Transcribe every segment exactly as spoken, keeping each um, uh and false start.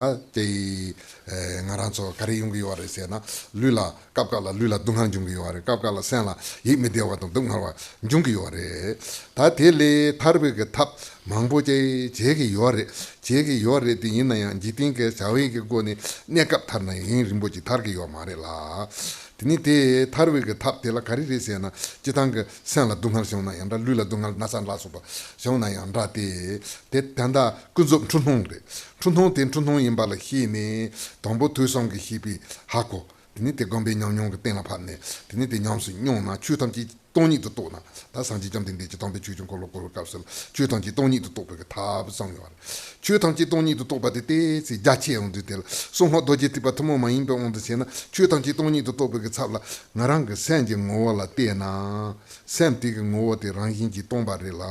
ཨ་ཅེ། ཨེ་ང་རང་ཚོ་ག་རེ་ཡོང་གི་ཡོད་རེད་ཟེར་ན། ལུས་ལ་སྐབས་འགའ་ལ་ལུས་ལ་སྡུག་བསྔལ་འབྱུང་གི་ཡོད་རེད། སྐབས་འགའ་ལ་སེམས་ལ་ཡིད་མི་བདེ་བ་དང་སྡུག་བསྔལ་བ་འབྱུང་གི་ཡོད་རེད། ད་དེ་ལས་ཐར་བའི་གི་ཐབས་མང་པོ་ཅིག་བྱེད་ཀྱི་ཡོད་རེད། བྱེད་ཀྱི་ཡོད་རེད། དེ་ཡིན་ན་ཡང་འཇིག་རྟེན་གྱི་བྱ་བའི་གི་སྒོ་ནས་གནས་སྐབས་ཐར་ན་ཡུན་རིང་པོ་ཅིག་ཐར་གྱི་ཡོད་མ་རེད་ལ། དེ་ནས་དེ་ཐར་བའི་གི་ཐབས་དེ་ལ་ག་རེ་རེད་ཟེར་ན། སྤྱིར་བཏང་གི་སེམས་ལ་སྡུག་བསྔལ་བྱུང་ན་ཡང་འདྲ། ལུས་ལ་སྡུག་བསྔལ་ན་ཚ་ལ་སོགས་པ་བྱུང་ན་ཡང་འདྲ། དེ་དེ་ད་ལྟ་ཀུན་རྫོབ་འཁྲུལ་སྣང་རེད། འཁྲུལ་སྣང་དེ་འཁྲུལ་སྣང་ཡིན་པ་ལ་ཤེས་ནས། དང་པོ་ཐོས་བསམ་གྱིས་ཤེས་པས་ཧ་གོ། དེ་ནས་དེ་སྒོམ་པའི་ཉམས་མྱོང་གི་སྟེང་ལ་ཕབ་ནས། དེ་ནས་དེ་ཉམས་སུ་མྱོང་ན་ཆོས་ཐམས་ཅད་སྟོང་ཉིད་དུ་རྟོགས་ན། ད་སངས་རྒྱས་བཅོམ་ལྡན་འདས་ཀྱིས་དམ་པའི་ཆོས་ཀྱི་འཁོར་ལོ་བསྐོར་བའི་སྐབས་སུ་ལ། ཆོས་ཐམས་ཅད་སྟོང་ཉིད་དུ་རྟོགས་པའི་གི་ཐབས་གསུངས་ཡོད་རེད། ཆོས་ཐམས་ཅད་སྟོང་ཉིད་དུ་རྟོགས་པ་དེ་ཏོག་ཙམ་རྒྱ་ཆེ་ཡོང་དུས། དེ་ལ་གསང་སྔགས་རྡོ་རྗེ་ཐེག་པ་ཐུན་མོང་མ་ཡིན་པའི་དབང་དུ་བྱས་ན། ཆོས་ཐམས་ཅད་སྟོང་ཉིད་དུ་རྟོགས་པའི་གི་ཚབ་ལ་ང་རང་གི་སེམས་ཀྱི་ངོ་བོ་ལ་བལྟས་ན། སེམས་དེ་གི་ངོ་བོ་དེ་རང་བཞིན་གྱིས་སྟོང་པ་རེད་ལ།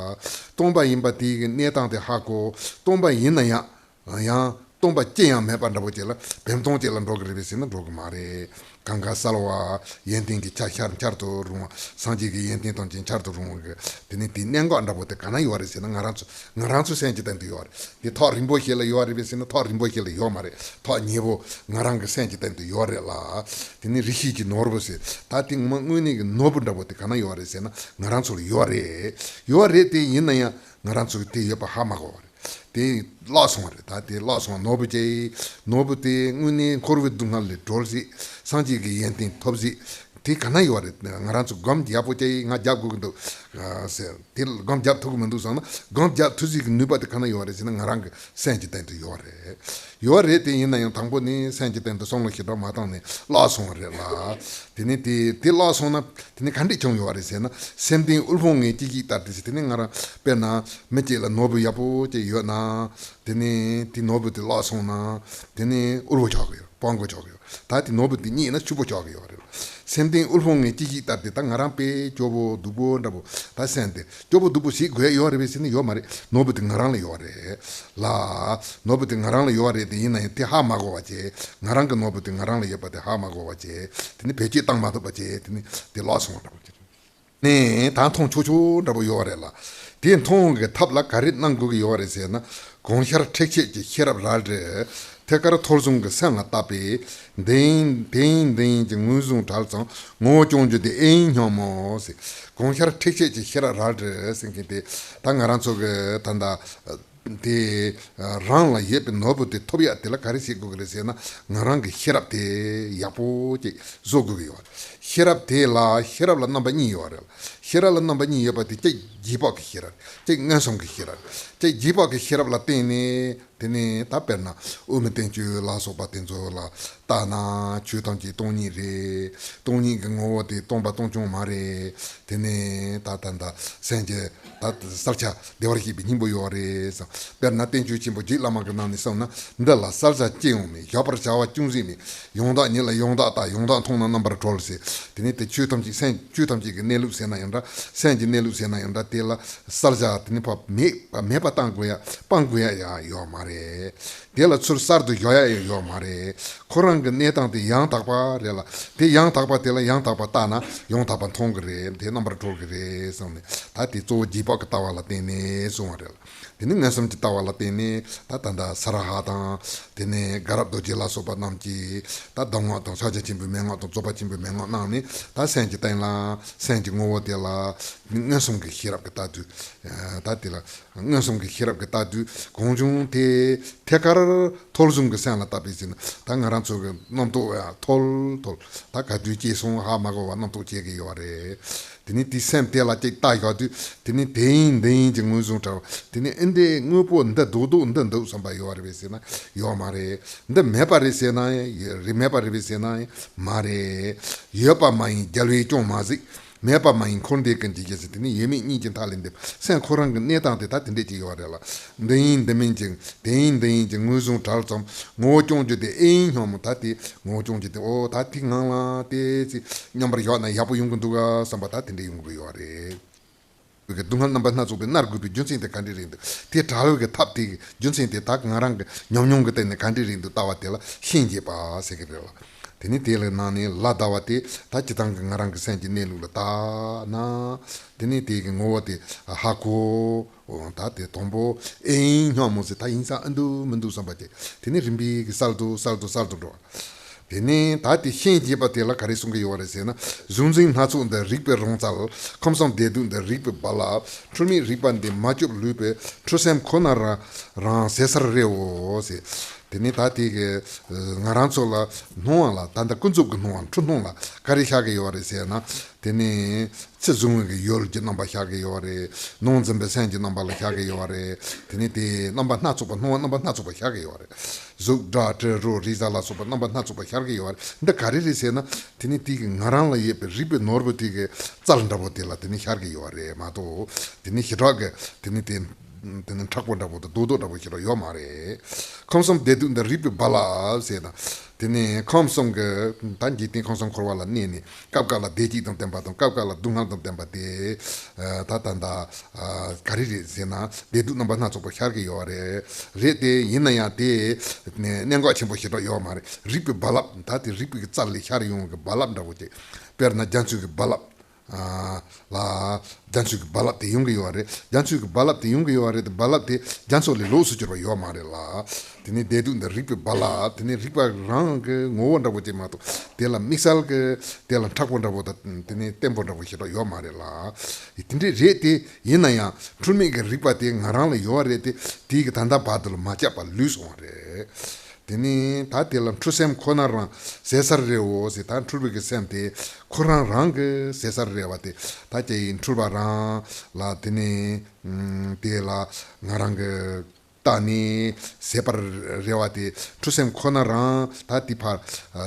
སྟོང་པ་ཡིན་པ་དེ་གི་གནས་སྟངས་དེ་ཧ་གོ། སྟོང་པ་ཡིན་ན་ཡང་། ཡང་སྟོང་པ་ཅི་ཡང་མེད་པ་འདྲ་པོ་ཅིག་ལ་བེམ་སྟོང་ཅིག་ལ་འགྲོ་གི་རེད་པས་ཟེར་ན་འགྲོ་གི་མ་རེད། གང་ག་གསལ་བ། ཡོན་ཏན་གྱི་ཆ་ཤར་འཆར་དུ་རུང་བ། སངས་རྒྱས་ཀྱི་ཡོན་ཏན་ཐམས་ཅད་འཆར་དུ་རུང་བ་གི། དེ་ནི་དེའི་གནད་འགག་འདྲ་པོ་དེ་ག་ན་ཡོད་རེད་ཟེར་ན། ང་རང་ཚོ་ང་རང་ཚོ་སེམས་ཀྱི་སྟེང་དུ་ཡོད་རེད། དེ་ཐག་རིང་པོ་ཞིག་ལ་ཡོད་རེད་པས་ཟེར་ན་ཐག་རིང་པོ་ཞིག་ལ་ཡོད་མ་རེད། ཐག་ཉེ་པོ་ང་རང་གི་སེམས་ཀྱི་སྟེང་དུ་ཡོད་རེད་ལ། དེ་ནི་རིགས་ཤེས་ཀྱི་ནོར་བུ་ཟེར། ད་དེ་ངོ་མ་དངོས་གནས་ཀྱི་ནོར་བུ་འདྲ་པོ་དེ་ག་ན་ཡོད་རེད་ཟེར་ན། ང་རང་ཚོ་ལ་ཡོད་རེད། ཡོད་རེད། དེ་ཡིན་ན་ཡང་ང་རང་ཚོ་གི་དེ་ཡོད་པ་ཧ་མ་གོ་བ་རེད། དེ་བརླག་སོང་བ་རེད། ད་དེ་བརླག་སོང་བ་ནོར་བུ་ཅིག་ནོར་བུ་དེ་དངོས་གནས་འཁོར་བའི་སྡུག་བསྔལ་ལས་གྲོལ་ཟིག་སངས་རྒྱས་ཀྱི་ཡོན་ཏན་ཐོབ་ཟིག་དེ་ག་ན་ཡོད་རེད། ང་རང་ཚོ་སྒོམ་ཡག་པོ་ཅིག་ང་རྒྱབ་དགོས་ཀྱི་འདུག་ཟེར། དེ་སྒོམ་རྒྱབ་ཐུབ་ཀྱི་མི་འདུག་བསམ་ན། སྒོམ་རྒྱབ་ཐུབ་ཟིག་གི་ནུས་པ་དེ་ག་ན་ཡོད་རེད་ཟེར་ན། ང་རང་གི་སེམས་ཀྱི་སྟེང་དུ་ཡོད་རེད། ཡོད་རེད། དེ་ཡིན་ན་ཡང་དང་པོ་ནས་སེམས་ཀྱི་སྟེང་དུ་བསམ་བློ་ཞེ་དྲག་མ་བཏང་ནས་བརླག་སོང་བ་རེད་ལ། དེ་ནས་དེ་དེ་བརླག་སོང་ན་དེ་ནས་ག་འདྲས་བྱུང་ཡོད་རེད་ཟེར་ན། སེམས་ལྡན་དབུལ་ཕོངས་ངན་སྐྱིད་ཤོས་ལྟར་ཏེ་ཟེར། དེ་ནས་ང་རང་དཔེར་ན་མི་གཅིག་ལ་ནོར་བུ་ཡག་པོ་ཅིག་ཡོད་ན། དེ་ནས་དེ་ནོར་བུ་དེ་བརླག་སོང་ན། དེ་ནས་དབུལ་པོ་ཆགས་ཀྱི་ཡོད། སྤྲང་པོ་ཆགས་ཀྱི་ཡོད། ད་དེ་ནོར་བུ་དེ་རྙེད་ན་ཕྱུག་པོ་ཆགས་ཀྱི་ཡོད་རེད། སེམས་ལྡན་དབུལ་ཕོངས་ངན་སྐྱིད་ཤོས་ལྟར་ཏེ། ད་ང་རང་དཔེ་སྐྱོ་པོ་སྡུག་པོ་འདྲ་པོ། ད་སེམས་དེ་སྐྱོ་པོ་སྡུག་པོ་ཞིག་དགོས་ཡོད་རེད་པས་ཟེར་ན་ཡོད་མ་རེད། ནོར་བུ་དེ་ང་རང་ལ་ཡོད་རེད་ལ། ནོར་བུ་དེ་ང་རང་ལ་ཡོད་རེད། དེ་ཡིན་ན་ཡང་དེ་ཧ་མ་གོ་བ་བྱས། ང་རང་གི་ནོར་བུ་དེ་ང་རང་ལ་ཡོད་པ་དེ་ཧ་མ་གོ་བ་བྱས། དེ་ནི་བེད་སྤྱོད་བཏང་མ་ཐུབ་པ་བྱས། དེ་ནི་དེ་བརླག་སོང་བ་འདྲ་པོ་ཅིག་རེད། ནས་ད་མཐོང་ཆོག་ཆོག་འདྲ་པོ་ཡོད་རེད་ལ། དེ་མཐོང་གི་ཐབས་ལ་ག་རེ་གནང་དགོས་ཀྱི་ཡོད་རེད་ཟེར་ན། གང་ཤར་འཁྲིག་བྱེད་ཀྱི་ཤེས་རབ་རལ་གྲི། ཐད་ཀར་ཐོར་བཟུང་གི་སེམས་ལ་བཏབ་པས། འདི་ཡིན་འདི་ཡིན་འདི་ཡིན་གྱི་ངོས་བཟུང་བྲལ་ཙམ་ངོ་བོ་སྐྱོང་རྒྱུ་དེ་ཨེ་ཡིན་སྙམ་མོ་ཟེར། གང་ཤར་འཁྲིག་བྱེད་ཀྱི་ཤེས་རབ་རལ་གྲི་ཟེར་མཁན་དེ། ད་ང་རང་ཚོ་གི་ད་ལྟ་དེ་རང་ལ་ཡོད་པའི་ནོར་བུ་དེ་ཐོབ་ཡག་དེ་ལ་ག་རེ་བྱེད་དགོས་ཀྱི་རེད་ཟེར་ན། ང་རང་གི་ཤེས་རབ་དེ་ཡག་པོ་ཅིག་བཟོ་དགོས་ཀྱི་ཡོད་རེད། ཤེས་རབ་དེ་ལ་ཤེས་རབ་ལ་རྣམ་པ་གཉིས་ཡོད་རེད། ཤེས་རབ་ལ་རྣམ་པ་གཉིས་ཡོད་པ་དེ་གཅིག་རྗེས་དཔག་གི་ཤེས་རབ། གཅིག་མངོན་སུམ་གྱི་ཤེས་རབ། གཅིག་རྗེས་དཔག་གི་ཤེས་རབ་ལ་བརྟེན་ནས། དེ་ནས་ད་དཔེར་ན་དབུ་མའི་བསྟན་བཅོས་ལ་སོགས་པ་དེ་ཚོ་ལ་བལྟས་ན། ཆོས་ཐམས་ཅད་སྟོང་ཉིད་རེད། སྟོང་ཉིད་ཀྱི་ངོ་བོ་དེ་སྟོང་པ་སྟོང་རྐྱང་མ་རེད། དེ་ནས་ད་ད་ད་སེམས་ཀྱི་ད་གསལ་ཆ་བདེ་བར་གཤེགས་པའི་སྙིང་པོ་ཡོད་རེད་བསམ། དཔེར་ན་བསྟན་བཅོས་ཆེན་པོ་རྗེ་བླ་མ་གི་ནང་ནས་གསུངས་ན། འདི་ལ་གསལ་ཆ་ཅི་ཡང་མེད། བཞག་པར་བྱ་བ་ཅུང་ཟད་མེད། ཡང་དག་ཉིད་ལ་ཡང་དག་ལྟ། ཡང་དག་མཐོང་ན་རྣམ་པར་གྲོལ་ཟེར། དེ་ནས་དེ་ཆོས་ཐམས་ཅད་སེམས་ཆོས་ཐམས་ཅད་ཀྱི་གནས་ལུགས་ཟེར་ན་ཡང་འདྲ། སེམས་ཀྱི་གནས་ལུགས་ཟེར་ན་ཡང་འདྲ། དེ་ལ་གསལ་ཆ་དེ་ནི་ཕ་མེད་པ་མེད་པ་བཏང་དགོས་ཡ་སྤང་དགོས་ཡ་ཡང་ཡོད་མ་རེད། དེ་ལ་ཚུར་གསར་དུ་སྦྱོར་ཡ་ཡང་ཡོད་མ་རེད། ཁོ་རང་གི་གནས་སྟངས་དེ་ཡང་དག་པ་རེད་ལ། དེ་ཡང་དག་པ་དེ་ལ་ཡང་དག་པ་བལྟས་ན་ཡང་དག་པ་མཐོང་གི་རེད། དེ་རྣམ་པར་གྲོལ་གི་རེད་བསམ་ནས། ད་དེ་གཙོ་བོ་རྗེས་དཔག་གི་ལྟ་བ་ལ་བརྟེན་ནས་གསུངས་པ་རེད་ལ། དེ་ནི་མངོན་སུམ་གྱི་ལྟ་བ་ལ་བརྟེན་ནས། ད་ད་ལྟ་ས་ར་ཧ་དང་། དེ་ནས་དགའ་རབ་རྡོ་རྗེ་ལ་སོགས་པ་རྣམས་ཀྱིས་ད་གདམས་ངག་དང་ཕྱག་རྒྱ་ཆེན་པོའི་མན་ངག་དང་རྫོགས་པ་ཆེན་པོའི་མན་ངག་གནང་ནས། ད་སེམས་ཀྱི་སྟེང་ལ་སེམས་ཀྱི་ངོ་བོ་དེ་ལ་མངོན་སུམ་གྱི་ཤེས་རབ་ཀྱིས་ལྟ་དུས། ད་དེ་ལ་མངོན་སུམ་གྱི་ཤེས་རབ་ཀྱིས་ལྟ་དུས་གང་བྱུང་དེ་ཐད་ཀར་ཐོར་བཟུང་གི་སེམས་ལ་བཏབ་པའི་ཕྱིར་ན། ད་ང་རང་ཚོ་གི་རྣམ་རྟོག་ཡང་ཐོལ་ཐོལ་ད་ག་དུས་སྐྱེས་སོང་ཧ་མ་གོ་བ་རྣམ་རྟོག་སྐྱེ་གི་ཡོད་རེད། དེ་ནས་དེའི་སེམས་དེ་ལ་ཅིག་ལྟ་ཡོང་དུས། དེ་ནས་དེ་ཡིན་འདི་ཡིན་གྱི་ངོས་བཟུང་བྲལ་བ། དེ་ནས་ཨེ་འདི་དངོས་པོ་འདི་རྡོག་རྡོག་འདི་འདུག་བསམ་པ་ཡོད་རེད་པས་ཟེར་ན་ཡོད་མ་རེད། འདི་མེད་པ་རེད་ཟེར་ན་ཡང་རེད། མེད་པ་རེད་པས་ཟེར་ན་ཡང་མ་རེད། ཡོད་པ་མ་ཡིན་རྒྱལ་བས་ཀྱང་མ་གཟིགས། མེད་པ་མ་ཡིན་འཁོར་འདས་ཀུན་གྱི་རྒྱལ་ཟེར། དེ་ནས་ཡོད་མེད་གཉིས་ཀྱི་མཐའ་ལས་འདས་པ། སེམས་ཁོ་རང་གི་གནས་སྟངས་དེ་ད་དེ་འདྲས་ཅིག་ཡོད་རེད་ལ། འདི་ཡིན་འདི་མིན་གྱི་དེ་ཡིན་འདི་ཡིན་གྱི་ངོས་བཟུང་བྲལ་ཙམ་ངོ་བོ་སྐྱོང་རྒྱུ་དེ་ཨེ་ཡིན་སྙམ་མོ། ད་དེ་ངོ་བོ་སྐྱོང་རྒྱུ་དེ། ཨོ་ད་དེ་ངང་ལ་དེ་ཚེ་མཉམ་པར་བཞག་ན་ཡག་པོ་ཡོང་གི་འདུག་ག་བསམ་པ་ད་དེ་འདྲ་ཡོང་གི་ཡོད་རེད། སྡུག་བསྔལ་རྣམ་པ་སྣ་ཚོགས་པས་མནར་དགོས་པའི་རྒྱུ་མཚན་དེ་ག་འདྲ་རེད་འདུག་དེ་བྲལ་བའི་གི་ཐབས་དེ་གི་རྒྱུ་མཚན་དེ་ད་ང་རང་གི་ཉམས་མྱོང་གི་སྟེང་ནས་ག་འདྲ་རེད་འདུག་ལྟ་བ་དེ་ལ་ཤན་འབྱེད་པ་ཟེར་གི་རེད་ལ། དེ་ནས་དེ་ལ་ནང་ནས་ལ་ཟླ་བ་དེ་ད་སྤྱིར་བཏང་གི་ང་རང་གི་སེམས་ཀྱི་གནས་ལུགས་ལ་བལྟས་ན། དེ་ནས་དེ་གི་ངོ་བོ་དེ་ཧ་གོ། འོ་ད་དེ་དང་པོ་ཨེ་ཡིན་སྙམ་མོ་ཟེར། ད་ཡིན་ས་ཨེ་འདུག་མི་འདུག་བསམ་པ་དེ། དེ་ནས་རིམ་པས་གི་གསལ་དུ་གསལ་དུ་གསལ་དུ་འགྲོ་བ། དེ་ནས་ད་དེ་ཤན་འབྱེད་པ་དེ་ལ་ག་རེ་གསུང་གི་ཡོད་རེད་ཟེར་ན། གཟུང་འཛིན་སྣ་ཚོགས་འདི་རིག་པའི་རང་རྩལ། ཁམས་གསུམ་བདེ་སྡུག་འདི་རིག་པའི་རྦ་རླབས། འཁྲུལ་མེད་རིག་པ་འདི་མ་བཅོས་ལུས་པའི། འཁྲུལ་སེམས་ཁོ་ན་རང་རང་ཟད་སར་རེའོ་ཟེར། དེ་ནས་ད་དེ་གི་ང་རང་ཚོ་ལ་སྣང་བ་ལ། ད་ལྟ་ཀུན་རྫོབ་ཀྱི་སྣང་བ་འཁྲུལ་སྣང་ལ་ག་རེ་ཤར་གི་ཡོད་རེད་ཟེར་ན། དེ་ནས་ཚེ་གཟུང་བའི་གི་ཡུལ་གྱི་རྣམ་པ་ཤར་གི་ཡོད་རེད། ནང་འཛིན་པའི་སེམས་ཀྱི་རྣམ་པ་ལ་ཤར་གི་ཡོད་རེད། དེ་ནས་དེ་རྣམ་པ་སྣ་ཚོགས་པ། སྣང་བ་རྣམ་པ་སྣ་ཚོགས་པ་ཤར་གི་ཡོད་རེད། གཟུགས་སྒྲ་དྲི་རོ་རེག་བྱ་ལ་སོགས་པ་རྣམ་པ་སྣ་ཚོགས་པ་ཤར་གི་ཡོད་རེད། འདི་ག་རེ་རེད་ཟེར་ན། དེ་ནས་དེ་གི་ང་རང་ལ་ཡོད་པའི་རིག་པའི་ནོར་བུ་དེ་གི་རྩལ་འདྲ་པོ་དེ་ལ་དེ་ནས་ཤར་གི་ཡོད་རེད་མ་གཏོགས། དེ་ནས་ཞེ་དྲག་གི་དེ་ནས་དེ། དེ་ནི་མཁྲེགས་པོ་འདྲ་པོ་དང་རྡོག་རྡོག་འདྲ་པོ་ཞིག་ལ་ཡོད་མ་རེད། ཁམས་གསུམ་བདེ་སྡུག་འདི་རིག་པའི་རྦ་རླབས་ཟེར་ན། དེ་ནི་ཁམས་གསུམ་གྱི་ད་འཇིག་རྟེན་ཁམས་གསུམ་འཁོར་བ་ལ་གནས་ནས་སྐབས་འགའ་ལ་བདེ་སྐྱིད་དང་ལྡན་པ་དང་། སྐབས་འགའ་ལ་སྡུག་བསྔལ་དང་ལྡན་པ་དེ། ད་ད་ད་ག་རེ་རེད་ཟེར་ན། བདེ་སྡུག་རྣམ་པ་སྣ་ཚོགས་པ་ཤར་གྱི་ཡོད་རེད། རེད་དེ་ཡིན་ན་ཡང་དེ་གནད་འགག་ཆེན་པོ་ཞེ་དྲག་ཡོད་མ་རེད། རིག་པའི་རྦ་རླབས། ད་དེ་རིག་པའི་རྩལ་ལས་ཤར་ཡོང་གི་རྦ་རླབས་འདྲ་པོ་ཅིག་དཔེར་ན་རྒྱ་མཚོའི་གི་རྦ་རླབས། ལ། རྒྱ་མཚོའི་གི་རྦ་རླབས་དེ་ཡོང་གི་ཡོད་རེད། རྒྱ་མཚོའི་གི་རྦ་རླབས་དེ་ཡོང་གི་ཡོད་རེད་དེ། རྦ་རླབས་དེ་རྒྱ་མཚོ་ལས་ལོགས་སུ་གྱུར་པ་ཡོད་མ་རེད་ལ། དེ་ནི་བདེ་སྡུག་འདི་རིག་པའི་རྦ་རླབས། དེ་ནི་རིག་པ་རང་གི་ངོ་བོ་འདྲ་པོ་ཅིག་མ་གཏོགས། དེ་ལ་དམིགས་བསལ་གྱི་དེ་ལ་མཁྲེགས་པོ་འདྲ་པོ་དང་། དེ་ནི་བརྟན་པོ་འདྲ་པོ་ཞེ་དྲག་ཡོད་མ་རེད་ལ། དེ་འདྲས་རེད་དེ་ཡིན་ན་ཡང་འཁྲུལ་མེད་ཀྱི་རིག་པ་དེ་ང་རང་ལ་ཡོད་རེད་དེ། དེའི་གི་ད་ལྟ་བར་དུ་ལ་མ་བཅག་པ་ལུས་སོང་བ་རེད། དེ་ནས་ད་དེ་ལ་འཁྲུལ་སེམས་ཁོ་ན་རང་ཟད་སར་རེའོ་ཟེར། ད་འཁྲུལ་པའི་གི་སེམས་དེ་ཁོ་རང་རང་གི་ཟད་སར་རེ་བ་དེ། ད་ཀྱེ་ཡི་འཁྲུལ་པ་རང་ལ། དེ་ནས་དེ་ལ་ང་རང་གི་བརྟགས་ནས་ཟད་པར་རེ་བ་དེ། འཁྲུལ་སེམས་ཁོ་ན་རང་ད་དེ་ཕར་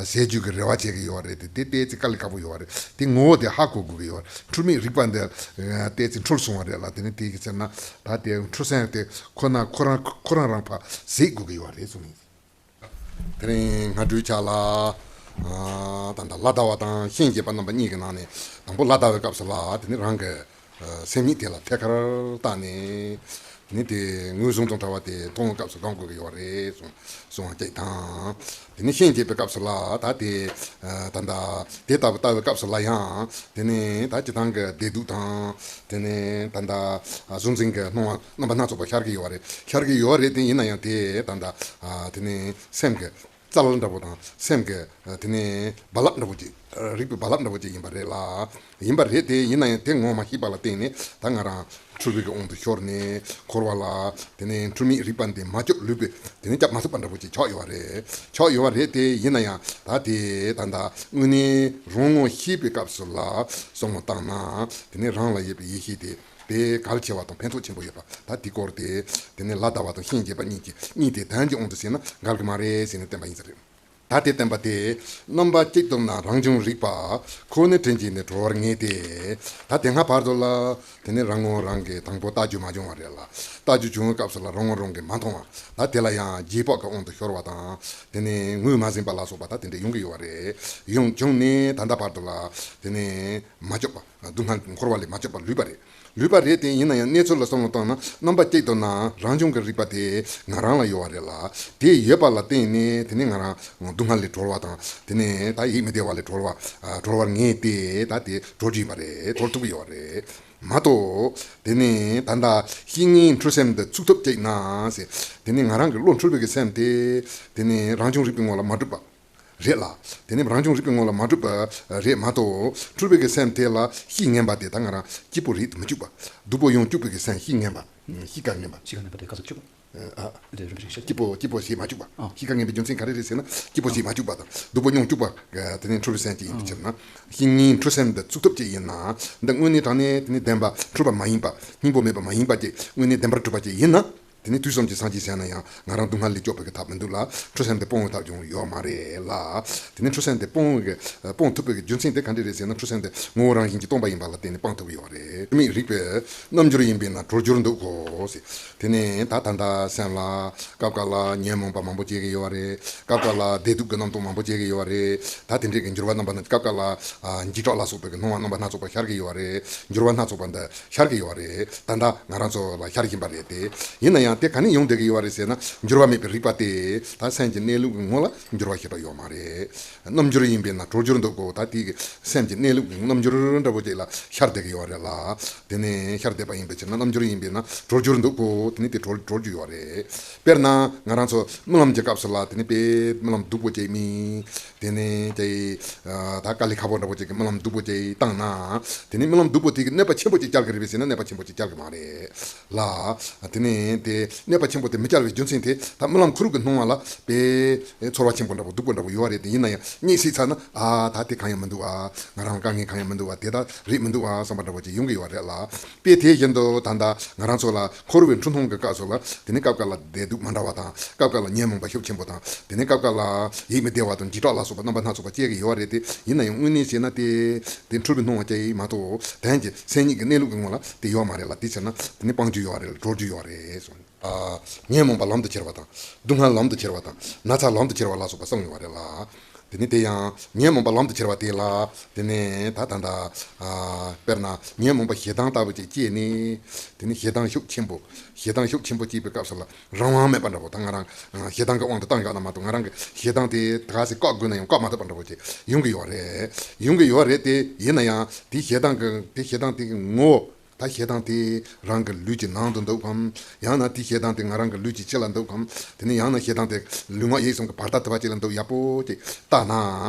ཟད་རྒྱུ་གི་རེ་བ་བྱེད་ཀྱི་ཡོད་རེད་དེ། དེ་ཏོག་ཙམ་དཀའ་ལས་ཁག་པོ་ཡོད་རེད། དེ་ངོ་བོ་དེ་ཧ་གོ་དགོས་ཀྱི་ཡོད་རེད། འཁྲུལ་མེད་རིག་པ་འདི་ཏོག་ཙམ་འཁྲུལ་སོང་བ་རེད་ལ། དེ་ནས་དེ་གི་ཟེར་ན། ད་དེ་འཁྲུལ་སེམས་དེ་ཁོ་ན་ཁོ་རང་ཁོ་རང་རང་ཕར་ཟད་དགོས་ཀྱི་ཡོད་རེད་གསུངས་ཡིན། དེ་རིང་སྔ་དྲོའི་ཆ་ལ། ཨ། ད་ལྟ་ལ་ཟླ་བ་དང་ཤན་འབྱེད་པ་རྣམ་པ་གཉིས་ཀྱི་ནང་ནས་དང་པོ་ལ་ཟླ་བའི་སྐབས་སུ་ལ། དེ་ནི་རང་གི་ཨ་སེམས་ཉིད་དེ་ལ་ཐད་ཀར་བལྟས་ནས། དེ་ནི་དེ་ངོས་བཟུང་དང་བྲལ་བ་དེ་མཐོང་བའི་སྐབས་སུ་སྒོམ་དགོས་ཀྱི་ཡོད་རེད་གསུངས་གསུངས་པ་གཅིག་དང་། དེ་ནི་ཤན་འབྱེད་པའི་སྐབས་སུ་ལ་ད་དེ་ཨ་ད་ལྟ་དེ་ལྟ་བུ་ལྟ་བའི་སྐབས་སུ་ལ་ཡང་། དེ་ནི་ད་སྤྱིར་བཏང་གི་བདེ་སྡུག་དང་། དེ་ནས་ད་ལྟ་ཨ་གཟུང་འཛིན་གྱི་སྣང་བ་རྣམ་པ་སྣ་ཚོགས་པ་ཤར་གྱི་ཡོད་རེད། ཤར་གྱི་ཡོད་རེད་དེ། ཡིན་ན་ཡང་དེ་ད་ལྟ་ཨ་དེ་ནས་སེམས་ཀྱི་རྩལ་འདྲ་པོ་དང་། སེམས་ཀྱི་ཨ་དེ་ནས་རྦ་རླབས་འདྲ་པོ་ཅིག་རིག་པའི་རྦ་རླབས་འདྲ་པོ་ཅིག་ཡིན་པ་རེད་ལ། ཡིན་པ་རེད་དེ། ཡིན་ན་ཡང་དེ་ངོ་མ་ཤེས་པ་ལ་བརྟེན་ནས། ད་ང་རང་འཁྲུལ་པའི་གི་དབང་དུ་ཤོར་ནས། འཁོར་བ་ལ་དེ་ནས་འཁྲུལ་མེད་རིག་པ་འདི་མ་བཅོས་ལུས་པའི། དེ་ནས་བཅོས་མ་ཐུབ་པ་འདྲ་པོ་ཅིག་ཆགས་ཡོད་པ་རེད། ཆགས་ཡོད་པ་རེད་དེ། ཡིན་ན་ཡང་ད་དེ་ད་ལྟ་དངོས་གནས་རང་ངོ་ཤེས་པའི་སྐབས་སུ་ལ་བསམ་བློ་བཏང་ན། དེ་ནས་རང་ལ་ཡོད་པའི་ཡེ་ཤེས་དེ་དཔེ་གལ་ཆེ་བ་དང་ཕན་ཐོགས་ཆེན་པོ་ཡོད་པ། ད་དེ་སྐོར་དེ་དེ་ནས་ལ་ཟླ་བ་དང་ཤན་འབྱེད་པ་གཉིས་ཀྱི་གཉིས་དེ་དོན་གྱི་དབང་དུ་བྱས་ན་འགལ་གྱི་མ་རེད་ཟེར་ནས་བསྟན་པ་ཡིན་ས་རེད། ད་དེ་བསྟན་པ་དེ། རྣམ་པ་གཅིག་ཏུ་ན་རང་བྱུང་རིག་པ། ཁོ་ནས་དྲིན་གྱིས་ནི་གྲོལ་བར་ངེས་ཏེ། ད་དེ་སྔ་བར་དུ་ལ་དེ་ནས་རང་ངོ་རང་གིས་དང་པོ་བལྟ་རྒྱུ་མ་བྱུང་བ་རེད་ལ། བལྟ་རྒྱུ་བྱུང་བའི་སྐབས་སུ་ལ་རང་ངོ་རང་གིས་མ་མཐོང་བ། ད་དེ་ལ་ཡང་རྗེས་དཔག་གི་དབང་དུ་ཤོར་བ་དང་། དེ་ནས་ངོས་མ་ཟིན་པ་ལ་སོགས་པ་ད་དེ་འདྲ་ཡོང་གི་ཡོད་པ་རེད། ཡོང་བྱུང་ནས་ད་ལྟ་བར་དུ་ལ་དེ་ནས་མ་བཅོས་པ། སྡུག་བསྔལ་འཁོར་བ་ལས་མ་བཅོས་པར་ལུས་པ་རེད། ལུས་པ་རེད་དེ། ཡིན་ན་ཡང་གནས་ཚུལ་ལ་བསམ་བློ་བཏང་ན། རྣམ་པ་གཅིག་ཏུ་ན་རང་བྱུང་གི་རིག་པ་དེ་ང་རང་ལ་ཡོད་པ་རེད་ལ། དེ་ཡོད་པ་ལ་བརྟེན་ནས་དེ་ནས་ང་རང་སྡུག་བསྔལ་ལས་གྲོལ་བ་དང་། དེ་ནས་ད་ཡིད་མི་བདེ་བ་ལས་གྲོལ་བ། ཨ་གྲོལ་བར་ངེས་ཏེ། ད་དེ་གྲོལ་རྒྱུ་ཡིན་པ་རེད། གྲོལ་ཐུབ་ཀྱི་ཡོད་པ་རེད་མ་གཏོགས། དེ་ནས་ད་ལྟ་བཤེས་གཉེན་འཁྲུལ་སེམས་འདི་ཚུགས་ཐུབ་ཅིག་ན་ཟེར། དེ་ནས་ང་རང་གི་བློ་འཁྲུལ་པའི་གི་སེམས་དེ་དེ་ནས་རང་བྱུང་རིག་པའི་ངོ་ལ་མ་གྲུབ་པ། རེད་ལ། དེ་ནི་རང་བྱུང་རིག་པའི་ངོ་ལ་མ་གྲུབ་པ་རེད་མ་གཏོགས། འཁྲུལ་པའི་གི་སེམས་དེ་ལ་གཤིས་ངན་པ་དེ་ད་ང་རང་སྐྱིད་པོ་རེད་དུ་མི་བཅུག་པ། སྡུག་པོ་ཡོང་བཅུག་པའི་གི་སེམས་གཤིས་ངན་པ། གཤིས་ཀ་ངན་པ། གཤིས་ཀ་ངན་པ་དེ་ག་ཚོད་བཅུག་པ། ཨ། དེ་རིམ་པ་ཞིག་བཤད། སྐྱིད་པོ་སྐྱིད་པོ་བྱེད་མ་བཅུག་པ། ཨ། གཤིས་ཀ་ངན་པའི་རྒྱུ་མཚན་ག་རེ་རེད་ཟེར་ན། སྐྱིད་པོ་བྱེད་མ་བཅུག་པ་དང་། སྡུག་པོ་མྱོང་བཅུག་པ། དེ་ནི་འཁྲུལ་པའི་སེམས་ཀྱི་ཡིན་པའི་ཕྱིར་ན། བཤེས་གཉེན་འཁྲུལ་སེམས་འདི་ཚུགས་ཐུབ་ཅིག་ཡིན་ན། འདི་དངོས་གནས་དྲང་གནས་དེ་ནི་བདེན་པ་འཁྲུལ་པ་མ་ཡིན་པ། སྙིང་པོ་མེད་པ་མ་ཡིན་པ་ཅིག་དངོས་གནས་བདེན་པར་གྲུབ་པ་ཅིག་ཡིན་ན། དེ་ནས་དུས་གསུམ་གྱི་སངས་རྒྱས་བྱས་ན་ཡང་ང་རང་སྡུག་བསྔལ་ལས་སྐྱོབ་པའི་གི་ཐབས་མི་འདུག་ལ། འཁྲུལ་སེམས་དེ་སྤོང་བའི་ཐབས་ཀྱང་ཡོད་མ་རེད་ལ། དེ་ནས་འཁྲུལ་སེམས་དེ་སྤོང་བའི་གི་སྤོང་ཐུབ་པའི་གི་རྒྱུ་མཚན་དེ་ག་འདྲ་རེད་ཟེར་ན། འཁྲུལ་སེམས་དེ་ངོ་བོ་རང་བཞིན་གྱིས་སྟོང་པ་ཡིན་པ་ལ་བརྟེན་ནས་སྤང་ཐུབ་ཀྱི་ཡོད་རེད། མིག་རིག་པའི་རྣམ་འགྱུར་ཡིན་པས་ན་གྲོལ་འགྱུར་འདུག་གོ་ཟེར། དེ་ནས་ད་ད་ལྟ་སེམས་ལ་སྐབས་འགའ་ལ་ཉོན་མོངས་པ་མང་པོ་སྐྱེ་གི་ཡོད་རེད། སྐབས་འགའ་ལ་བདེ་སྡུག་གི་རྣམ་རྟོག་མང་པོ་སྐྱེ་གི་ཡོད་རེད། ད་དེ་འདྲའི་གི་འགྱུར་བ་རྣམ་པ་སྣ། སྐབས་འགའ་ལ་འཇིགས་སྐྲག་ལ་སོགས་པའི་གི་སྣང་བ་རྣམ་པ་སྣ་ཚོགས་པ་ཤར་གི་ཡོད་རེད། འགྱུར་བ་སྣ་ཚོགས་པ་འདི་ཤར་གི་ཡོད་རེད། ད་ལྟ་ང་རང་ཚོ་ལ་ཤར་བཞིན་པ་རེད་དེ། ཡིན་ན་ཡང་། དེ་ག་ནས་ཡོང་བསྡད་ཀྱི་ཡོད་རེད་ཟེར་ན། འགྱུར་བ་མེད་པའི་རིག་པ་དེ་ད་སེམས་ཀྱི་གནས་ལུགས་ཀྱི་ངོ་ལ་འགྱུར་བ་ཞེ་དྲག་ཡོད་མ་རེད། རྣམ་འགྱུར་ཡིན་པས་ན་གྲོལ་འགྱུར་འདུག་གོ། ད་དེ་གི་སེམས་ཀྱི་གནས་ལུགས་ཀྱི་རྣམ་འགྱུར་འདྲ་པོ་ཅིག་ལ་ཤར་བསྡད་ཀྱི་ཡོད་རེད་ལ། དེ་ནས་ཤར་བསྡད་པ་ཡིན་པའི་ཕྱིར་ན་རྣམ་འགྱུར་ཡིན་པས་ན་གྲོལ་འགྱུར་འདུག་གོ། དེ་ནས་དེ་གྲོལ་གྲོལ་རྒྱུ་ཡོད་རེད། དཔེར་ན་ང་རང་ཚོ་རྨི་ལམ་གྱི་སྐབས་སུ་ལ་དེ་ནས་དཔེ་རྨི་ལམ་སྡུག་པོ་ཅིག་རྨི། དེ་ནས་ཀྱེ་ད་དཀའ་ལས་ཁག་པོ་འདྲ་པོ་ཅིག་གི་རྨི་ལམ་སྡུག་པོ་ཅིག་བཏང་ན། དེ་ནས་རྨི་ལམ་སྡུག་པོ་དེ་གི་གནོད་པ་ཆེན་པོ་ཅིག་སྐྱེལ་གི་རེད་པས་ཟེར་ན་གནོད་པ་ཆེན་པོ་ཅིག་སྐྱེལ་གི་མ་རེད་ལ། དེ་ནས་དེ་གནོད་པ་ཆེན་པོ་དེ་མི་སྐྱེལ་བའི་རྒྱུ་མཚན་དེ་ད་རྨི་ལམ་ཁུ་རུ་གི་སྣང་བ་ལ་དཔེ་ཚོར་བ་ཆེན་པོ་འདྲ་པོ་སྡུག་པོ་འདྲ་པོ་ཡོད་རེད། དེ་ཡིན་ན་ཡང་གཉིད་སད་ཚར་ན་ཨ་ད་དེ་གང་ཡང་མི་འདུག་ཨ། ང་རང་དཀའ་ངལ་གང་ཡང་མི་འདུག་ཨ། དེ་ད་རེད་མི་འདུག་ཨ་བསམ་པ་འདྲ་པོ་ཅིག་ཡོང་གི་ཡོད་རེད་ལ། དཔེ་དེ་བཞིན་དུ་ད་ལྟ་ང་རང་ཚོ་ལ་འཁོར་བའི་འཁྲུལ་སྣང་གི་སྐབས་སུ་ལ་དེ་ནས་སྐབས་འགའ་ལ་བདེ་སྡུག་མ་འདྲ་བ་དང་། སྐབས་འགའ་ལ་ཉོན་མོངས་པ་ཤུགས་ཆེན་པོ་དང་། དེ་ནས་སྐབས་འགའ་ལ་ཡིད་མི་བདེ་བ་དང་འཇིགས་སྐྲག་ལ་སོགས་པ་རྣམ་པ་སྣ་ཚོགས་པ་སྐྱེ་གི་ཡོད་རེད་དེ། ཡིན་ན་ཡང་དངོས་གནས་བྱས་ན་དེ་དེ་འཁྲུལ་པའི་སྣང་བ་སྐྱེ་ཡི་མ་གཏོགས་དོན་གྱི་སེམས་ཉིད་ཀྱི་གནས་ལུགས་ཀྱི་ངོ་ལ་དེ་ཡོད་མ་རེད་ལ། དེ་བྱས་ན་དེ་ནི་སྤང་རྒྱུ་ཡོད་རེད་ལ་གྲོལ་རྒྱུ་ཡོད་རེད་གསུངས། ཉོན་མོངས་པ་ལམ་དུ་ཁྱེར་བ་དང་། སྡུག་བསྔལ་ལམ་དུ་ཁྱེར་བ་དང་། ན་ཚ་ལམ་དུ་ཁྱེར་བ་ལ་སོགས་པ་གསུངས་ཡོད་རེད་ལ། དེ་ནི་དེ་ཡང་ཉོན་མོངས་པ་ལམ་དུ་ཁྱེར་བ་དེ་ལ་དེ་ནི་ད་ད་ད་དཔེར་ན་ཉོན་མོངས་པ་ཞེ་སྡང་ལྟ་བུ་ཅིག་སྐྱེས་ནས། དེ་ནི་ཞེ་སྡང་ཤུགས་ཆེན་པོ། ཞེ་སྡང་ཤུགས་ཆེན་པོ་སྐྱེས་པའི་སྐབས་སུ་ལ་རང་དབང་མེད་པ་འདྲ་པོ། ད་ང་རང་ཞེ་སྡང་གི་དབང་དུ་བཏང་ཡོད་ན་མ་གཏོགས་ང་རང་གི་ཞེ་སྡང་དེ་ག་ཚོད་བཀག་དགོས་ན་ཡང་བཀག་མ་ཐུབ་པ་འདྲ་པོ་ཅིག་ཡོང་གི་ཡོད་རེད། ཡོང་གི་ཡོད་རེད་དེ། ཡིན་ན་ཡང་དེ་ཞེ་སྡང་གི་དེ་ཞེ་སྡང་དེ་གི་ངོ་བོ། ད་ཞེ་སྡང་དེ་རང་གི་ལུས་ཀྱི་ནང་དུ་འདུག་གམ། ཡང་ན་དེ་ཞེ་སྡང་དེ་ང་རང་གི་ལུས་ཀྱི་ཕྱི་ལ་འདུག་གམ། དེ་ནས་ཡང་ན་ཞེ་སྡང་དེ་ལུས་ངག་ཡིད་གསུམ་གྱི་བར་ཐག་དེ་བ་ཅིག་ལ་འདུག་ཡག་པོ་ཅིག་བལྟས་ན།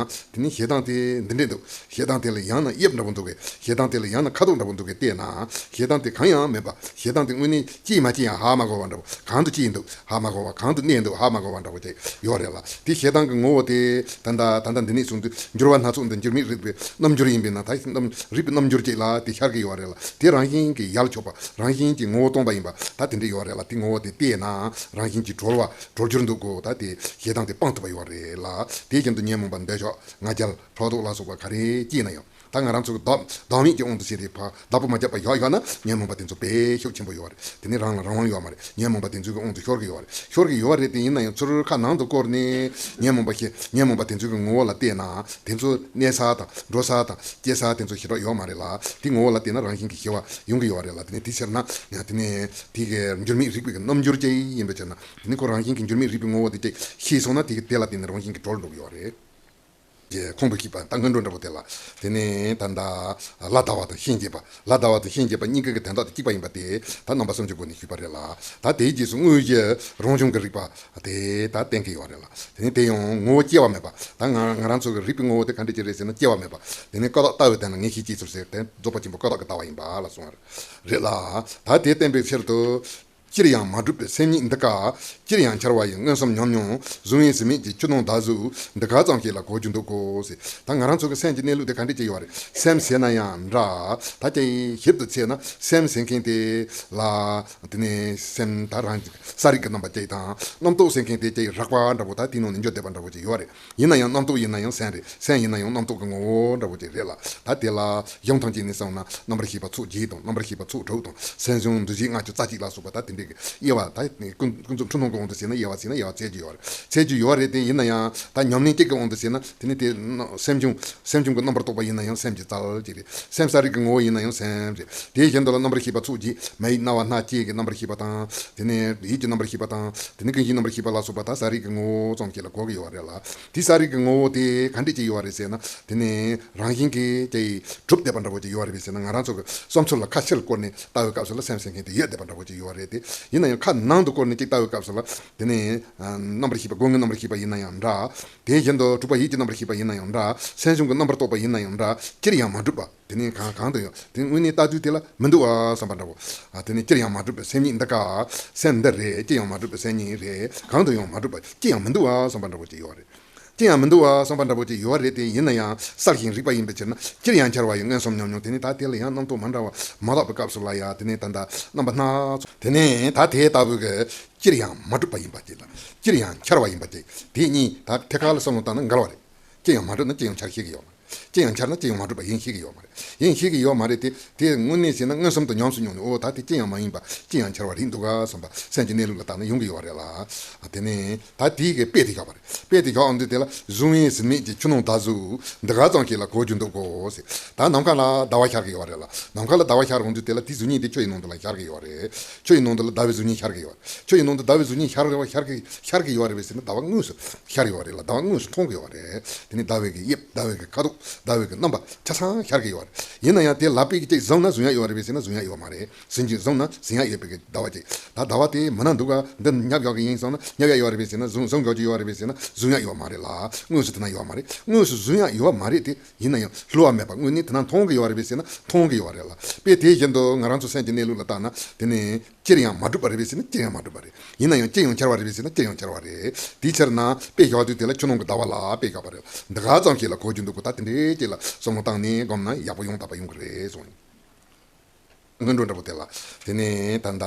དེ་ནས་ཞེ་སྡང་དེ་འདི་འདྲས་འདུག་ཞེ་སྡང་དེ་ལ་ཡང་ན་དབྱིབས་འདྲ་པོ་འདུག་གས། ཞེ་སྡང་དེ་ལ་ཡང་ན་ཁ་དོག་འདྲ་པོ་འདུག་གས་བལྟས་ན། ཞེ་སྡང་དེ་གང་ཡང་མེད་པ། ཞེ་སྡང་དེ་དངོས་གནས་སྐྱེས་མ་སྐྱེས་ཡང་ཧ་མ་གོ་བ་འདྲ་པོ། གང་དུ་སྐྱེས་འདུག་ཧ་མ་གོ་བ། གང་དུ་གནས་འདུག་ཧ་མ་གོ་བ་འདྲ་པོ་ཅིག་ཡོད་རེད་ལ། དེ་ཞེ་སྡང་གི་ངོ་བོ་དེ་ད་ལྟ་ད་ལྟ་འདི་ནས་གསུངས་དུས་འགྱུར་བ་སྣ་ཚོགས་འདི་འགྱུར་མེད་རིག་པའི་རྣམ་འགྱུར་ཡིན་པས་ན། ད་རྣམ་རིག་པའི་རྣམ་འགྱུར་ཅིག་ལ་དེ་ཤར་གྱི་ཡོད་རེད་ལ། དེ་རང་བཞིན་གྱིས་ཡལ་ཆོག་པ། རང་བཞིན་གྱིས་ངོ་བོ་སྟོང་པ་ཡིན་པ་ད་དེ་འདྲ་ཡོད་རེད་ལ། དེ་ངོ་བོ་དེ་བལྟས་ན་རང་བཞིན་གྱིས་གྲོལ་བ་གྲོལ་འགྱུར་འདུག་གོ། ད་དེ་ཞེ་སྡང་དེ་སྤང་ཐུབ་པ་ཡོད་རེད་ལ། དེ་བཞིན་དུ་ཉོན་མོངས་པ་འདོད་ཆགས་ང་རྒྱལ་ཕྲག་དོག་ལ་སོགས་པ་ག་རེ་སྐྱེས་ན་ཡང་། ད་ང་རང་ཚོ་གི་བདག་བདག་མེད་ཀྱི་དབང་དུ་བྱས་ཏེ་ཕར་བདག་པོ་མ་བརྒྱབ་པ་བཞག་ཡོད་ན་ཉོན་མོངས་པ་དེ་ཚོ་དཔེ་ཤུགས་ཆེན་པོ་ཡོད་རེད། དེ་ནི་རང་ལ་རང་དབང་ཡོད་མ་རེད། ཉོན་མོངས་པ་དེ་ཚོའི་གི་དབང་དུ་ཤོར་གི་ཡོད་རེད། ཤོར་གི་ཡོད་རེད་དེ། ཡིན་ན་ཡང་ཚུར་ཁ་ནང་དུ་བསྐོར་ནས་ཉོན་མོངས་པ་ཞེ་ཉོན་མོངས་པ་དེ་ཚོའི་གི་ངོ་བོ་ལ་བལྟས་ན་དེ་ཚོ་གནས་ས་དང་འགྲོ་ས་དང་སྐྱེ་ས་དེ་ཚོ་ཞེ་དྲག་ཡོད་མ་རེད་ལ། དེ་ངོ་བོ་ལ་བལྟས་ན་རང་བཞིན་གྱིས་ཞི་བ་ཡོང་གི་ཡོད་རེད་ལ། དེ་ནི་དེ་ཕྱིར་ན་ཡང་དེ་ནི་དེ་གི་འགྱུར་མེད་རིག་པའི་གི་རྣམ་འགྱུར་ཅིག་ཡིན་པའི་ཕྱིར་ན། དེ་ནི་ཁོ་རང་བཞིན་གྱིས་འགྱུར་མེད་རིག་པའི་ངོ་བོ་དེ་ཅིག་ཤེས་སོང་ན་དེ་གི་དེ་ལ་བརྟེན་ནས་རང་བཞིན་གྱིས་གྲོལ་འགྲོ་གི་ཡོད་རེད། ཁོང་དུ་ཞུགས་པ་ད་སྔོན་འགྲོ་འདྲ་པོ་དེ་ལ། དེ་ནས་ད་ལྟ་ལྷ་ལྟ་བ་དང་ཤན་འབྱེད་པ། ལྷ་ལྟ་བ་དང་ཤན་འབྱེད་པ་གཉིས་ཀ་གི་དོན་དག་དེ་གཅིག་པ་ཡིན་པ་དེ་ད་རྣམ་པ་སུམ་ཅུ་སྒོ་ནས་ཞུས་པ་རེད་ལ། ད་དེའི་རྗེས་སུ་དངོས་གཞི་རང་བྱུང་གི་རིག་པ་དེ་ད་བསྟན་གྱི་ཡོད་རེད་ལ། དེ་ནས་དེ་ཡང་ངོ་བོ་སྐྱེ་བ་མེད་པ། ད་ང་ང་རང་ཚོ་གི་རིག་པའི་ངོ་བོ་དེ་ག་འདྲ་ཅིག་རེད་ཟེར་ན་སྐྱེ་བ་མེད་པ། དེ་ནས་ཀུན་བརྟགས་ལྟ་བའི་དོན་ལ་ངེས་ཤེས་སྐྱེས་ཚུལ་ཟེར་དེ་རྫོགས་པ་ཆེན་པོ་ཀུན་བརྟགས་ཀྱི་ལྟ་བ་ཡིན་པ་ལ་གསུངས་པ་རེད་ལ། ད་དེ་བསྟན་པའི་ཕྱིར་དུ། ཅིར་ཡང་མ་གྲུབ་པའི་སེམས་ཉིད་འདི་ཀ། ཅིར་ཡང་འཆར་བ་ཡི་མངོན་སུམ་ཉམས་མྱོང་གཟུང་བའི་ཟིན་མེད་ཀྱི་ཆུ་ནང་ཟླ་གཟུགས་འདི་ག་ཙམ་ཞིག་ལ་གོ་རྒྱུ་འདུག་གོ་ཟེར། ད་ང་རང་ཚོ་གི་སེམས་ཀྱི་གནས་ལུགས་དེ་ག་འདྲ་ཅིག་ཡོད་རེད། སེམས་ཟེར་ན་ཡང་འདྲ། ད་ཅིག་ཞིབ་ཏུ་བྱས་ན་སེམས་ཟེར་མཁན་དེ་ལ། དེ་ནས་སེམས་ད་རང་གི་ས་རིག་གི་རྣམ་པ་ཅིག་དང་། རྣམ་རྟོག་ཟེར་མཁན་དེ་ཅིག་རགས་པ་འདྲ་པོ་ད་དེའི་ནང་ནས་འཇོག་བསྡད་པ་འདྲ་པོ་ཅིག་ཡོད་རེད། ཡིན་ན་ཡང་རྣམ་རྟོག་ཡིན་ན་ཡང་སེམས་རེད། སེམས་ཡིན་ན་ཡང་རྣམ་རྟོག་གི་ངོ་བོ་འདྲ་པོ་ཅིག་རེད་ལ། ད་དེ་ལ་གཞུང་ཐམས་ཅད་ནས་བསམ་ན་རྣམ་པར་ཤེས་པ་ཚོགས་བརྒྱད་དང་། རྣམ་པར་ཤེས་པ་ཚོགས་དྲུག་དང་། སེམས་བྱུང་འདུ་བྱེད་ལྔ་བཅུ་རྩ་གཅིག་ལ་སོགས་པ་ད་དེ་འདྲའི་གི་དབྱེ་བ། ད་ཀུན་ཀུན་རྫོབ་འཁྲུལ་སྣང་གི་དབང་དུ་བྱས་ན་དབྱེ་བ་བྱས་ན་དབྱེ་བ་ཕྱེ་རྒྱུ་ཡོད་རེད། ཕྱེ་རྒྱུ་ཡོད་རེད་དེ། ཡིན་ན་ཡང་ད་ཉམས་ལེན་གཅིག་གི་དབང་དུ་བྱས་ན་དེ་ནི་དེ་སེམས་བྱུང་སེམས་བྱུང་གི་རྣམ་པར་རྟོག་པ་ཡིན་ན་ཡང་སེམས་ཀྱི་རྩལ་ཅིག་རེད། སེམས་ས་རིག་གི་ངོ་བོ་ཡིན་ན་ཡང་སེམས་རེད། དེ་བཞིན་དུ་ལ་རྣམ་པར་ཤེས་པ་ཚོགས་ཀྱི་མ་ཡིག་རྣ་བ་སྣ་ལྕེ་གི་རྣམ་པར་ཤེས་པ་དང་། དེ་ནས་ཡིད་ཀྱི་རྣམ་པར་ཤེས་པ་དང་། དེ་ནས་ཀུན་གཞིའི་རྣམ་པར་ཤེས་པ་ལ་སོགས་པ་ད་ས་རིག་གི་ངོ་བོ་ཙམ་ཞིག་ལ་གོ་གི་ཡོད་རེད་ལ། དེ་ས་རིག་གི་ངོ་བོ་དེ་ག་འདྲ་ཅིག་ཡོད་རེད་ཟེར་ན། དེ་ནས་རང་བཞིན་གྱིས་ཀྱིས་གྲུབ་བསྡད་པ་འདྲ་པོ་ཅིག་ཡོད་རེད་ཟེར་ན། ང་རང་ཚོ་གི་བསམ་ཚུལ་ལ་ཁ་ཕྱིར་བསྐོར་ནས་ལྟ་བའི་སྐབས་སུ་ལ་སེམས་ཟེར་མཁན་དེ་ཡོད་བསྡད་པ་འདྲ་པོ་ཅིག་ཡོད་རེད་དེ། ཡིན་ན་ཡང་ཁ་ནང་དུ་བསྐོར་ནས་ཅིག་ལྟ་བའི་སྐབས་སུ་ལ། དེ་ནས་རྣམ་པར་ཤེས་པ་སྒོ་ལྔའི་རྣམ་པར་ཤེས་པ་ཡིན་ན་ཡང་འདྲ། དེ་བཞིན་དུ་དྲུག་པ་ཡིད་ཀྱི་རྣམ་པར་ཤེས་པ་ཡིན་ན་ཡང་འདྲ། སེམས་བྱུང་གི་རྣམ་པར་རྟོག་པ་ཡིན་ན་ཡང་འདྲ། ཅིར་ཡང་མ་གྲུབ་པ། དེ་ནས་གང་གང་དུ་ཡང་དེ་དངོས་གནས་ལྟ་དུས་དེ་ལ་མི་འདུག་ཨ་བསམ་པ་འདྲ་པོ། ཨ་དེ་ནས་ཅིར་ཡང་མ་གྲུབ་པའི་སེམས་ཉིད་འདི་ཀ། སེམས་འདི་རེད། ཅིར་ཡང་མ་གྲུབ་པའི་སེམས་ཉིད་རེད། གང་དུ་ཡང་མ་གྲུབ་པ་ཅི་ཡང་མི་འདུག་ཨ་བསམ་པ་འདྲ་པོ་ཅིག་ཡོད་རེད། ཅི་ཡང་མི་འདུག་ཨ་བསམ་པ་འདྲ་པོ་ཅིག་ཡོད་རེད་དེ། ཡིན་ན་ཡང་གསལ་ཞིང་རིག་པ་ཡིན་པའི་ཕྱིར་ན། ཅིར་ཡང་འཆར་བ་ཡི་མངོན་སུམ་ཉམས་མྱོང་། དེ་ནས་ད་དེ་ལ་ཡང་རྣམ་རྟོག་མ་འདྲ་བ་མ་དག་པའི་སྐབས་སུ་ལ་ཡང་། དེ་ནས་ད་ལྟ་རྣམ་པ་སྣ་ཚོགས། དེ་ནས་ད་དེ་ལྟ་བུ་གི་ཅིར་ཡང་མ་གྲུབ་པ་ཡིན་པ་ཅིག་དང་། ཅིར་ཡང་འཆར་བ་ཡིན་པ་ཅིག། དེ་གཉིས་ད་ཐད་ཀར་ལ་བསམ་བློ་བཏང་ན་འགལ་བ་རེད། ཅི་ཡང་མ་གྲུབ་ན་ཅི་ཡང་འཆར་ཤེས་ཀྱི་ཡོད་མ་རེད། ཅི་ཡང་འཆར་ན་ཅི་ཡང་མ་གྲུབ་པ་ཡིན་ཤེས་ཀྱི་ཡོད་མ་རེད། ཡིན་ཤེས་ཀྱི་ཡོད་མ་རེད་དེ། དེ་དངོས་གནས་བྱས་ན་མངོན་སུམ་དུ་ཉམས་སུ་མྱོང་ནས། ཨོ་ད་དེ་ཅི་ཡང་མ་ཡིན་པ་ཅི་ཡང་འཆར་བ་རེད་འདུག་ག་བསམ་པ་སེམས་ཀྱི་གནས་ལུགས་ལ་བལྟས་ན་ཡོང་གི་ཡོད་རེད་ལ། དེ་ནས་ད་དེའི་གི་དཔེ་དེ་བཞག་པ་རེད། དཔེ་དེ་བཞག་འོང་དུས་དེ་ལ་གཟུགས་བརྙན་ཟིལ་མེད་ཀྱི་ཆུ་ནང་ཟླ་གཟུགས་འདི་ག་ཙམ་ཞིག་ལ་གོ་རྒྱུ་འདུག་གོ་ཟེར། ད་ནམ་མཁའ་ལ་ཟླ་བ་ཤར་གི་ཡོད་རེད་ལ། ནམ་མཁའ་ལ་ཟླ་བ་ཤར་འོང་དུས་དེ་ལ་དེའི་གཟུགས་བརྙན་དེ་ཆུ་ཡི་ནང་དུ་ལ་ཤར་གི་ཡོད་རེད། ཆུ་ཡི་ནང་དུ་ལ་ཟླ་བའི་གཟུགས་བརྙན་ཤར་གི་ཡོད་རེད། ཆུ་ཡི་ནང་དུ་ཟླ་བའི་གཟུགས་བརྙན་ཤར་གི་ཤར་གི་ཤར་གི་ཡོད་རེད་པས་ཟེར་ན། ཟླ་བ་དངོས་སུ་ཤར་ཡོད་རེད་ལ། ཟླ་བ་དངོས་སུ་མཐོང་གི་ཡོད་རེད། དེ་ནས་ཟླ་བའི་གི་དབྱིབས། ཟླ་བའི་གི་ཁ་དོག་ཟླ་བའི་གི་རྣམ་པ་ཆ་ཚང་ཤར་གི་ཡོད་རེད། ཡིན་ན་ཡང་དེ་ལག་པས་ཀྱིས་ཅིག་བཟུང་ན་བཟུང་ཡ་ཡོད་རེད་པས་ཟེར་ན་བཟུང་ཡ་ཡོད་མ་རེད། ཟིན་གྱི་བཟུང་ན་ཟིན་ཡ་ཡོད་པའི་གི་ཟླ་བ་ཅིག་ད་ཟླ་བ་དེ་མིན་ན་འདུག་ག་འདི་སྙབ་ཡག་གི་ཡིན་བསམ་ན་སྙབ་ཡ་ཡོད་རེད་པས་ཟེར་ན། བཟུང་བཟུང་ཡག་གི་ཡོད་རེད་པས་ཟེར་ན་བཟུང་ཡ་ཡོད་མ་རེད་ལ། དངོས་སུ་དེ་ན་ཡོད་མ་རེད། དངོས་སུ་བཟུང་ཡ་ཡོད་མ་རེད་དེ། ཡིན་ན་ཡང་བསླུ་བ་མེད་པ་དངོས་གནས་དེ་ན་མཐོང་གི་ཡོད་རེད་པས་ཟེར་ན་མཐོང་གི་ཡོད་རེད་ལ། དཔེ་དེ་བཞིན་དུ་ང་རང་ཚོ་སེམས་ཀྱི་གནས་ལུགས་ལ་བལྟས་ན་དེ་ནི་ཅིར་ཡང་མ་གྲུབ་པ་རེད་པས་ཟེར་ན་ཅིར་ཡང་མ་གྲུབ་པ་རེད། ཡིན་ན་ཡང་ཅི་ཡང་འཆར་བ་རེད་པས་ཟེར་ན་ཅི་ཡང་འཆར་བ་རེད། དེའི་ཕྱིར་ན་དཔེ་བཞག་དུས་དེ་ལ་ཆུ་ནང་གི་ཟླ་བ་ལ་དཔེ་བཞག་པ་རེད། འདི་ག་ཙམ་ཞིག་ལ་གོ་རྒྱུ་འདུག་གོ་ད་དེ་འདྲའི་ཅིག་ལ་བསམ་བློ་བཏང་ནས་སྒོམ་ན་ཡག་པོ་ཡོང་དག་པ་ཡོང་གི་རེད་གསུངས། སྔོན་འགྲོ་འདྲ་པོ་དེ་ལ། དེ་ནས་ད་ལྟ་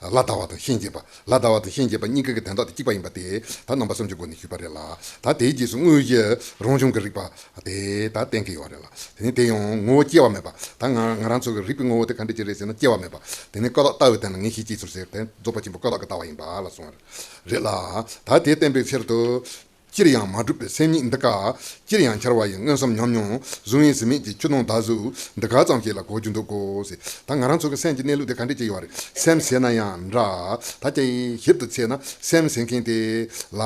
ལ་ཟླ་བ་དང་ཤན་འབྱེད་པ། ལ་ཟླ་བ་དང་ཤན་འབྱེད་པ་གཉིས་ཀ་གི་དོན་དག་དེ་གཅིག་པ་ཡིན་པ་དེ་ད་རྣམ་པ་གསུམ་གྱི་སྒོ་ནས་ཞུས་པ་རེད་ལ། ད་དེའི་རྗེས་སུ་དངོས་གཞི་རང་བྱུང་གི་རིག་པ་དེ་ད་བསྟན་གྱི་ཡོད་རེད་ལ། དེ་ནས་དེ་ཡང་ངོ་བོ་སྐྱེ་བ་མེད་པ། ད་ང་ང་རང་ཚོ་གི་རིག་པའི་ངོ་བོ་དེ་ག་འདྲ་ཅིག་རེད་ཟེར་ན་སྐྱེ་བ་མེད་པ། དེ་ནས་ཀུན་རྟོག་ལྟ་བའི་དོན་ལ་ངེས་ཤེས་སྐྱེས་ཚུལ་ཟེར་དེ་རྫོགས་པ་ཆེན་པོ་ཀུན་རྟོག་གི་ལྟ་བ་ཡིན་པ་ལ་གསུངས་པ་རེད་ལ། ད་དེ་བསྟན་པའི་ཕྱིར་དུ། ཅིར་ཡང་མ་གྲུབ་པའི་སེམས་ཉིད་འདི་ཀ་ཅིར་ཡང་འཆར་བ་ཡི་མངོན་སུམ་ཉམས་མྱོང་གཟུགས་བརྙན་ཟིལ་མེད་ཀྱི་ཆུ་ནང་ཟླ་གཟུགས་འདི་ག་ཙམ་ཞིག་ལ་གོ་རྒྱུ་འདུག་གོ་ཟེར། ད་ང་རང་ཚོ་གི་སེམས་ཀྱི་གནས་ལུགས་དེ་ག་འདྲ་ཅིག་ཡོད་རེད། སེམས་ཟེར་ན་ཡང་འདྲ། ད་ཅིག་ཞིབ་ཏུ་བྱས་ན་སེམས་ཟེར་མཁན་དེ་ལ།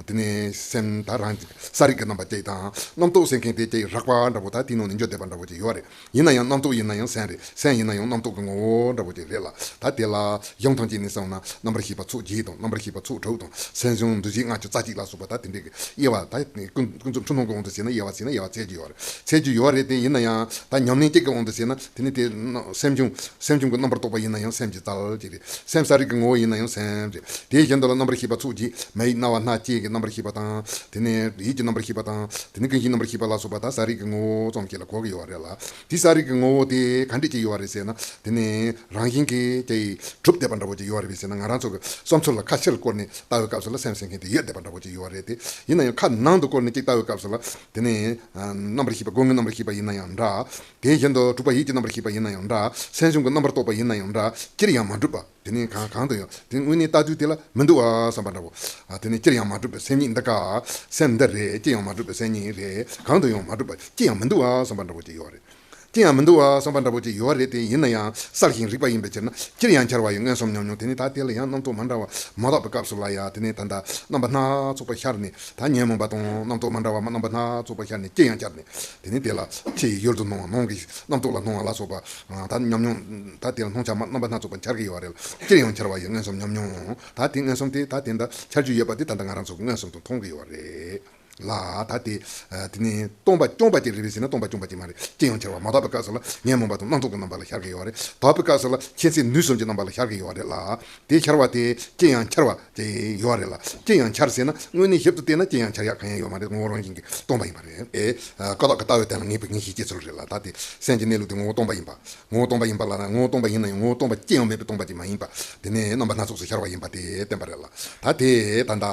དེ་ནས་སེམས་ད་རང་གི་ས་རིག་གི་རྣམ་པ་ཅིག་དང་། རྣམ་རྟོག་ཟེར་མཁན་དེ་ཅིག་རགས་པ་འདྲ་པོ་ད་དེའི་ནང་ནས་འཇོག་བསྡད་པ་འདྲ་པོ་ཅིག་ཡོད་རེད། ཡིན་ན་ཡང་རྣམ་རྟོག་ཡིན་ན་ཡང་སེམས་རེད། སེམས་ཡིན་ན་ཡང་རྣམ་རྟོག་གི་ངོ་བོ་འདྲ་པོ་ཅིག་རེད་ལ། ད་དེ་ལ་གཞུང་ཐམས་ཅད་ནས་བསམ་ན་རྣམ་པར་ཤེས་པ་ཚོགས་བརྒྱད་དང་། རྣམ་པར་ཤེས་པ་ཚོགས་དྲུག་དང་། སེམས་བྱུང་འདུ་བྱེད་ལྔ་བཅུ་རྩ་གཅིག་ལ་སོགས་པ་ད་དེ་འདྲའི་གི་དབྱེ་བ། ད་ཀུན་ཀུན་རྫོབ་འཁྲུལ་སྣང་གི་དབང་དུ་བྱས་ན་དབྱེ་བ་བྱས་ན་དབྱེ་བ་ཕྱེ་རྒྱུ་ཡོད་རེད། ཕྱེ་རྒྱུ་ཡོད་རེད་དེ། ཡིན་ན་ཡང་ད་ཉམས་ལེན་གཅིག་གི་དབང་དུ་བྱས་ན་དེ་ནི་དེ་སེམས་བྱུང་སེམས་བྱུང་གི་རྣམ་པར་རྟོག་པ་ཡིན་ན་ཡང་སེམས་ཀྱི་རྩལ་གཅིག་རེད། སེམས་ས་རིག་གི་ངོ་བོ་ཡིན་ན་ཡང་སེམས་རེད། དེ་བཞིན་དུ་ལ་རྣམ་པར་ཤེས་པ་ཚོགས་བརྒྱད། མ་ཡིག་རྣ་བ་སྣ་ལྕེ་གི་རྣམ་པར་ཤེས་པ་དང་། དེ་ནས་ཡིད་ཀྱི་རྣམ་པར་ཤེས་པ་དང་། དེ་ནས་ཀུན་གཞིའི་རྣམ་པར་ཤེས་པ་ལ་སོགས་པ་ད་ས་རིག་གི་ངོ་བོ་ཙམ་ཞིག་ལ་གོ་གི་ཡོད་རེད་ལ། དེ་ས་རིག་གི་ངོ་བོ་དེ་ག་འདྲ་ཅིག་ཡོད་རེད་ཟེར་ན། དེ་ནས་རང་བཞིན་གྱིས་ཀྱིས་གྲུབ་བསྡད་པ་འདྲ་པོ་ཅིག་ཡོད་རེད་ཟེར་ན། ང་རང་ཚོ་གི་བསམ་ཚུལ་ལ་ཁ་ཕྱིར་བསྐོར་ནས་ལྟ་བའི་སྐབས་སུ་ལ་སེམས་ཟེར་མཁན་དེ་ཡོད་བསྡད་པ་འདྲ་པོ་ཅིག་ཡོད་རེད་དེ། ཡིན་ན་ཡང་ཁ་ནང་དུ་བསྐོར་ནས་ཅིག་ལྟ་བའི་སྐབས་སུ་ལ། དེ་ནས་ཨ་རྣམ་པར་ཤེས་པ་སྒོ་ལྔའི་རྣམ་པར་ཤེས་པ་ཡིན་ན་ཡང་འདྲ། དེ་བཞིན་དུ་དྲུག་པ་ཡིད་ཀྱི་རྣམ་པར་ཤེས་པ་ཡིན་ན་ཡང་འདྲ། སེམས་བྱུང་གི་རྣམ་པར་རྟོག་པ་ཡིན་ན་ཡང་འདྲ། ཅིར་ཡང་མ་གྲུབ་པ། དེ་ནས་གང་གང་དུ་ཡང་དེ་དངོས་གནས་ལྟ་དུས་དེ་ལ་མི་འདུག་བ་བསམ་པ་འདྲ་བོ། ཨ་དེ་ནས་ཅིར་ཡང་མ་གྲུབ་པའི་སེམས་ཉིད་འདི་ཀ། སེམས་འདི་རེད། ཅི་ཡང་མ་གྲུབ་པའི་སེམས་ཉིད་རེད། གང་དུ་ཡང་མ་གྲུབ་པ་ཅི་ཡང་མི་འདུག་བ་བསམ་པ་འདྲ་བོ་ཅིག་ཡོད་རེད། ཅི་ཡང་མི་འདུག་བ་བསམ་པ་འདྲ་བོ་ཅིག་ཡོད་རེད་དེ། ཡིན་ན་ཡང་གསལ་ཞིང་རིག་པ་ཡིན་པའི་ཕྱིར་ན། ཅིར་ཡང་འཆར་བ་ཡི་མངོན་སུམ་ཉམས་མྱོང་། དེ་ནས་ད་དེ་ལ་ཡང་རྣམ་རྟོག་མ་འདྲ་བ་མ་དག་པའི་སྐབས་སུ་ལ་ཡང་། དེ་ནས་ད་ལྟ་རྣམ་པ་སྣ་ཚོགས་པ་ཤར་ནས། ད་ཉོན་མོངས་པ་དང་རྣམ་རྟོག་མ་འདྲ་བ་མ་རྣམ་པ་སྣ་ཚོགས་པ་ཤར་ནས་ཅིར་ཡང་འཆར་ནས། དེ་ནས་དེ་ལ་ཕྱི་ཡི་ཡུལ་དུ་སྣང་བ། ནང་གི་རྣམ་རྟོག་ལ་སྣང་བ་ལ་སོགས་པ། ད་ཉམས་མྱོང་ད་དེ་ལ་སྣང་ཆ་མ་རྣམ་པ་སྣ་ཚོགས་པ་འཆར་གྱི་ཡོད་རེད་ལ། ཅིར་ཡང་འཆར་བ་ཡི་མངོན་སུམ་ཉམས་མྱོང་། ད་དེ་མངོན་སུམ་དེ་ད་དེ་འདྲ་འཆར་རྒྱུ་ཡོད་པ་དེ་ད་ལྟ་ང་རང་ཚོ་གི་མངོན་སུམ་དུ་མཐོང་གི་ཡོད་རེད་ལ། ད་དེ་དེ་ནས་སྟོང་པ་སྐྱོང་པ་ཅིག་རེད་པས་ཟེར་ན་སྟོང་པ་སྐྱོང་པ་ཅིག་མ་རེད། ཅི་ཡང་འཆར་བ་མ་དག་པའི་སྐབས་སུ་ལ་ཉོན་མོངས་པ་དང་རྣམ་རྟོག་གི་རྣམ་པ་ལ་ཤར་གྱི་ཡོད་རེད། དག་པའི་སྐབས་སུ་ལ་ཁྱད་ཆོས་ནུས་གསུམ་གྱི་རྣམ་པ་ལ་ཤར་གྱི་ཡོད་རེད་ལ། དེ་ཤར་བ་དེ་ཅི་ཡང་འཆར་བ་དེ་ཡོད་རེད་ལ། ཅི་ཡང་འཆར་ཟེར་ན་དངོས་གནས་ཞིབ་ཏུ་བལྟས་ན་ཅི་ཡང་འཆར་ཡག་གང་ཡང་ཡོད་མ་རེད། ངོ་བོ་རང་བཞིན་གྱིས་སྟོང་པ་ཡིན་པ་རེད། ཨེ། ཀུན་རྟོག་གི་ལྟ་བའི་དོན་ལ་ངེས་པའི་ངེས་ཤེས་སྐྱེ་ཚུལ་རེད་ལ། ད་དེ་སེམས་ཀྱི་གནས་ལུགས་དེ་ངོ་བོ་སྟོང་པ་ཡིན་པ། ངོ་བོ་སྟོང་པ་ཡིན་པ་ལ་ན། ངོ་བོ་སྟོང་པ་ཡིན་ན་ཡང་ངོ་བོ་སྟོང་པ་ཅི་ཡང་མེད་པའི་སྟོང་པ་ཅིག་མ་ཡིན་པ། དེ་ནས་རྣམ་པ་སྣ་ཚོགས་སུ་ཤར་བ་ཡིན་པ་དེ་བསྟན་པ་རེད་ལ། ད་དེ་ད་ལྟ་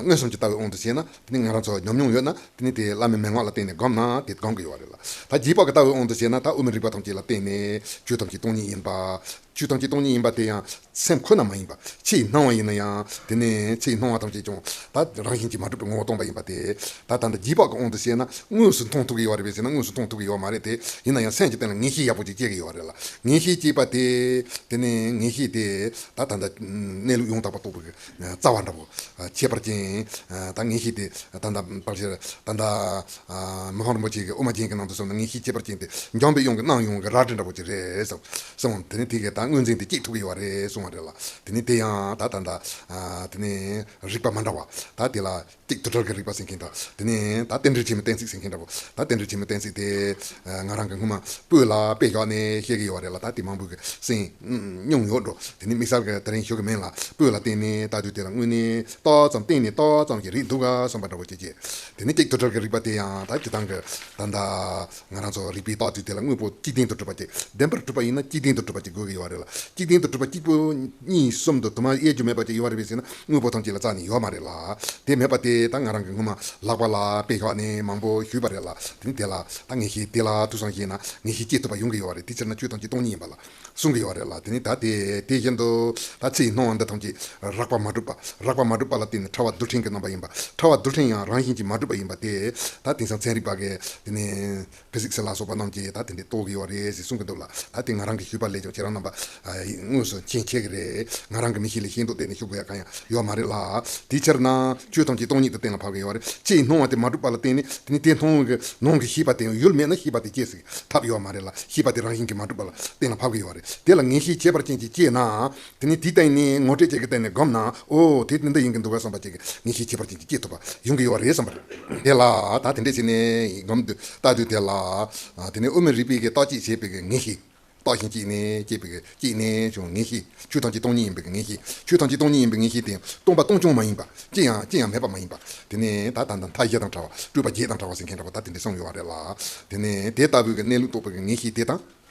མངོན་སུམ་གྱི་ལྟ་བའི་དབང་དུ་བྱས་ན། དེ་ནི་ང་རང་ཚོ་ཉམས་མྱོང་ཡོད་ན། དེ་ནི་དེ་བླ་མའི་མན་ངག་ལ་བརྟེན་ནས་བསྒོམས་ན་དེ་བསྒོམ་གྱི་ཡོད་རེད་ལ། ད་རྗེས་དཔག་གི་ལྟ་བའི་དབང་དུ་བྱས་ན། ད་དབུ་མའི་རིགས་པ་ཐམས་ཅད་ལ་བརྟེན་ནས་ཆོས་ཐམས་ཅད་སྟོང་ཉིད་ཡིན་པ། ཆོས་ཐམས་ཅད་སྟོང་ཉིད་ཡིན་པ་དེ་ཡང་སེམས་ཁོ་ན་མ་ཡིན་པ། ཕྱི་ཡི་སྣང་བ་ཡིན་ན་ཡང་། དེ་ནས་ཕྱི་ཡི་སྣང་བ་ཐམས་ཅད་ཀྱང་ད་རང་བཞིན་གྱིས་མ་གྲུབ་པའི་ངོ་བོ་སྟོང་པ་ཡིན་པ་དེ། ད་ད་ལྟ་རྗེས་དཔག་གི་དབང་དུ་བྱས་ན་དངོས་སུ་མཐོང་ཐུབ་ཀྱི་ཡོད་རེད་པས་ཟེར་ན་དངོས་སུ་མཐོང་ཐུབ་ཀྱི་ཡོད་མ་རེད་དེ། ཡིན་ན་ཡང་སེམས་ཀྱི་སྟེང་ལ་ངེས་ཤེས་ཡག་པོ་ཅིག་སྐྱེ་གི་ཡོད་རེད་ལ། ངེས་ཤེས་སྐྱེས་པ་དེ། དེ་ནས་ངེས་ཤེས་དེ་ད་ད་ལྟ་གནས་ལུགས་ཡང་དག་པར་རྟོགས་པའི་རྩ་བ་འདྲ་པོ། ཁྱད་པར་ཅན། ད་ངེས་ཤེས་དེ་ད་ལྟ་ཕལ་ཆེར་ད་ལྟ་མི་ཕམ་རིན་པོ་ཆེ་གིས་དབུ་མ་རྒྱན་གྱི་ནང་དུ་གསུངས་ན། ངེས་ཤེས་ཁྱད་པར་ཅན་དེ་འཇམ་པའི་དབྱངས་ཀྱི་སྣང་ཡུལ་གྱི་རལ་གྲི་འདྲ་པོ་ཅིག་རེད་གསུངས། གསུངས། དེ་ནས་དེ་གའི་ད་དངོས་འཛིན་དེ་སྐྱེ་ཐུབ་ཀྱི་ཡོད་རེད་གསུངས་པ་རེད་ལ། དེ་ནས་དེ་ཡང་ད་ད་ལྟ་དེ་ནས་རིགས་པ་མི་འདྲ་བ། ད་དེ་ལ་གཅིག་དུར་ཁྲོད་ཀྱི་རིགས་པ་ཟེར་མཁན་དང་། དེ་ནས་ད་རྟེན་འབྲེལ་ཆེན་མོའི་གཏན་ཚིགས་ཟེར་མཁན་འདྲ་པོ། ད་རྟེན་འབྲེལ་ཆེན་མོའི་གཏན་ཚིགས་དེ་ང་རང་གིས་སྔོན་མ་པོད་ལ་དཔེ་བཞག་ནས་བཤད་ཀྱི་ཡོད་རེད་ལ། ད་དེ་མང་པོ་གིས་གསན་མྱོང་ཡོད་འགྲོ། དེ་ནས་དམིགས་བསལ་གྱི་དེ་རིང་ཞུ་གི་མིན་ལ། པོད་ལ་བརྟེན་ནས་ལྟ་དུས་དེ་ལ་དངོས་གནས་ཏོག་ཙམ་བརྟེན་ནས་ཏོག་ཙམ་གྱི་རིགས་འདུག་ག་བསམ་པ་འདྲ་པོ་ཅིག་སྐྱེས། དེ་ནས་གཅིག་དུར་ཁྲོད་ཀྱི་རིགས་པ་དེ་ཡང་ད་སྤྱིར་བཏང་གི་ད་ལྟ་ང་རང་ཚོ་རིགས་པས་བརྟག་དུས་དེ་ལ་དངོས་པོ་སྤྱི་ལྡན་དུ་གྲུབ་པ་ཅིག་བདེན་པར་གྲུབ་པ་ཡིན་ན་སྤྱི་ལྡན་དུ་གྲུབ་པ་ཅིག་དགོས་ཀྱི་ཡོད་རེད་ལ། རེད་ལ། གཅིག་སྟེང་དུ་གྲུབ་པ་གཅིག་པུ་གཉིས་གསུམ་དུ་དུ་མ་དབྱེ་རྒྱུ་མེད་པ་ཅིག་ཡོད་རེད་པས་ཟེར་ན། དངོས་པོ་ཐམས་ཅད་ལ་རྩ་ནས་ཡོད་མ་རེད་ལ། དེ་མེད་པ་དེ་ད་ང་རང་གི་སྔོན་མ་ལག་པ་ལ་དཔེ་བཞག་ནས་མང་པོ་ཞུས་པ་རེད་ལ། དེ་ནི་དེ་ལ་ད་ངེས་ཤེས་དེ་ལ་ཐོས་བསམ་བྱས་ན་ངེས་ཤེས་སྐྱེ་ཐུབ་པ་ཡོང་གི་ཡོད་རེད། དེ་ཕྱིར་ན་ཆོས་ཐམས་ཅད་སྟོང་ཉིད་ཡིན་པ་ལ་གསུང་གི་ཡོད་རེད་ལ། དེ་ནི་ད་དེ་དེ་བཞིན་དུ་ད་ཚེ་ཡི་སྣང་བ་འདི་ཐམས་ཅད་རགས་པ་མ་གྲུབ་པ། རགས་པ་མ་གྲུབ་པ་ལ་བརྟེན་ནས་ཕྲ་བ་རྡུལ་ཕྲན་གྱི་རྣམ་པ་ཡིན་པ། ཕྲ་བ་རྡུལ་ཕྲན་ཡང་རང་བཞིན་གྱིས་མ་གྲུབ་པ་ཡིན་པ་དེ་ད་དེང་སང་ཚན་རིག་པ་གིས་དེ་ནི་ཕི་ཟིག་སི་ལ་སོགས་པ་རྣམས་ཀྱིས་ད་དེ་འདྲའི་རྟོགས་ཀྱི་ཡོད་རེད་ཟེར་གསུང་གི་འདུག་ལ། ད་དེ་ང་རང་གི་ཞུས་པ་ལས་ཀྱང་ཁྱེད་རང་རྣམ་པ་དངོས་སུ་མཁྱེན་ཁྱེད་ཀྱི་རེད། ང་རང་གི་མིག་ཤེས་ལས་ཤེས་མདོག་བལྟས་ནས་ཞུ་དགོས་ཡ་གང་ཡང་ཡོད་མ་རེད་ལ། དེའི་ཕྱིར་ན་ཆོས་ཐམས་ཅད་སྟོང་ཉིད་དུ་གཏན་ལ་ཕབ་ཀྱི་ཡོད་རེད། ཕྱི་ཡི་སྣང་བ་དེ་མ་གྲུབ་པ་ལ་བརྟེན་ནས་དེ་ནི་དེ་སྣང་བའི་ནང་གི་ཤེས་པ་དེ་ཡུལ་མེད་ན་ཤེས་པ་དེ་སྐྱེ་སྲིད་ཐབས་ཡོད་མ་རེད་ལ། ཤེས་པ་དེ་རང་བཞིན་གྱིས་མ་གྲུབ་པ་ལ་གཏན་ལ་ཕབ་ཀྱི་ཡོད་རེད། དེ་ལ་ངེས་ཤེས་ཁྱད་པར་ཅན་གྱིས་སྐྱེས་ན། དེ་ནི་དེའི་སྟེང་ནས་ངོ་སྤྲོད་བྱེད་ཀྱི་སྟེང་ནས་བསྒོམས་ན། ཨོ་དེ་དེ་འདྲ་ཡིན་གྱི་འདུག་ག་བསམ་པ་ཅིག་གི་ངེས་ཤེས་ཁྱད་པར་ཅན་གྱིས་སྐྱེ་ཐུབ་པ་ཡོང་གི་ཡོད་རེད་བསམ་པ་རེད། དེ་ལ་ད་དེ་འདྲ་བྱས་ནས་སྒོམ་དུས་ལྟ་དུས་དེ་ལ། དེ་ནས་དབུ་མའི་རིགས་པའི་གི་བརྟག་དཔྱད་བྱེད་པའི་གི་ངེས་ཤེས། བརྟགས་ཤིང་དཔྱད་ནས་སྐྱེས་པའི་གི་སྐྱེས་ནས་བྱུང་ངེས་ཤེས། ཆོས་ཐམས་ཅད་སྟོང་ཉིད་ཡིན་པའི་གི་ངེས་ཤེས། ཆོས་ཐམས་ཅད་སྟོང་ཉིད་ཡིན་པའི་ངེས་ཤེས་དེ་སྟོང་པ་སྟོང་རྐྱང་མ་ཡིན་པ། ཅི་ཡང་ཅི་ཡང་མེད་པ་མ་ཡིན་པ། དེ་ནས་ད་ད་ད་མཐའ་བཞི་དང་བྲལ་བ། སྤྲོས་པ་བརྒྱད་དང་བྲལ་བ་ཟེར་མཁན་འདྲ་པོ་ད་དེ་འདྲ་གསུངས་ཡོད་རེད་ལ། དེ་ནས་དེ་ལྟ་བུའི་གི་གནས་ལུགས་རྟོགས་པའི་གི་ངེས་ཤེས་དེ་དང་།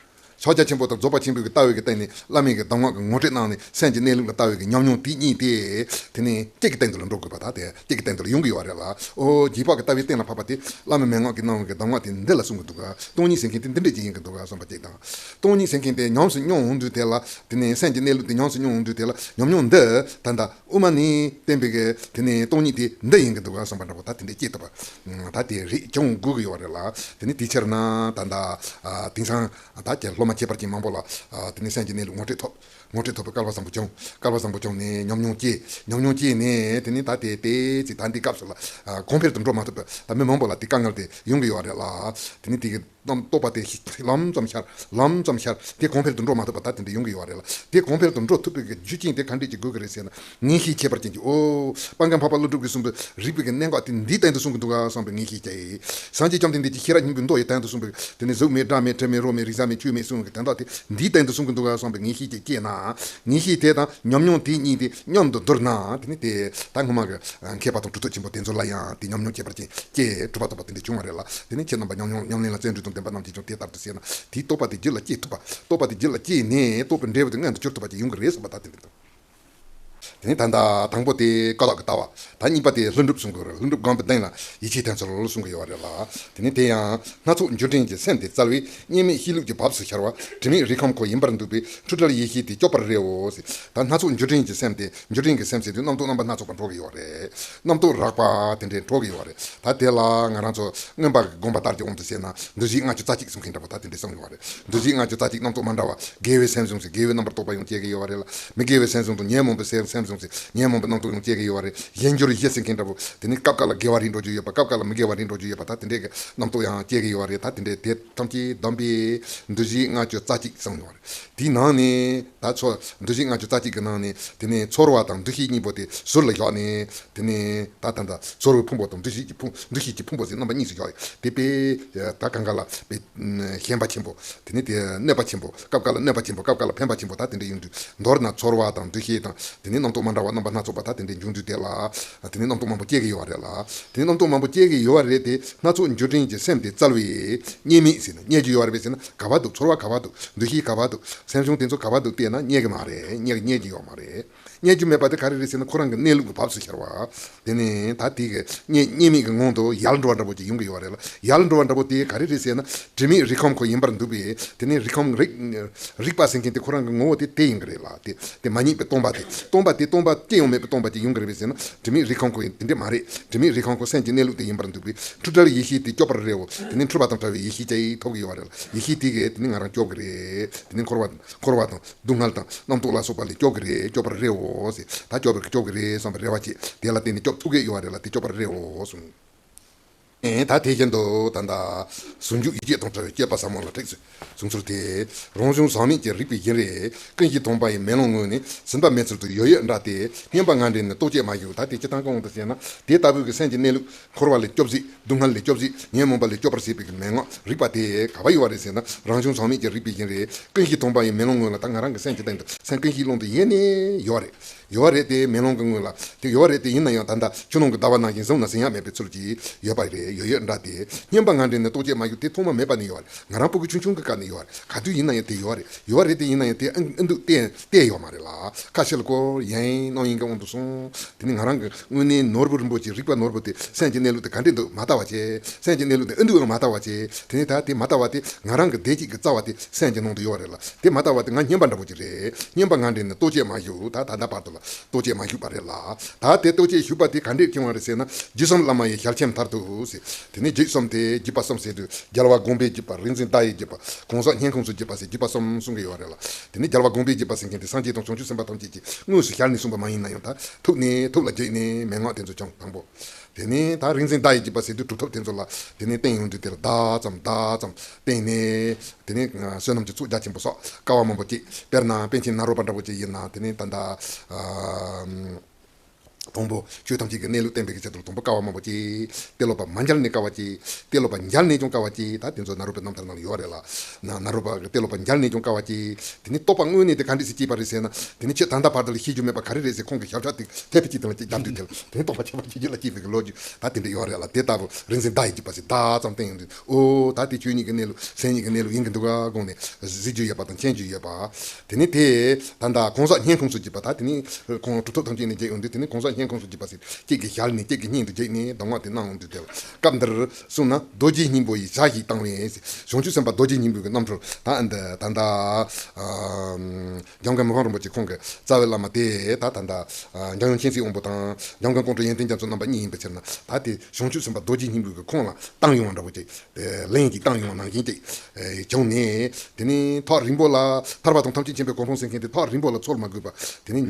ཕྱག་རྒྱ་ཆེན་པོ་དང་རྫོགས་པ་ཆེན་པོའི་གི་ལྟ་བའི་གི་སྟེང་ནས་བླ་མའི་གི་གདམས་ངག་གི་ངོ་སྤྲོད་གནང་ནས་སེམས་ཀྱི་གནས་ལུགས་ལ་ལྟ་བའི་གི་ཉམས་མྱོང་དེ་གཉིས་དེ། དེ་ནས་གཅིག་གི་སྟེང་དུ་ལ་འགྲོ་དགོས་པ་ད་དེ་གཅིག་གི་སྟེང་དུ་ལ་ཡོང་གི་ཡོད་རེད་ལ། ཨོ་རྗེས་དཔག་གི་ལྟ་བའི་སྟེང་ལ་ཕབ་པ་དེ་བླ་མའི་མན་ངག་གིས་གནང་བའི་གི་གདམས་ངག་དེ་འདི་ལ་གསུང་གི་འདུག་ག་སྟོང་ཉིད་ཟེར་མཁན་དེ་འདི་འདྲས་ཅིག་ཡིན་གི་འདུག་ག་བསམ་པ་ཅིག་དང་། སྟོང་ཉིད་ཟེར་མཁན་དེ་ཉམས་སུ་མྱོང་འོང་དུས་དེ་ལ། དེ་ནས་སེམས་ཀྱི་གནས་ལུགས་དེ་ཉམས་སུ་མྱོང་འོང་དུས་དེ་ལ་ཉམས་མྱོང་འདི་ད་ལྟ་དབུ་མ་ནས་བསྟན་པའི་གི་དེ་ནས་སྟོང་ཉིད་དེ་འདི་ཡིན་གི་འདུག་ག་བསམ་པ་འདྲ་པོ་ད་དེ་འདྲས་སྐྱེ་ཐུབ་པ། ད་དེ་རེད་ཀྱང་དགོས་གི་ཡོད་རེད་ལ། དེ་ནས་དེའི་ཕྱིར་ན་ད་ལྟ་དེང་སང་ད་ཀྱི་སློབ་མ་ཁྱད་པར་ཅན་མང་པོ་ལ་དེ་ནས་སེམས་ཀྱི་གནས་ལུགས་ངོ་སྤྲོད་ཐོབ། ངོ་སྤྲོད་ཐོབ་པའི་སྐལ་བ་བཟང་པོ་བྱུང་། སྐལ་བ་བཟང་པོ་བྱུང་ནས་ཉམས་མྱོང་སྐྱེས། ཉམས་མྱོང་སྐྱེས་ནས་དེ་ནས་ད་དེ་དེ་ཚེ་ད་འདི་སྐབས་སུ་ལ་གོང་འཕེལ་དུ་འགྲོ་མ་ཐུབ་པ་ད་མི་མང་པོ་ལ་དེ་དཀའ་ངལ་དེ་ཡོང་གི་ཡོད་རེད་ལ། དེ་ནས་དེ་གི་རྣམ་རྟོག་པ་དེ་ལམ་ཙམ་ཤར་ལམ་ཙམ་ཤར་དེ་གོང་འཕེལ་དུ་འགྲོ་མ་ཐུབ་པ་ད་དེ་འདྲ་ཡོང་གི་ཡོད་རེད་ལ། དེ་གོང་འཕེལ་དུ་འགྲོ་ཐུབ་པའི་གི་རྒྱུ་རྐྱེན་དེ་ག་འདྲས་ཀྱི་དགོས་ཀྱི་རེད་ཟེར་ན། ངེས་ཤེས་ཁྱད་པར་ཅན་གྱི་ཨོ། སྤང་སྒམ་འཕགས་པ་ཀླུ་སྒྲུབ་ཀྱིས་གསུངས་པའི་རིགས་པའི་གི་གནད་འགག་དེ་འདིའི་སྟེང་དུ་གསུང་གི་འདུག་ག་བསམ་པའི་ངེས་ཤེས་སྐྱེས། སངས་རྒྱས་བཅོམ་ལྡན་འདས་ཀྱིས་ཤེས་རབ་སྙིང་པོའི་མདོ་ཡི་སྟེང་དུ་གསུངས་པའི་དེ་ནི་གཟུགས་མེད་སྒྲ་མེད་དྲི་མེད་རོ་མེད་རེག་བྱ་མེད་ཆོས་མེད་གསུངས་ཀྱི་དོན་དག་དེ་འདིའི་སྟེང་དུ་གསུང་གི་འདུག་ག་བསམ་པའི་ངེས་ཤེས་ཅིག་སྐྱེས་ན། ངེས་ཤེས་དེ་དང་ཉམས་མྱོང་དེ་གཉིས་དེ་མཉམ་དུ་བསྡུར་ན་དེ་ནི་དེ་ད་སྔོན་མ་གི་མཁས་པ་དང་གྲུབ་ཐོབ་ཆེན་པོ་དེ་ཚོ་ལ་ཡང་དེ་ཉམས་མྱོང་ཁྱད་པར་ཅན་སྐྱེས་གྲུབ་པ་ཐོབ་པ་དེ་འདྲ་བྱུང་བ་རེད་ལ། དེ་ནི་ཁྱེད་རྣམ་པ་ཉམས་མྱོང་ཉམས་ལེན་ལ་བརྩོན་འགྲུས་དང་ལྡན་པ་རྣམས་ཀྱིས་ཀྱང་དེ་ལྟར་དུ་བྱས་ན་དེའི་རྟོགས་པ་དེ་རྒྱུད་ལ་སྐྱེས་ཐུབ་པ། རྟོགས་པ་དེ་རྒྱུད་ལ་སྐྱེས་ནས་རྟོགས་པའི་འབྲས་བུ་དེ་མངོན་དུ་གྱུར་ཐུབ་པ་ཅིག་ཡོང་གི་རེད་བསམ་པ་ད་དེ་འདྲ་འདུག་དེ་ནས་ད་ལྟ་དང་པོ་དེ་ཀ་དག་གི་ལྟ་བ། ད་གཉིས་པ་དེ་ཀླུ་སྒྲུབ་གསུང་གི་རེད། ཀླུ་སྒྲུབ་སྒོམ་པའི་གདེང་ལ་ཡིད་ཆེས་ཐེབས་ཚུལ་གསུང་གི་ཡོད་རེད་ལ། དེ་ནས་དེ་ཡང་སྣ་ཚོགས་འགྱུར་ལྡན་གྱི་སེམས་དེ་བཙལ་བས། གཉིས་མེད་གཤིས་ལུགས་ཀྱི་བབས་སུ་ཤར་བ། དྲི་མེད་རིགས་ཁམས་ཁོ་ཡིན་པར་འདུག་པས། འཁྲུལ་བྲལ་ཡེ་ཤེས་དེ་སྐྱོབ་པར་རེའོ་ཟེར། ད་སྣ་ཚོགས་འགྱུར་ལྡན་གྱི་སེམས་དེ། འགྱུར་ལྡན་གྱི་སེམས་ཟེར་དུས་རྣམ་རྟོག་རྣམ་པ་སྣ་ཚོགས་པ་འགྲོ་གི་ཡོད་རེད། རྣམ་རྟོག་རགས་པ་དེ་འདྲས་འགྲོ་གི་ཡོད་རེད། ད་དེ་ལ་ང་རང་ཚོ་མངོན་པ་གི་དགོངས་པ་ལྟར་གྱི་དབང་དུ་བྱས་ན་འདུ་བྱེད་ལྔ་བཅུ་རྩ་གཅིག་གསུང་མཁན་འདྲ་པོ་ད་དེ་འདྲས་གསུངས་ཡོད་རེད། འདུ་བྱེད་ལྔ་བཅུ་རྩ་གཅིག་རྣམ་རྟོག་མ་འདྲ་བ། དགེ་བའི་སེམས་བཟུང་ཚེ་དགེ་བའི་རྣམ་པར་རྟོག་པ་ཡང་སྐྱེ་གི་ཡོད་རེད་ལ། མི་དགེ་བའི་སེམས་བཟུང་དང་ཉོན་མོངས་པའི་སེམས་སེམས་བཟུང་ཚེ་ཉོན་མོངས་པའི་རྣམ་རྟོག་ཡང་སྐྱེ་གི་ཡོད་རེད། གཞན་འགྱུར་བཞི་ཟེར་མཁན་འདྲ་པོ་དེ་ནི་སྐབས་འགའ་ལ་དགེ་བ་རིགས་འགྲོ་རྒྱུ་ཡོད་པ། སྐབས་འགའ་ལ་མི་དགེ་བ་རིགས་འགྲོ་རྒྱུ་ཡོད་པ། ད་དེ་འདྲའི་གི་རྣམ་རྟོག་ཡང་སྐྱེ་གི་ཡོད་རེད། ད་དེ་འདྲའི་དེ་ཐམས་ཅད་བསྡོམས་པས་འདུ་བྱེད་ལྔ་བཅུ་རྩ་གཅིག་གསུངས་ཡོད་རེད། དེའི་ནང་ནས་ད་ཚོ་འདུ་བྱེད་ལྔ་བཅུ་རྩ་གཅིག་གི་ནང་ནས་དེ་ནས་ཚོར་བ་དང་འདུ་ཤེས་གཉིས་པོ་དེ་ཟུར་ལ་བཞག་ནས་དེ་ནས་ད་ད་ད་ཚོར་བའི་ཕུང་པོ་དང་འདུ་ཤེས་ཀྱི་ཕུང་འདུ་ཤེས་ཀྱི་ཕུང་པོ་ཟེར་རྣམ་པ་གཉིས་སུ་བཞག་ཡོད། དེ་དཔེ་ད་གང་ག་ལ་དཔེ་ཞེན་པ་ཆེན་པོ། དེ་ནི་དེ་གནོད་པ་ཆེན་པོ། སྐབས་འགའ་ལ་གནོད་པ་ཆེན་པོ། སྐབས་འགའ་ལ་ཕན་པ་ཆེན་པོ། ད་དེ་འདྲ་ཡོང་དུས་མདོར་ན་ཚོར་བ་དང་འདུ་ཤེས་དང་དེ་ནི་རྣམ་རྟོག་མ་འདྲ་བ་རྣམ་པ་སྣ་ཚོགས་པ་ད་དེ་འདྲའི་འབྱུང་དུས་དེ་ལ་དེ་ནི་རྣམ་རྟོག་མང་པོ་སྐྱེ་གི་ཡོད་རེད་ལ། དེ་ནི་རྣམ་རྟོག་མང་པོ་སྐྱེ་གི་ཡོད་རེད་དེ་སྣ་ཚོགས་འགྱུར་ལྡན་གྱི་སེམས་དེ་བཙལ་བས་རྙེད་མེད་ཟེར་ན་རྙེད་རྒྱུ་ཡོད་རེད་པས་ཟེར་ན་ག་བ་འདུག་ཚོར་བ་ག་བ་འདུག་འདུ་ཤེས་ག་བ་འདུག་སེམས་བྱུང་དེ་ཚོ་ག་བ་འདུག་བལྟས་ན་རྙེད་གི་མ་རེད། རྙེད་རྙེད་རྒྱུ་ཡོད་མ་རེད། རྙེད་རྒྱུ་མེད་པ་དེ་ག་རེ་རེད་ཟེར་ན་ཁོ་རང་གི་གནས་ལུགས་ཀྱི་བབས་སུ་ཤར་བ། དེ་ནས་ད་དེ་གི་རྙེད་རྙེད་མེད་ཀྱི་ངང་དུ་ཡལ་འགྲོ་བ་འདྲ་པོ་ཅིག་ཡོང་གི་ཡོད་རེད་ལ། ཡལ་འགྲོ་བ་འདྲ་པོ་དེ་ག་རེ་རེད་ཟེར་ན་དྲི་མེད་རིགས་ཁམས་ཁོ་ཡིན་པར་འདུག་པས། དེ་ནས་རིགས་ཁམས་རིག་རིག་པ་ཟེར་མཁན་དེ་ཁོ་རང་གི་ངོ་བོ་དེ་དེ་ཡིན་གི་རེད་ལ། དེ་དེ་མ་རྙེད་པའི་སྟོང་པ་དེ་སྟོང་པ་དེ་སྟོང་པ་ཅི་ཡང་མེད་པའི་སྟོང་པ་ཅིག་ཡོང་གི་རེད་པས་ཟེར་ན་དྲི་མེད་རིགས་ཁམས་ཁོ་ཡིན་དེ་འདྲ་མ་རེད། དྲི་མེད་རིགས་ཁམས་ཁོ་སེམས་ཀྱི་གནས་ལུགས་དེ་ཡིན་པར་འདུག་པས། འཁྲུལ་བྲལ་ཡེ་ཤེས་དེ་སྐྱོབ་པར་རེའོ། དེ་ནས་འཁྲུལ་པ་དང་བྲལ་བའི་ཡེ་ཤེས་ཅིག་ཐོབ་གི་ཡོད་རེད་ལ། ཡེ་ཤེས་དེ་གིས་དེ་ནི་ང་རང་སྐྱོབ་གི་རེད། དེ་ནི་འཁོར་བ་འཁོར་བ་དང་། སྡུག་བསྔལ་དང་རྣམ་རྟོག་ལ་སོགས་པ་ལས་སྐྱོབ་ཀྱི་རེད། སྐྱོབ་པར་རེའོ་ཟེར། ད་སྐྱོབ་པར་སྐྱོབ་ཀྱི་རེད་བསམ་པའི་རེ་བ་བྱེད། དེ་ལ་བརྟེན་ནས་སྐྱོབ་ཐུབ་ཀྱི་ཡོད་རེད་ལ། དེ་སྐྱོབ་པར་རེའོ་གསུངས། ཨེ་ད་དེ་བཞིན་དུ་ད་ལྟ་ཟུང་འཇུག་ཡིད་བསྐྱོད་དང་བྲལ་བའི་སྤྱོད་པ་ཟབ་མོ་ལ་ཁྲིད་གསུངས་ཚུལ་དེ། རང་བྱུང་ཟག་མེད་ཀྱི་རིག་པའི་བཞིན་རས་ཀུན་གཞི་དང་པ་ཡི་མེ་ལོང་ངོས་ནས་ཟིན་པ་མེད་ཚུལ་དུ་ཡོད་ཡོད་འདྲ་སྟེ། བསྙེན་པ་ལྔ་འདྲེན་ནི་རྟོག་བཅས་མ་བྱུང་། ད་དེ་སྤྱིར་བཏང་གང་དུ་བྱས་ན་དེ་ལྟ་བུའི་གི་སེམས་ཀྱི་གནས་ལུགས། འཁོར་བ་ལས་སྐྱོབ་བྱེད། སྡུག་བསྔལ་ལས་སྐྱོབ་བྱེད། ཉོན་མོངས་པ་ལས་སྐྱོབ་པར་བྱེད་པའི་གི་མན་ངག་རིག་པ་དེ་ག་བ་ཡོད་རེད་ཟེར་ན། རང་བྱུང་ཟག་མེད་ཀྱི་རིག་པའི་བཞིན་རས་ཀུན་གཞི་དང་པ་ཡི་མེ་ལོང་ངོས་ལ། ད་ང་རང་གི་སེམས་ཀྱི་སྟེང་དུ་སེམས་ཀུན་གཞིའི་ཀློང་དུ་ཡེ་ནས་ཡོད་རེད། ཡོད་རེད་དེ། མེ་ལོང་གི་སྔོན་ལ་དེ་ཡོད་རེད་དེ། ཡིན་ན་ཡང་ད་ལྟ་ཆུ་ནང་གི་ཟླ་བ་ནང་བཞིན་བཟུང་ན་ཟིན་ཡག་མེད་པའི་ཚུལ་གྱིས་ཡོད་པ་རེད། ཡོད་ཡོད་འདྲ་དེ། སྙན་པ་ང་འདྲེན་ནས་རྟོག་བཅས་མ་བཞུགས། དེ་ཐོག་མ་མེད་པ་ནས་ཡོད་རེད། ང་རང་སྤུ་གུ་ཆུང་ཆུང་གི་སྐབས་ནས་ཡོད་རེད། ག་དུས་ཡིན་ན་ཡང་དེ་ཡོད་རེད། ཡོད་རེད་དེ། ཡིན་ན་ཡང་དེ་ཨ་ཨ་འདུག་བལྟས་བལྟས་ཡོད་མ་རེད་ལ། ཁ་ཤས་ལ་ཀོ་ཡིན་གནང་ཡིན་གི་དབང་དུ་སོང་། དེ་ནི་ང་རང་གི་དངོས་གནས་ནོར་བུ་རིན་པོ་ཆེ། རིག་པ་ནོར་བུ་དེ་སེམས་ཀྱི་གནས་ལུགས་དེ་ག་འདྲས་འདུག་མ་ལྟ་བ་བྱས། སེམས་ཀྱི་གནས་ལུགས་དེ་ཨ་འདུག་ཨང་མ་ལྟ་བ་བྱས། དེ་ནི་ད་དེ་མ་ལྟ་བ་དེ་ང་རང་གི་བདེ་སྐྱིད་ཀྱི་རྩ་བ་དེ་སེམས་ཀྱི་ནང་དུ་ཡོད་རེད་ལ། དེ་མ་ལྟ་བ་དེ་ང་སྙན་པ་འདྲ་པོ་ཅིག་རེད། སྙན་པ་ང་འདྲེན་ནས་རྟོག་བཅས་མ་བཞུགས། ད་ད་ལྟ་བར་དུ་ལ་རྟོག་བཅས་མ་བཞུགས་པ་རེད་ལ། ད་དེ་རྟོག་བཅས་བཞུགས་པ་དེ་ག་འདྲས་བྱུང་བ་རེད་ཟེར་ན། བརྒྱུད་གསུམ་བླ་མ་ཡི་ཞལ་ཆེམས་མཐར་ཐུག་ཟེར། དེ་ནས་བརྒྱུད་གསུམ་དེ་བརྒྱུད་པ་གསུམ་ཟེར་དུས། རྒྱལ་བ་དགོངས་པའི་བརྒྱུད་པ། རིག་འཛིན་བརྡ་ཡི་བརྒྱུད་པ། གོང་ས་སྙན་ཁུང་སུ་བརྒྱུད་པ་ཟེར། བརྒྱུད་པ་གསུམ་གསུང་གི་ཡོད་རེད་ལ། དེ་ནས་རྒྱལ་བ་དགོངས་པའི་བརྒྱུད་པ་ཟེར་མཁན་དེ་སངས་རྒྱས་དང་བྱང་ཆུབ་སེམས་དཔའ་ཐམས་ཅད་ཀྱིས་དངོས་སུ་ཞལ་ནས་གསུངས་པ་མ་ཡིན་ན་ཡང་། ད་ཐུགས་ནས་ཐུགས་ལ་བརྒྱུད་ནས་མན་ངག་དེ་ཚོ་བྱུང་དང་པོ། དེ་ནས་ད་རིག་འཛིན་བརྡ་ཡི་བརྒྱུད་པ་ཟེར་དུས་གྲུབ་ཐོབ་དེ་ཚོ་ལ་དེ་ནས་བསྟེན་ཡོང་དུས། དེ་ལ་བརྡ་ཙམ་བརྡ་ཙམ་བསྟེན་ནས། དེ་ནས་ཨ་བསོད་ནམས་ཀྱི་ཚོགས་རྒྱ་ཆེན་པོ་སོགས་དཀའ་བ་མང་པོ་སྤྱད། དཔེར་ན་པཎ་ཆེན་ནཱ་རོ་པ་འདྲ་པོ་ཅིག་ཡིན་ན། དེ་ནས་ད་ལྟ་ཨ་དང་པོ་ཆོས་ཐམས་ཅད་ཀྱི་གནས་ལུགས་བསྟན་པའི་གི་ཆེད་དུ་དང་པོ་དཀའ་བ་མང་པོ་སྤྱད། ཏེ་ལོ་པ་མ་མཇལ་ནས་དཀའ་བ་སྤྱད། ཏེ་ལོ་པ་མཇལ་ནས་ཀྱང་དཀའ་བ་སྤྱད། ད་དེ་ཚོ་ནཱ་རོ་པའི་རྣམ་ཐར་ནང་ལ་ཡོད་རེད་ལ། ན་ནཱ་རོ་པ་གི་ཏེ་ལོ་པ་མཇལ་ནས་ཀྱང་དཀའ་བ་སྤྱད། དེ་ནས་རྟོགས་པ་དངོས་གནས་དེ་ག་འདྲས་སེ་སྐྱེས་པ་རེད་ཟེར་ན། དེ་ནས་ཁྱེད་ད་ལྟ་བར་དུ་ལ་ཤེས་རྒྱུ་མེད་པ་ག་རེ་རེད་ཟེར། ཁོང་གི་ཞབས་ཕྱག་དེ་ཐེབས་པ་གཅིག་དང་གཅིག་རྒྱབ་དུས། དེ་ལ་དེ་ནས་རྟོགས་པ་ཁྱད་པར་ཆེན་པོ་ལ་སྐྱེས་པའི་གི་ལོ་རྒྱུས་ད་དེ་འདྲ་ཡོད་རེད་ལ། དེ་ལྟ་བུ་རིག་འཛིན་བརྡ་ཡི་བརྒྱུད་པ་ཟེར་བརྡ་ཙམ་བསྟན་ཡོང་དུས། ཨོ་ད་དེ་ཆོས་ཉིད་ཀྱི་གནས་ལུགས་སེམས་ཉིད་ཀྱི་གནས་ལུགས་ཡིན་གྱི་འདུག་ག་དགོངས་ནས་གཟིགས་རྒྱུ་ཡོད་པ་དང་མཁྱེན་རྒྱུ་ཡོད་པ། དེ་ནས་དེ་ད་ལྟ་གོང་ས་སྙན་ཁུང་སུ་བརྒྱུད་པ། ད་དེ་ནས་ཁོང་གྲུབ་ཐོབ་ཐམས་ཅད་ནས་བརྒྱུད་ཡོང་དུས། དེ་ནས་གོང་ས་སྙན་ཁུང་སུ་བརྒྱུད་པ་ཟེར། ཁྱེད་ཀྱི་ཞལ་ནས་ཁྱེད་ཀྱི་སྙན་དུ་བརྒྱུད་ནས་གདམས་ངག་དེ་གནང་ཡོང་དུས། དེ་ལ་སྐབས་འདིར་གསུངས་ན་རྡོ་རྗེ་སྙིང་པོ་ཡི་ཞལ་ཞིག་བཏང་བས་ཟེར། བྱང་ཆུབ་སེམས་དཔའ་རྡོ་རྗེ་སྙིང་པོའི་གི་རྣམ་འཕྲུལ་ད་འདི་ད་ལྟ་ཨ་འཇམ་མགོན་མི་ཕམ་རིན་པོ་ཆེ་ཁོང་གི་རྩ་བའི་བླ་མ་དེ་ད་ད་ལྟ་ཨ་འཇམ་དབྱངས་མཁྱེན་བརྩེ་དབང་པོ་དང་འཇམ་མགོན་ཀོང་སྤྲུལ་ཡོན་ཏན་རྒྱ་མཚོ་རྣམ་པ་གཉིས་ཡིན་པའི་ཕྱིར་ན། ད་དེ་བྱང་ཆུབ་སེམས་དཔའ་རྡོ་རྗེ་སྙིང་པོའི་གི་ཁོང་ལ་བཏང་ཡོང་བ་འདྲ་པོ་ཅིག་ལན་ཅིག་བཏང་ཡོང་བ་ནང་བཞིན་ཅིག་ཨེ་བྱུང་ནས། དེ་ནས་ཐག་རིང་པོ་ལ་ཐར་པ་དང་ཐམས་ཅད་མཁྱེན་པའི་གོ་འཕང་ཟེར་མཁན་དེ་ཐག་རིང་པོ་ལ་འཚོལ་མ་དགོས་པ། དེ་ནས་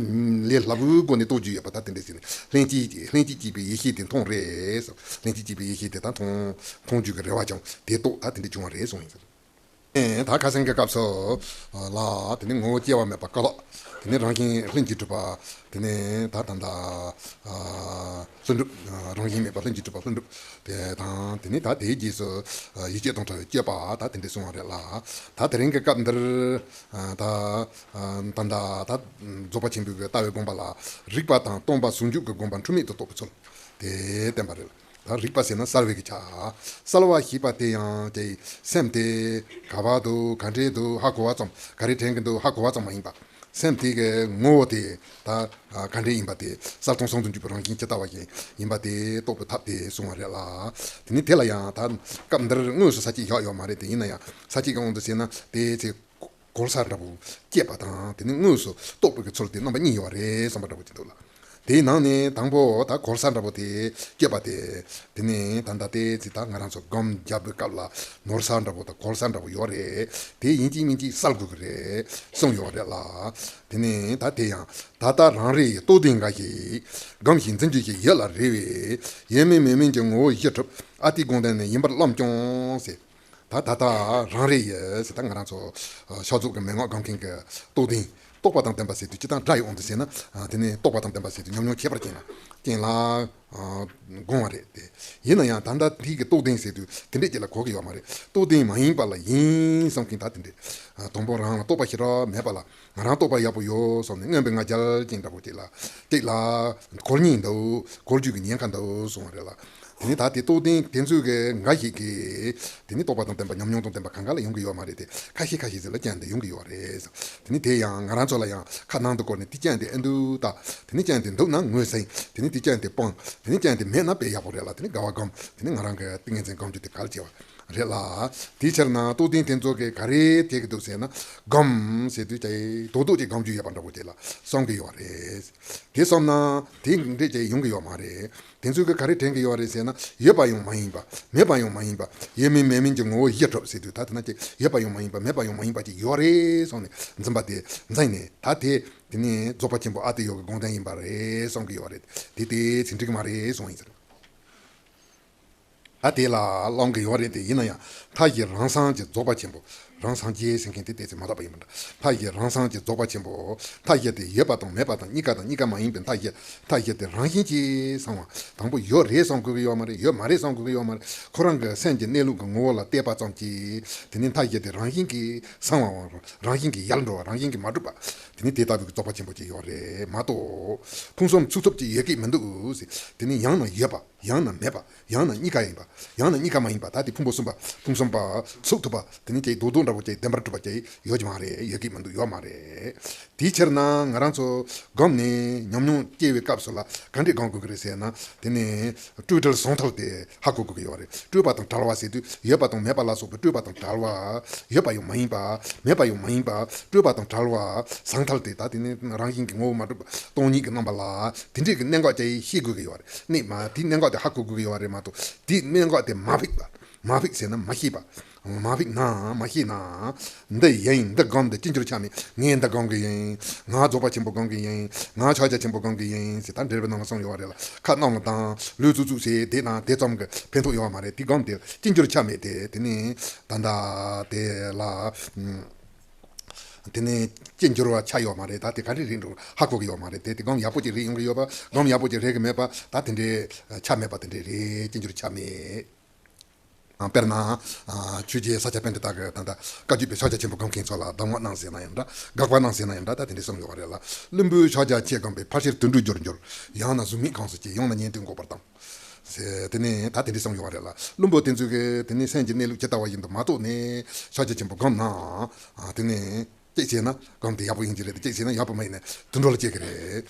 ལས་སླ་པོའི་སྒོ་ནས་རྟོགས་རྒྱུ་ཡོད་པ། ད་དེ་འདྲ་ཟེར་ནས་ལྷན་ཅིག་ལྷན་ཅིག་སྐྱེས་པའི་ཡེ་ཤེས་དེ་མཐོང་རེད་ཟེར། ལྷན་ཅིག་སྐྱེས་པའི་ཡེ་ཤེས་དེ་ད་མཐོང་མཐོང་རྒྱུ་གི་རེ་བ་བྱུང་། དེ་རྟོགས། ད་དེ་འདྲ་བྱུང་བ་རེད་གསུངས་ཡིན་ཟེར། ཨེ་ད་ཁ་སང་གི་སྐབས་སུ་ལ་དེ་ནས་ངོ་བོ་སྐྱེ་བ་མེད་པ་ཀ་ལོག་དེ་ནས་རང་བཞིན་ལྷུན་གྱིས་གྲུབ་པ། དེ་ནས་ད་ད་ད་ཨ་ལྷུན་གྲུབ། ཨ་རང་བཞིན་མེད་པ་ལྷུན་གྱིས་གྲུབ་པ་ལྷུན་གྲུབ། དེ་དང་དེ་ནས་ད་དེའི་རྗེས་སུ་ཨ་ཡིད་བྱེད་དང་བྲལ་བའི་སྤྱོད་པ། ད་དེ་འདྲ་གསུངས་པ་རེད་ལ། ད་དེ་རིང་གི་སྐབས་འདིར་ཨ་ད་ཨ་ད་ད་ད་རྫོགས་པ་ཆེན་པོའི་གི་ལྟ་བའི་དགོངས་པ་ལ། རིག་པ་དང་སྟོང་པ་ཟུང་འཇུག་གི་དགོངས་པ་འཁྲུལ་མེད་དུ་རྟོགས་པའི་ཚུལ་དེ་བསྟན་པ་རེད་ལ། ད་རིག་པ་ཟེར་ན་གསལ་བའི་གི་ཆ། གསལ་བ་ཞེས་པ་དེ་ཡང་དེ་སེམས་དེ་ག་བ་འདུག་ག་འདྲས་འདུག་ཧ་གོ་བ་ཙམ། ག་རེ་དྲན་གི་འདུག་ཧ་གོ་བ་ཙམ་མ་ཡིན་པ། སེམས་དེ་གི་ངོ་བོ་དེ་ད་ག་འདྲས་ཡིན་པ་དེ། གསལ་སྟོང་ཟུང་དུ་འཇུག་པའི་རང་བཞིན་ཇི་ལྟ་བ་བཞིན་ཡིན་པ་དེ་རྟོགས་པའི་ཐབས་དེ་གསུངས་པ་རེད་ལ། དེ་ནི་དེ་ལ་ཡང་ད་སྐབས་འདིར་དངོས་སུ་ས་བཅད་བཞག་ཡོད་མ་རེད་དེ། ཡིན་ན་ཡང་ས་བཅད་ཀྱི་དབང་དུ་བྱས་ན་དེ་ཚེ་གོལ་ས་འདྲ་པོ་སྐྱེས་པ་དང་། དེ་ནི་དངོས་སུ་རྟོགས་པའི་གི་ཚུལ་དེ་རྣམ་པ་གཉིས་ཡོད་རེད་བསམ་པ་འདྲ་པོ་ཅིག་འདུག་ལ། དེའི་ནང་ནས་དང་པོ་ད་གོལ་ས་འདྲ་པོ་དེ་སྐྱེས་པ་དེ། དེ་ནས་ད་ལྟ་དེ་ཚེ་ད་ང་རང་ཚོ་སྒོམ་རྒྱབ་པའི་སྐབས་ལ་ནོར་ས་འདྲ་པོ་དང་གོལ་ས་འདྲ་པོ་ཡོད་རེད། དེ་ཡིན་གཅིག་མིན་གཅིག་གསལ་དགོས་ཀྱི་རེད་གསུངས་ཡོད་རེད་ལ། དེ་ནས་ད་དེ་ཡང་ད་ལྟ་རང་རེ་ཡི་རྟོགས་ལྡན་འགའ་ཞིག་སྒོམ་ཞིང་འཛིན་རྒྱུ་ཞིག་ཡིད་ལ་རེ་བས། ཡོད་མིན་མེད་མིན་གྱི་ངོ་བོ་གཞི་གྲུབ་ཨ་ཏིའི་དགོངས་དོན་ནི་ཡིན་པར་བླངས་ཀྱང་ཟེར། ད་ད་ལྟ་རང་རེ་ཡི་ཟེར། ད་ང་རང་ཚོ་ཨ་ཕྱག་རྫོགས་ཀྱི་མན་ངག་སྒོམ་མཁན་གྱི་རྟོགས་ལྡན། རྟོགས་པ་དང་ལྡན་པ་ཟེར་དུས་སྤྱིར་བཏང་སྒྲ་ཡི་དབང་དུ་བྱས་ན། ཨ་དེ་ནས་རྟོགས་པ་དང་ལྡན་པ་ཟེར་དུས་ཉམས་མྱོང་ཁྱད་པར་ཅན་ལ་ཅན་ལ་ཨ་དགོངས་པ་རེད་དེ། ཡིན་ན་ཡང་ད་ལྟ་དེའི་གི་རྟོགས་ལྡན་ཟེར་དུས་དེ་འདྲས་ཅིག་ལ་གོ་གི་ཡོད་མ་རེད། རྟོགས་ལྡན་མ་ཡིན་པ་ལ་ཡིན་བསམ་མཁན་ད་དེ་འདྲས། ཨ་དང་པོ་རང་ལ་རྟོགས་པ་ཞེ་དྲག་མེད་པ་ལ། ང་རང་རྟོགས་པ་ཡག་པོ་ཡོད་བསམ་ནས་མངོན་པའི་ང་རྒྱལ་ཅན་འདྲ་པོ་ཅིག་ལ། ཅིག་ལ་གོལ་ཉེན་འདུག་གོལ་རྒྱུ་གི་ཉེན་ཁ་འདུག་གསུངས་པ་རེད་ལ། དེ་ནས་ད་དེ་རྟོགས་ལྡན་དེ་ཚོའི་གི་འགའ་ཞིག་གིས་དེ་ནི་རྟོགས་པ་དང་ལྡན་པ་ཉམས་མྱོང་དང་ལྡན་པ་གང་ག་ལ་ཡོང་གི་ཡོད་མ་རེད་དེ། ཁ་ཤས་ཁ་ཤས་ཟིག་ལ་རྐྱེན་དེ་ཡོང་གི་ཡོད་རེད། དེ་ནི་དེ་ཡང་ང་རང་ཚོ་ལ་ཡང་ཁ་ནང་དུ་བསྐོར་ནས་དེ་རྐྱེན་དེ་ཨེ་འདུག་ད། དེ་ནི་རྐྱེན་དེ་འདུག་ན་ངོས་ཟིན། དེ་ནི་དེ་རྐྱེན་དེ་སྤང་། དེ་ནི་རྐྱེན་དེ་མེད་ན་དཔེ་ཡག་པོ་རེད་ལ། དེ་ནི་དགའ་བ་སྒོམ། དེ་ནི་ང་རང་གི་ཏིང་ངེ་འཛིན་སྒོམ་རྒྱུ་དེ་གལ་ཆེ་བ་རེད་ལ། དེའི་ཕྱིར་ན་རྟོགས་ལྡན་དེ་ཚོ་གིས་ག་རེ་བྱེད་ཀྱི་འདུག་ཟེར་ན། སྒོམ་ཟེར་དུས་ཀྱི་རྡོག་རྡོག་ཅིག་སྒོམ་རྒྱུ་ཡོད་པ་འདྲ་པོ་དེ་ལ་བསམ་གྱི་ཡོད་རེད། དེ་བསམ་ན་དེ་འདྲས་ཀྱི་ཡོང་གི་ཡོད་མ་རེད། དེ་ཚོ་གིས་ག་རེ་དྲན་གྱི་ཡོད་རེད་ཟེར་ན། ཡོད་པ་ཡང་མ་ཡིན་པ། མེད་པ་ཡང་མ་ཡིན་པ། ཡོད་མིན་མེད་མིན་གྱི་ངོ་བོ་གཞི་གྲུབ་ཟེར་དུས། ད་དེ་ན་ཅིག་ཡོད་པ་ཡང་མ་ཡིན་པ། མེད་པ་ཡང་མ་ཡིན་པ་ཅིག་ཡོད་རེད་བསམ་ནས་འཛིན་པ་དེ་འཛིན་ནས། ད་དེ་དེ་ནས་རྫོགས་པ་ཆེན་པོ་ཨ་ཏི་ཡོ་གི་དགོངས་དོན་ཡིན་པ་རེད་བསམ་གྱི་ཡོད་རེད། དེ་དེ་ཚེ་འགྲིག་གི་མ་རེད་གསུངས་ཡིན་ཟེར། ད་དེ་ལ་སློང་གི་ཡོད་རེད་དེ། ཡིན་ན་ཡང་མཐའ་བཞི་རང་སངས་ཀྱི་རྫོགས་པ་ཆེན་པོ། རང་སངས་རྒྱས་ཟེར་མཁན་དེ་ཏོག་ཙམ་མ་དག་པ་ཡིན་པ་འདྲ། མཐའ་བཞི་རང་སངས་ཀྱི་རྫོགས་པ་ཆེན་པོ། མཐའ་བཞི་དེ་ཡོད་པ་དང་མེད་པ་དང་གཉིས་ཀ་དང་གཉིས་ཀ་མ་ཡིན་པའི་མཐའ་བཞི། མཐའ་བཞི་དེ་རང་བཞིན་གྱིས་སངས་པ། དང་པོ་ཡོད་རེད་བསམ་དགོས་ཀྱི་ཡོད་མ་རེད། ཡོད་མ་རེད་བསམ་དགོས་ཀྱི་ཡོད་མ་རེད། ཁོ་རང་གི་སེམས་ཀྱི་གནས་ལུགས་ཀྱི་ངོ་བོ་ལ་བལྟས་པ་ཙམ་གྱིས་དེ་ནི་མཐའ་བཞི་དེ་རང་བཞིན་གྱིས་སངས་པའམ་རང་བཞིན་གྱིས་ཡལ་འགྲོ་བ། རང་བཞིན་གྱིས་མ་གྲུབ་པ། དེ་ནི་དེ་ལྟ་བུའི་རྫོགས་པ་ཆེན་པོ་ཅིག་ཡོད་རེད་མ་གཏོགས། ཕུང་གསུམ་ཚུགས་ཐུབ་ཅིག་ཡོད་ཀྱི་མི་འདུག་ཟེར། དེ་ནི་ཡང་ན་ཡོད་པ། ཡང་ན་མེད་པ། ཡང་ན་གཉིས་ཀ་ཡིན་པ། ཡང་ན་གཉིས་ཀ་མ་ཡིན་པ། ད་དེ་ཕུང་པོ་གསུམ་པ། ཕུང་གསུམ་པ་ཚུགས་ཐུབ་པ། དེ་ནི་ཅིག་རྡོག་རྡོག་འདྲ་པོ་ཅིག་བདེན་པར་གྲུབ་པ་ཅིག་ཡོད་ཀྱི་མ་རེད། ཡོད་ཀྱི་མི་འདུག་ཡོད་མ་རེད། དེའི་ཕྱིར་ན་ང་རང་ཚོ་སྒོམ་ནས་ཉམས་མྱོང་སྐྱེ་བའི་སྐབས་སུ་ལ་ག་འདྲས་སྒོམ་དགོས་ཀྱི་རེད་ཟེར་ན། དེ་ནི་སྤྲོས་བྲལ་ཟང་ཐལ་དེ་ཧ་གོ་དགོས་ཀྱི་ཡོད་རེད། སྤྲོས་པ་དང་བྲལ་བ་ཟེར་དུས་ཡོད་པ་དང་མེད་པ་ལ་སོགས་པའི་སྤྲོས་པ་དང་བྲལ་བ། ཡོད་པ་ཡང་མ་ཡིན་པ། མེད་པ་ཡང་མ་ཡིན་པ། སྤྲོས་པ་དང་བྲལ་བ། ཟང་ཐལ་དེ། ད་དེ་ནི་རང་བཞིན་གྱི་ངོ་བོ་མ་གྲུབ་པ་སྟོང་ཉིད་ཀྱི་རྣམ་པ་ལ་དེ་འདྲས་ཀྱི་གནད་འགག་ཅིག་ཤེས་དགོས་ཀྱི་ཡོད་རེད། གནད་མ་དེའི་གནད་འགག་དེ་ཧ་གོ་དགོས་ཀྱི་ཡོད་རེད་མ་གཏོགས། དེའི་གནད་འགག་དེ་མ་ཕིགས་པ། མ་ཕིགས་ཟེར་ན་མ་ཤེས་པ། མ་ཕིགས་ན། མ་ཤེས་ན། འདི་ཡིན། འདི་སྒོམ། འདི་ཅི་འགྱུར་ཆ་མེད། ངས་འདི་སྒོམ་གི་ཡིན། ང་རྫོགས་པ་ཆེན་པོ་སྒོམ་གི་ཡིན། ང་ཕྱག་རྒྱ་ཆེན་པོ་སྒོམ་གི་ཡིན་ཟེར། ད་འགྲེལ་པའི་ནང་གསུངས་ཡོད་རེད་ལ། ཁ་གནམ་ལ་བཏང་། ལུས་བཙུགས་བཙུགས་བྱས་བསྡད་ན་དེ་ཙམ་གྱི་ཕན་ཐོགས་ཡོད་མ་རེད། དེ་སྒོམ་དེ་ཅི་འགྱུར་ཆ་མེད་དེ། དེ་ནི་ད་ལྟ་དེ་ལ། དེ་ནི་ཅི་འགྱུར་བ་ཆ་ཡོད་མ་རེད། ད་དེ་ག་འདྲས་རེད་འགྲོ་ཧ་གོ་གི་ཡོད་མ་རེད་དེ། དེ་སྒོམ་ཡག་པོ་ཅིག་རེད་ཡོང་གི་ཡོད་པ། སྒོམ་ཡག་པོ་ཅིག་རེད་གི་མེད་པ། ད་དེ་འདྲས་ཆ་མེད་པ་དེ་འདྲས་རེད། ཅི་འགྱུར་ཆ་མེད། དཔེར་ན། ཆོས་རྗེ་ས་སྐྱ་པཎྜི་ཏ་གིས་ད་ལྟ་བཀའ་བརྒྱུད་པའི་ཕྱག་རྒྱ་ཆེན་པོ་སྒོམ་མཁན་ཚོ་ལ་གདམས་ངག་གནང་ཟེར་ན་ཡང་འདྲ། དགག་པ་གནང་ཟེར་ན་ཡང་འདྲ། ད་དེ་འདྲས་གསུངས་ཡོད་རེད་ལ། བླུན་པོས་ཕྱག་རྒྱ་ཆེ་སྒོམ་པས། ཕལ་ཆེར་དུད་འགྲོར་འགྱུར་འགྱུར། ཡང་ན་གཟུགས་མེད་གང་སུ་སྐྱེ། ཡང་ན་ཉན་ཐོས་འགོག་པར་གདམས། ཟེར། དེ་ནས་ད་དེ་འདྲས་གསུངས་ཡོད་རེད་ལ། བླུན་པོ་དེ་ཚོས་གི་དེ་ནས་སེམས་ཀྱི་གནས་ལུགས་ཇི་ལྟ་བ་བཞིན་དུ་མ་རྟོགས་ནས་ཕྱག་རྒྱ་ཆེན་པོ་སྒོམ་ན། དེ་ནས། གཅིག་བྱས་ན་སྒོམ་དེ་ཡག་པོ་ཡིན་གྱི་རེད་དེ། གཅིག་བྱས་ན་ཡག་པོ་མ་ཡིན་ནས་དུད་འགྲོ་ལ་སྐྱེ་གི་རེད།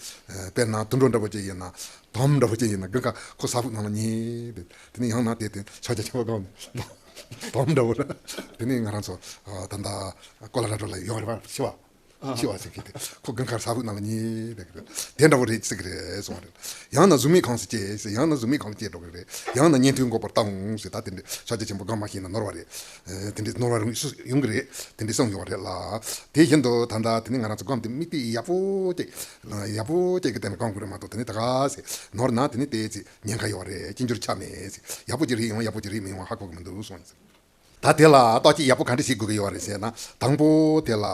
དཔེར་ན་དུད་འགྲོ་འདྲ་པོ་ཅིག་ཡིན་ན། དོམ་འདྲ་པོ་ཅིག་ཡིན་ན་དགུན་ཁ་ཁོ་ས་ཕུག་ནང་ལ་ཉལ་བསྡད། དེ་ནས་ཡང་ན་དེ་དེ་ཕྱག་རྒྱ་ཆེན་པོ་སྒོམ་ནས་དོམ་འདྲ་པོ་རེད། དེ་ནས་ང་རང་ཚོ་ད་ལྟ་ཀོ་ལ་ར་ཌོ་ལ་ཡོད་རེད་པ། ཤི་བ། ཤི་བ་ཟེར་མཁན་དེ་ཁོ་དགུན་ཁར་ས་ཕུག་ནང་ལ་ཉལ་བསྡད་ཀྱི་རེད། དེ་འདྲ་པོ་རེད་ཟེར་གི་རེད་གསུངས་པ་རེད། ཡང་ན་གཟུགས་མེད་གང་སུ་སྐྱེ་ཟེར། ཡང་ན་གཟུགས་མེད་གང་ལ་སྐྱེ་འགྲོ་གི་རེད། ཡང་ན་ཉན་ཐོས་འགོག་པར་གདམས་ཟེར། ད་དེ་འདྲས་ཕྱག་རྒྱ་ཆེན་པོ་སྒོམ་མ་ཤེས་ན་ནོར་བ་རེད། དེ་འདྲས་ནོར་བ་རུང་སུ་ཡོང་གི་རེད། དེ་འདྲས་གསུངས་ཡོད་རེད་ལ། དེ་བཞིན་དུ་ད་ལྟ་དེ་ནས་ང་རང་ཚོ་སྒོམ་དེ་དམིགས་གཏད་ཡག་པོ་ཅིག་ཡག་པོ་ཅིག་གི་སྟེང་ནས་སྒོམ་དགོས་རེད་མ་གཏོགས། དེ་ནས་ད་ག་ཟེ་ནོར་ན་དེ་ནས་དེ་ཚེ་ཉེན་ཁ་ཡོད་རེད། ཅི་འགྱུར་ཆ་མེད་ཟེ། ཡག་པོ་ཅིག་རེད་ཡོང་ཡག་པོ་ཅིག་རེད་མི་ཡོང་ཧ་གོ་གི་མི་འདུག་གསུངས་ཡིན་ཟེ། ད་དེ་ལ་བརྟག་དཔྱད་ཡག་པོ་ག་འདྲ་བྱེད་དགོས་ཀྱི་ཡོད་རེད་ཟེར་ན། དང་པོ་དེ་ལ་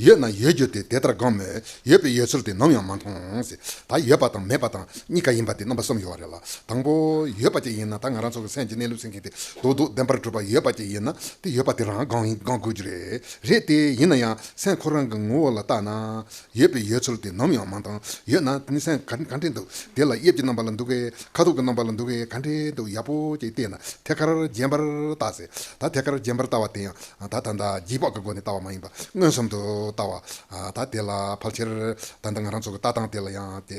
ཡོད་ན་ཡོད་རྒྱུ་དེ་དེ་ལྟར་སྒོམ་མོད། ཡོད་པའི་ཡོད་ཚུལ་དེ་ནམ་ཡང་མ་མཐོང་ཟེ། ད་ཡོད་པ་དང་མེད་པ་དང་གཉིས་ཀ་ཡིན་པ་དེ་རྣམ་པ་གསུམ་ཡོད་རེད་ལ། དང་པོ་ཡོད་པ་ཅིག་ཡིན་ན། ད་ང་རང་ཚོ་གི་སེམས་ཀྱི་གནས་ལུགས་ཟེར་མཁན་དེ་རྡོག་རྡོག་བདེན་པར་གྲུབ་པ་ཡོད་པ་ཅིག་ཡིན་ན། དེ་ཡོད་པ་དེ་རང་སྒོམ་སྒོམ་དགོས་ཀྱི་རེད། རེད་དེ། ཡིན་ན་ཡང་སེམས་ཁོ་རང་གི་ངོ་བོ་ལ་བལྟས་ན། ཡོད་པའི་ཡོད་ཚུལ་དེ་ནམ་ཡང་མ་མཐོང་། ཡོད་ན་དེ་ནི་སེམས་ག་ག་འདྲས་འདུག་དེ་ལ་དབྱིབས་ཀྱི་རྣམ་པ་ལ་འདུག་གས། ཁ་དོག་གི་རྣམ་པ་ལ་འདུག་གས། ག་འདྲས་འདུག་ཡག་པོ་ཅིག་བལྟས་ན་ཐད་ཀར་རྗེན་པར་ལྟ་ཟེ། ད་ཐད་ཀར་རྗེན་པར་ལྟ་བ་དེ་ཡང་ད་ད་ད་རྗེས་དཔག་གི་སྒོ་ནས་ལྟ་བ་མ་ཡིན་པ་མངོན་སུམ་དུ་ལྟ་བ། ད་དེ་ལ་ཕལ་ཆེར་ད་ད་ང་རང་ཚོ་གི་ལྟ་སྟངས་དེ་ལ་ཡང་དེ་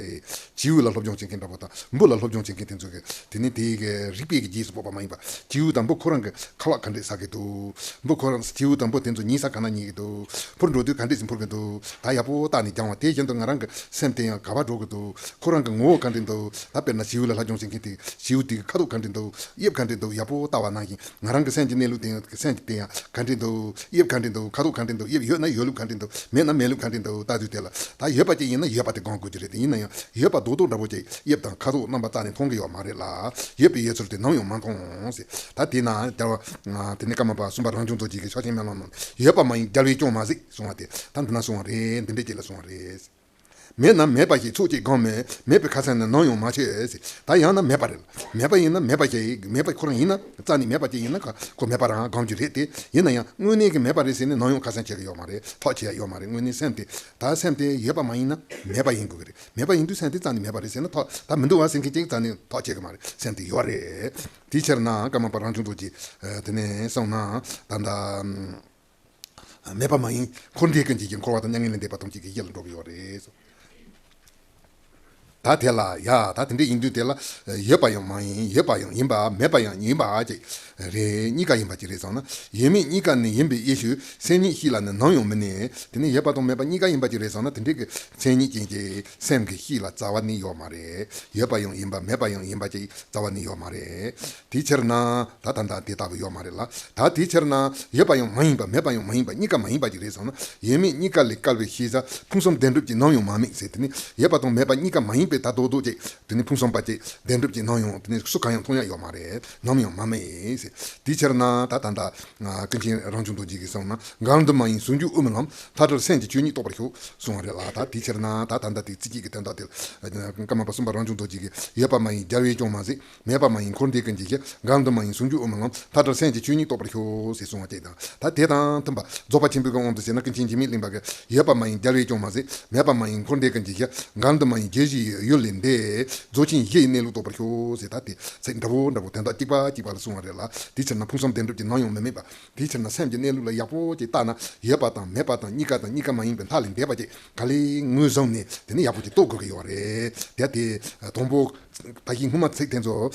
བྱིའུ་ལ་སློབ་སྦྱོང་བྱེད་མཁན་འདྲ་པོ་དང་འབུ་ལ་སློབ་སྦྱོང་བྱེད་མཁན་དེ་ཚོ་གི་དེ་ནི་དེའི་གི་རིགས་པའི་གི་རྗེས་སུ་དཔོག་པ་མ་ཡིན་པ། བྱིའུ་དང་འབུ་ཁོ་རང་གི་ཁ་ལག་ག་འདྲས་ཟ་གི་འདུག་འབུ་ཁོ་རང་བྱིའུ་དང་འབུ་དེ་ཚོ་ཉལ་ས་ག་ན་ཉལ་གི་འདུག་འཕུར་འགྲོ་དུས་ག་འདྲས་སེ་འཕུར་གི་འདུག་ད་ཡག་པོ་བལྟས་ནས་སྦྱང་བ། དེ་བཞིན་དུ་ང་རང་གི་སེམས་དེ་ཡང་ག་པར་འགྲོ་གི་འདུག་ཁོ་རང་གི་ངོ་བོ་ག་འདྲས་འདུག་ད་དཔེར་ན་བྱིའུ་ལ་སློབ་སྦྱོང་བྱེད་མཁན་དེ་བྱིའུ་དེ་གི་ཁ་དོག་ག་འདྲས་འདུག་དབྱིབས་ག་འདྲས་འདུག་ཡག་པོ་བལྟ་བ་ནང་བཞིན་ང་རང་གི་སེམས་ཀྱི་གནས་ལུགས་དེ་ཡང་སེམས་ཀྱི་དེ་ཡང་ག་འདྲས་འདུག་དབྱིབས་ག་འདྲས་འདུག་ཁ་དོག་ག་འདྲས་འདུག་དབྱིབས་ཡོད་ན་ཡོད་ལུགས་ག་འདྲས་འདུག་མེད་ན་མེད་ལུགས་ག་འདྲས་འདུག་ལྟ་དུས་དེ་ལ་ད་ཡོད་པ་ཅིག་ཡིན་ན་ཡོད་པ་དེ་སྒོམ་དགོས་ཀྱི་རེད་དེ། ཡིན་ན་ཡང་ཡོད་པ་རྡོག་རྡོག་འདྲ་པོ་ཅིག་དབྱིབས་དང་ཁ་དོག་རྣམ་པ་རྩ་ནས་མཐོང་གི་ཡོད་མ་རེད་ལ། ཡོད་པའི་ཡོད་ཚུལ་དེ་ནམ་ཡང་མ་མཐོང་ཟེ། ད་དེས་ན་དེ་ནི་ཀརྨ་པ་གསུམ་པ་རང་བྱུང་རྡོ་རྗེ་གི་ཕྱག་ཆེན་སྨོན་ལམ་ནང་ཡོད་པ་མ་ཡིན་རྒྱལ་བས་སྐྱོང་མ་གཟིགས་གསུང་བ་དེ། ད་འདི་ན་གསུང་བ་རེད། འདི་འདྲའི་ཅིག་ལ་གསུང་བ་རེད། མེད་ན་མེད་པ་ཞིག་ཚོགས་ཀྱིས་སྒོམ་མོད། མེད་པའི་ཁ་སང་ནི་ནམ་ཡང་མ་ཆོད་ཟེ། ད་ཡང་ན་མེད་པ་རེད། མེད་པ་ཡིན་ན་མེད་པ་ཞིག་མེད་པ་ཁོ་རང་ཡིན་ན། རྩ་ནས་མེད་པ་ཅིག་ཡིན་ན་ཁོ་མེད་པ་རང་སྒོམ་རྒྱུ་རེད་དེ། ཡིན་ན་ཡང་དངོས་གནས་ཀྱི་མེད་པ་རེད་ཟེར་ནས་ནམ་ཡང་ཁ་སང་ཆོད་ཀྱི་ཡོད་མ་རེད། ཐག་ཆོད་ཡ་ཡོད་མ་རེད། དངོས་གནས་སེམས་དེ་ད་སེམས་དེ་ཡོད་པ་མ་ཡིན་ན་མེད་པ་ཡིན་དགོས་ཀྱི་རེད། མེད་པ་ཡིན་དུས་སེམས་དེ་རྩ་ནས་མེད་པ་རེད་ཟེར་ན་ཐག་ད་མི་འདུག་བ་ཟེར་མཁན་ཅིག་རྩ་ནས་ཐག་ཆོད་ཀྱི་མ་རེད། སེམས་དེ་ཡོད་རེད། དེའི་ཕྱིར་ན་ཀརྨ་པ་རང་བྱུང་རྡོ་རྗེ་དེ་ནས་གསུངས་ན་ད་ལྟ། མེད་པ་མ་ཡིན། འཁོར་འདས་ཀུན་གྱི་གཞི། འཁོར་བ་དང་མྱ་ངན་ལས་འདས་པ་ཐམས་ཅད་ཀྱི་གཞི་ལ་འགྲོ་གི་ཡོད་རེད། ད་དེ་ལ་ཡ་ད་དེ་འདྲ་ཡིན་དུས་དེ་ལ་ཡོད་པ་ཡང་མ་ཡིན། ཡོད་པ་ཡང་ཡིན་པ། མེད་པ་ཡང་ཡིན་པ་ཅིག་རེད། གཉིས་ཀ་ཡིན་པ་ཅིག་རེད་བསམ་ན། ཡོད་མེད་གཉིས་ཀ་ནི་ཡིན་པའི་ཡེ་ཤེས། སེམས་ཉིད་གཤིས་ལ་ནི་ནམ་ཡང་མི་གནས། དེ་ནི་ཡོད་པ་དང་མེད་པ་གཉིས་ཀ་ཡིན་པ་ཅིག་རེད་བསམ་ན། དེ་འདྲའི་གི་སེམས་ཉིད་ཅན་གྱི་སེམས་ཀྱི་གཤིས་ལ་རྩ་བ་ནས་ཡོད་མ་རེད། ཡོད་པ་ཡང་ཡིན་པ། མེད་པ་ཡང་ཡིན་པ་ཅིག་རྩ་བ་ནས་ཡོད་མ་རེད། དེའི་ཕྱིར་ན་ད་ད་ལྟ་དེ་ལྟ་བུ་ཡོད་མ་རེད་ལ། ད་དེའི་ཕྱིར་ན་ཡོད་པ་ཡང་མ་ཡིན་པ། མེད་པ་ཡང་མ་ཡིན་པ། གཉིས་ཀ་མ་ཡིན་པ་ཅིག་རེད་བསམ་ན། ཡོད་མེད་གཉིས་ཀ་ལས་བརྒལ་བའི་ཤེས་བྱ་ཕུང་གསུམ་བདེན་གྲུབ་ཀྱིས་ནམ་ཡང་མ་དམིགས་ཟེར། དེ་ནི་ཡོད་པ་དང་མེད་པ་གཉིས་ཀ་མ་ཡིན་ པས་ད་རྡོག་རྡོག་ཅིག་དེ་ནི་ཕུང་གསུམ་པ་ཅིག་བདེན་གྲུབ་ཅིག་གནང་ཡོང་དེ་ནི་སུ་གང་ཡང་མཐོང་ཡ་ཡོད་མ་རེད། ནམ་ཡང་མ་མེད་ཟེར། དེའི་ཕྱིར་ན་ད་ད་ད་ཀུན་མཁྱེན་རང་བྱུང་རྡོ་རྗེ་གིས་གསུངས་ན། འགལ་འདུ་མ་ཡིན་ཟུང་འཇུག་དབུ་མའི་ལམ། མཐའ་བྲལ་སེམས་ཀྱི་ཆོས་ཉིད་རྟོགས་པར་ཤོག་གསུངས་པ་རེད་ལ། ད་དེའི་ཕྱིར་ན་ད་ད་ད་དེ་ཚིག་གཅིག་གི་དོན་དག་དེ་ཀརྨ་པ་གསུམ་པ་རང་བྱུང་རྡོ་རྗེ་གིས་ཡོད་པ་མ་ཡིན་རྒྱལ་བས་ཀྱང་མ་ཟད། མེད་པ་མ་ཡིན་འཁོར་འདས་ཀུན་གྱི་གཞི། འགལ་འདུ་མ་ཡིན་ཟུང་འཇུག་དབུ་མའི་ལམ། མཐའ་བྲལ་སེམས་ཀྱི་ཆོས་ཉིད་རྟོགས་པར་ཤོག་ཟེར་གསུངས་པ་ཅིག་དང་། ད་དེ་དང་མཐུན་པ་རྫོགས་པ་ཆེན་པོའི་དབང་དུ་བྱས་ན་ཀུན་མཁྱེན་འཇིགས་མེད་གླིང་པ་གིས་ཡོད་པ་མ་ཡིན་རྒྱལ་བས་ཀྱང་མ་ཟད། མེད་པ་མ་ཡིན་འཁོར་འདས་ཀུན་གྱི་གཞི། འགལ་འདུ་མ་ཡིན་བརྗོད་བཞིན་ཡུལ་ལས་འདས། རྫོགས་ཆེན་གཞི་ཡི་གནས་ལུགས་རྟོགས་པར་ཤོག་ཟེར། ད་དེ་ཚིག་འདྲ་བོ་འདྲ་བོ་དོན་དག་གཅིག་པ་གཅིག་པ་ལ་གསུངས་པ་རེད་ལ། དེའི་ཕྱིར་ན་ཕུང་གསུམ་བདེན་གྲུབ་ཀྱི་ནམ་ཡང་མི་མེད་པ། དེའི་ཕྱིར་ན་སེམས་ཀྱི་གནས་ལུགས་ལ་ཡག་པོ་ཅིག་བལྟས་ན་ཡོད་པ་དང་མེད་པ་དང་གཉིས་ཀ་དང་གཉིས་ཀ་མ་ཡིན་པའི་མཐའ་ལས་འདས་པ་ཅིག་ག་ལེར་ངོས་བཟུང་ནས་དེ་ནི་ཡག་པོ་ཅིག་རྟོགས་དགོས་ཀྱི་ཡོད་རེད། དེ་དེ་དང་པོ་ད་གིན་སྔོན་མ་ཚིག་དེ་ཚོ་